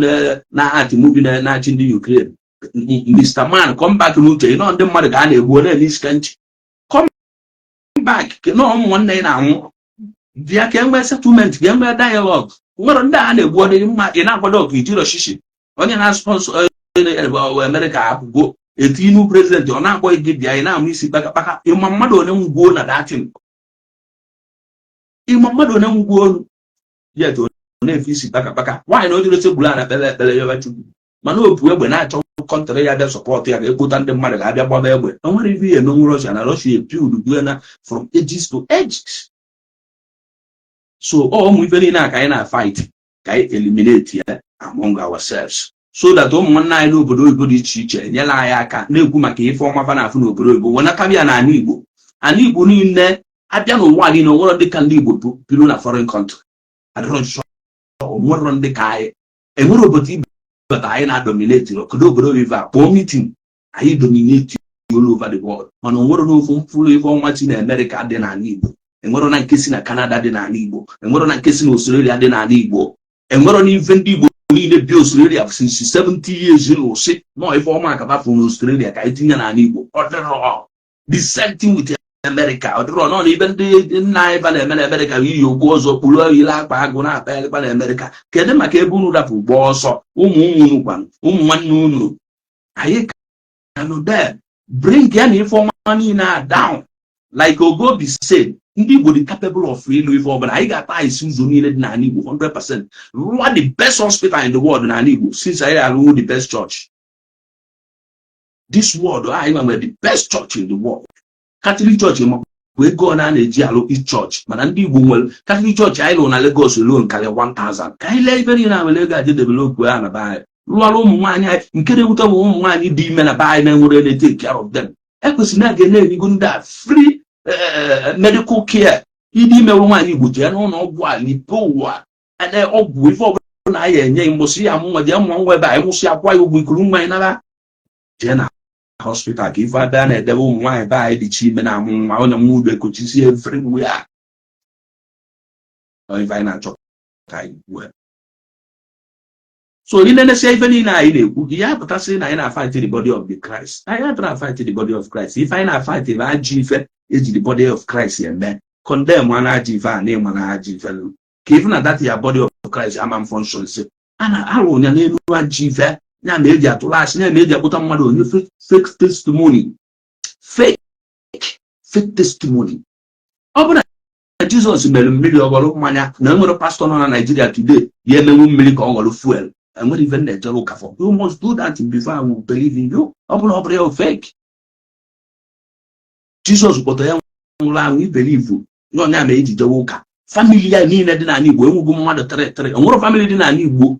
na-ati movie na-achị ndị Ukraine, Mr. Man, come back n'uche ịnọ ndị mmadụ ka a na-egbu, ọ na-eme isi ka nchi. Come back na ụmụ nwanne ị na-anwụ, bịa ka enwee settlement, ka enwee dialogue. Nwere ndị a na-egbu, ọ dịghị mma. Ị na-akwado ọgụ ijiro shishi onye na-sponsor America apụgo etinu president, ọ na-akpọ gị bịa, ị na-amụ isi kpakakpaka. Ịma mmadụ one ngwuo na datin? Ịma mmadụ one ngwuo olu yet ọ na-efe isi kpakakpaka? Nwaanyị na o jiri segburu a na kpere ekpere yọba Chukwu, mana opu egbe na-achọ country ya bịa support ya, ga-ekpota ndị mmadụ ga-abịa gbaba egbe. O nwere ife ihe emenwu Russia na Russia ebuild gue na from ages to ages. So ọ ụmụ ife niile a ka anyị na-fight ka anyị eliminate ya among ourselves, so that ụmụ nwanne anyị n'obodo oyibo dị iche iche enyela anyị aka na-ekwu maka ife ọma fa na-afụ n'obodo oyibo, wenata ya n'ala Igbo. Ala Igbo niile abịa n'ụwa niile, onwere ndị ka ndị Igbo biri na foreign country adịrọ nso. Onwere ndị ka anyị enwere obodo ibata anyị na-adominate. Kedu obodo oyibo a kpọọ meeting anyị dominate all over the world, mana onwere n'ofu mfụrụ ife ọnwa si na Amerịka dị n'ala Igbo, enwero na nke si na Canada dị n'ala Igbo, enwero na nke si na Australia dị n'ala Igbo, enwero na ife ndị Igbo niile bi Australia since 70 years na ụsị nọ ife ọma akaba na Australia ka anyị tinye n'ala Igbo. Ọ dịrọ. The same thing with America. Ọ dịrọ nọ na ibe ndị nna anyị ba na-eme na America bụ iyi okwu ọzọ kpuru ile akpa agụ na-akpa elekpa na America. Kedu maka ebe unu rapụ gbaa ọsọ? Ụmụ ụmụ unu kwanụ, ụmụ nwanne unu, anyị ka nọ there. Bring ya na ife ọma niile a down. Like Ogobi said, ndị Igbo dị capable of ịlụ ife ọbụla. Anyị ga-ata isi ụzọ niile dị n'ala Igbo 100%, rụọ the best hospital in the world n'ala Igbo, since anyị alụwo the best church this world. Anyị nwere the best church in the world, Catholic Church. Ma bụ ego ọ na-eji alụ each church, mana ndị Igbo nwere Catholic Church anyị lụrụ na Lagos alone karịa 1000. Ka anyị lee ife niile a nwere ego aje develop ya na be anyị, lụọrụ ụmụ nwaanyị anyị. Nke na-ewute bụ ụmụ nwaanyị dị ime na be anyị na-enwere na-take care of them. Ekwesịrị na a ga na-enyigo ndị a free medical care. Ịdị imewe nwaanyị Igbo, jee n'ụlọ ọgwụ a lipe ụwa ọgwụ ife ọbụla anyị enye mgbụsị ya mụ nwa jee mụọ nwa ebe anyị nwụsị akwa ya ụgwọ ikuru nwa anyị nara jee na hospital ka ife abịa na-edebe ụmụ nwaanyị be anyị dịcha ime na-amụ nwa, onye nwa ube kochisi everywhere. Ife anyị na-achọ ka anyị kwuo. So ị na-enesia ife niile anyị na-ekwu gị ya pụtasị na anyị na-fight the body of the Christ. Anyị adịra fight the body of Christ. Ife anyị na-fight bụ ajọ ife eji the body of Christ eme. Condemn a na ajọ ife a na ịma na ajọ ife ka ife na that ya body of Christ ama function si a na-alụ ya n'elu ajọ ife ya ma eji atụrụ asị ya ma eji akpụta mmadụ onye fake testimony, fake testimony. Ọ bụrụ na Jizọs mere mmiri ọghọrọ mmanya, na enwere pastọ nọ na Nigeria today ya emenwu mmiri ka ọ ghọrọ fuel, enwere ife na-ejere ụka for. You must do that before I will believe in you. Ọ bụrụ ya fake, Jizọs kpọtara ya nwụrụ anwụ, ibelieve na ọnya ma eji jewe ụka. Family ya niile dị n'ala Igbo enwego mmadụ tịrị onwere family dị n'ala Igbo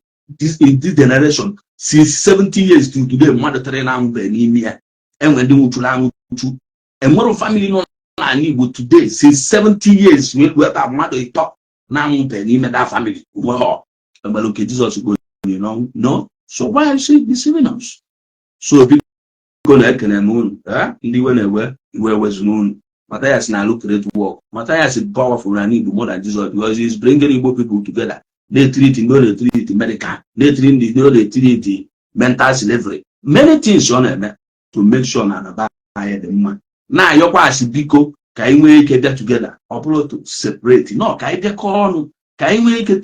in this generation since 70 years to today, mmadụ tịrị na-anwụbeghị n'ime ya. Enwe ndị nwụchuru anwụchu. Enwere family nọ n'ala Igbo today since 70 years wee ruo ebe a, mmadụ 3 na-anwụbeghị n'ime that family. Onwe egbere nke Jizọs gonyere n'ọnwụ no. So why are you deceiving us? So biko, na-ekene m unu. Ndị iwe na-ewe iwe ewezuna unu. Matthias na-alụ great work. Matthias is powerful na Igbo more than Jesus because he's bringing Igbo people together. Na-etreat ndị ọ na-etreat medical, na-etreat ndị ọ na-etreat mental slavery, many things ọ na-eme to make sure na anaba anyị dị mma. Na-ayọkwa asị, biko, ka anyị nwee ike bịa together. Ọ bụrụ to separate, no, ka anyị bịakọọ ọnụ, ka anyị nwee ike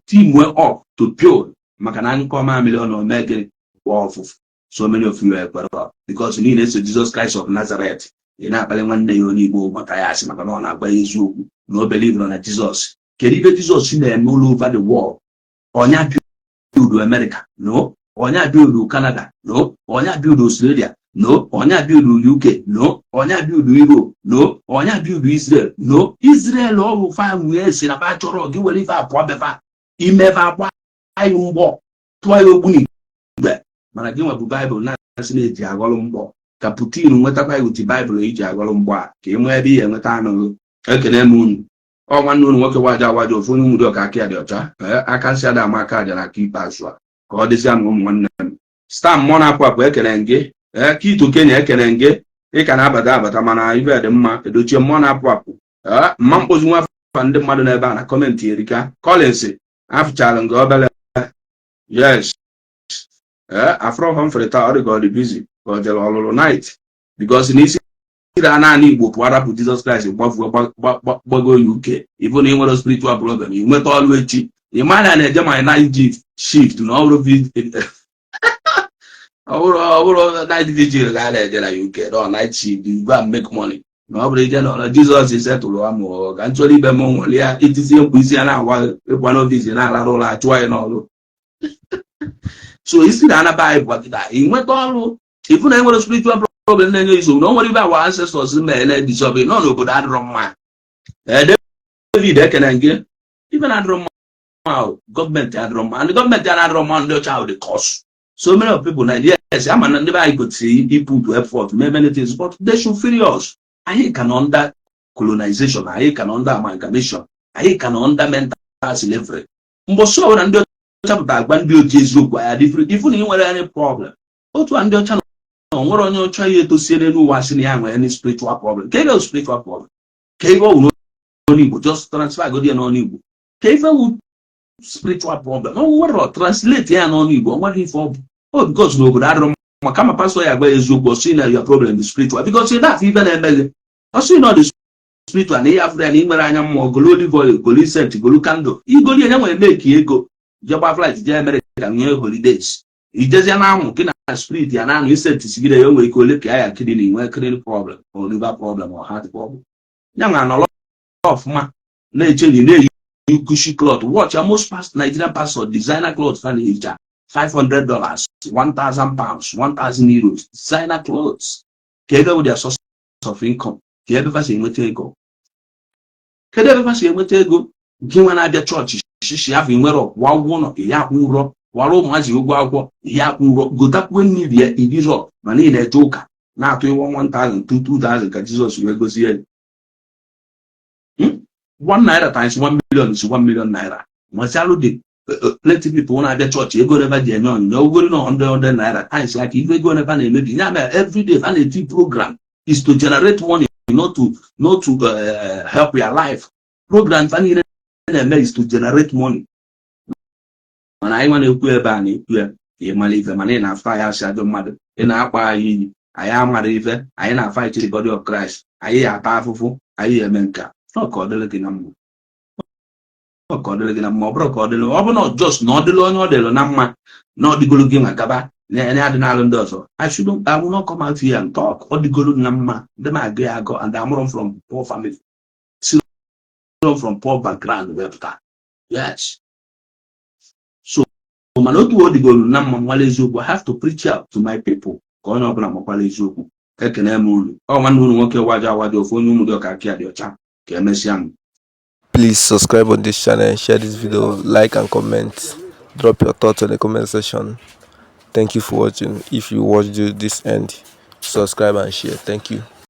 team up to build, maka na nkọ mamịrị ọ na-ome gịnị gbaa ọfụfụ. So many of you ekwere because niile eso Jesus Christ of Nazareth. Ị na-akpali nwanne ya onye Igbo maka ya asị, maka na ọ na-agba ya eziokwu na o believe na Jizọs. Kedu ibe Jizọs na-eme all over the world? Ọnya build America? No. Ọnya build Canada? No. Ọnya build Australia? No. Ọnya build UK? No. Ọnya build Europe? No. Ọnya build Israel? No. Israel ọ bụ fa wee si na fa chọrọ gị were ife apụọ befa imefe agba anyị mgbọ, tụọ ya ogbunigwe. Mana gị nwa bụ Baịbụl na-asị na-eji aghọrọ mgbọ ka Putin nwetakwa ya. Uti Baịbụl iji aghọrọ mgbọ a ka ị nwee ebe ị enweta anụ. Ekene m unu. Ọ nwanne unu nwoke waja awaja, ofu onye nwere ọka aka ya dị ọcha. Aka nsị ada ama aka aja na aka ikpeazụ a ka ọ dịzịa na ụmụ nwanne m staa mmụọ na-apụ apụ. Ekene gị. Ee, Kito Kenya, ekene gị. Ị ka na-abata abata, mana ibe dị mma edochie mmụọ na-apụ apụ. Ee, mma mkpozi nwa afa ndị mmadụ n'ebe a na comment erika. Collins afụchala nke obere. Yes, ee, afro Humphrey taa ọ dị ka ọ dị busy, ka ọ jere ọlụlụ night, because n'isi ire naanị Igbo pụọ rapụ Jizọs Kraịst gbafuo gbago UK. Ịbụ na ị nwere spiritual problem, ị nweta ọrụ echi. Ị ma na na-eje my night shift na ọ bụrụ ọ bụrụ night vigil ga a na-eje na UK, no night shift, you go and make money. Na ọ bụrụ ije n'ọrụ Jizọs setụrụ amụ ka nchọrọ ibe m nwere ya itizie mkpu isi ya na-awa ịkwa n'office na-alarụ ụlọ, achụọ ya n'ọrụ. So isi na anaba anyị bụ kịta ị nweta ọrụ. Ịfụ na enwere spiritual problem na-enye nsogbu na o nwere ibe our ancestors mere na-edisobe nọ n'obodo adịrọ mma. Ee, David, ekene gị. Ibe na-adịrọ mma ahụ, gọọmenti adịrọ mma, and gọọmenti a na-adịrọ mma, ndị ọcha ahụ the cause. So many of people na, yes, ama na ndị be anyị gotiri iput effort mee many things, but they should free us. Anyị ka nọ under colonization, anyị ka nọ under amalgamation, anyị ka nọ under mental slavery. Mbọsị ọbụla ndị ọcha pụtara agba ndị ojii eziokwu, anyị adị free. Ifu na ị nwere any problem otu a ndị ọcha nọ, nwere onye ọcha ya etosie n'elu ụwa sị na ya nwere any spiritual problem. Ka ebe spiritual problem ka ebe ọ wụ n'ọnụ Igbo, just transfer godi ya n'ọnụ Igbo, ka ife wụ spiritual problem o nwere, translate ya n'ọnụ Igbo, o nwere ife ọ bụ o, because n'obodo adịrọ mma. Kama pastọ ya agba ya eziokwu, ọ sị na your problem is spiritual, because na afọ ife na-eme gị, ọ sị na ọ dị spiritual, na ihe afụrụ ya na ị nwere anya mmụọ. Golo olive oil, golo incense, golo candle, igoli ya nwere meki ego, jee gba flight jee America, nwee holidays, ijezie na amụ gị na spirit ya na anụ incense sigide ya, o nwere ike ole ka ya kidney nwee kidney problem or liver problem or heart problem. Ya nwa nọrọ ọfụma na-echenji na-eyi Gucci cloth. Watch ya, most past Nigerian pastor, designer cloth fa na-eyicha $500, £1000, €1000, designer clothes. Ka ebe bụ their source of income? Ka ebe fa si enweta ego? Kedu ebe fa si enweta ego? Gị nwa na-abịa chọọchị shishi afọ nwere kwa ụgwọ ụlọ ya akwụ ụrọ, kwara ụmụazị ụgwọ akwụkwọ ya akwụ ụrọ, gotakwuo mmiri ya ibirọ, mana ị na-eje ụka na-atụ ịwọ 1000, 2000 ka Jizọs wee gozie ya. 1 naira times 1 million is 1 million naira. Mazialụ dị plenty people na-abịa chọọchị, ego nebe ji enye onyinye ogori na 100 100 naira times ya ka ife ego nebe na-emebi ya. Mere everyday a na-eti program is to generate money, not to help your life. Program fa niile na-eme is to generate money. Mana anyị nwa na-ekwu ebe a na-ekwu ya ka ị mara ife, mana ị na-afụ ya asị ajọ mmadụ, ị na-akpa anyị iyi. Anyị amara ife anyị na-fight the body of Christ. Anyị ya ata afụfụ, anyị ya eme nka ọ ka ọ dịrị gị na mma, ọ ka ọ dịrị gị na mma. Ọ bụrụ ka ọ dịrị, ọ bụ na just na ọ dịrị onye ọ dịrị na mma na ọ dịgoro gị nwa gaba na adị n'alụ ndị ọzọ. I shouldn't, I will not come out here and talk. Ọ dịgoro na mma ndị m agụ ya agụ, and amụrụ m from poor family, si from poor background wepụta. Yes, so mana otu ọ dịgoro na mma nwale eziokwu, I have to preach out to my people ka onye ọbụla makwara eziokwu. Ekene m unu. Ọ nwanne unu nwoke waja awaja, ofu onye ụmụ dị ọka aka ya dị ọcha. Ka emesịa m. Please subscribe on this channel, share this video, like and comment. Drop your thoughts in the comment section. Thank you for watching. If you watched to this end, subscribe and share. Thank you.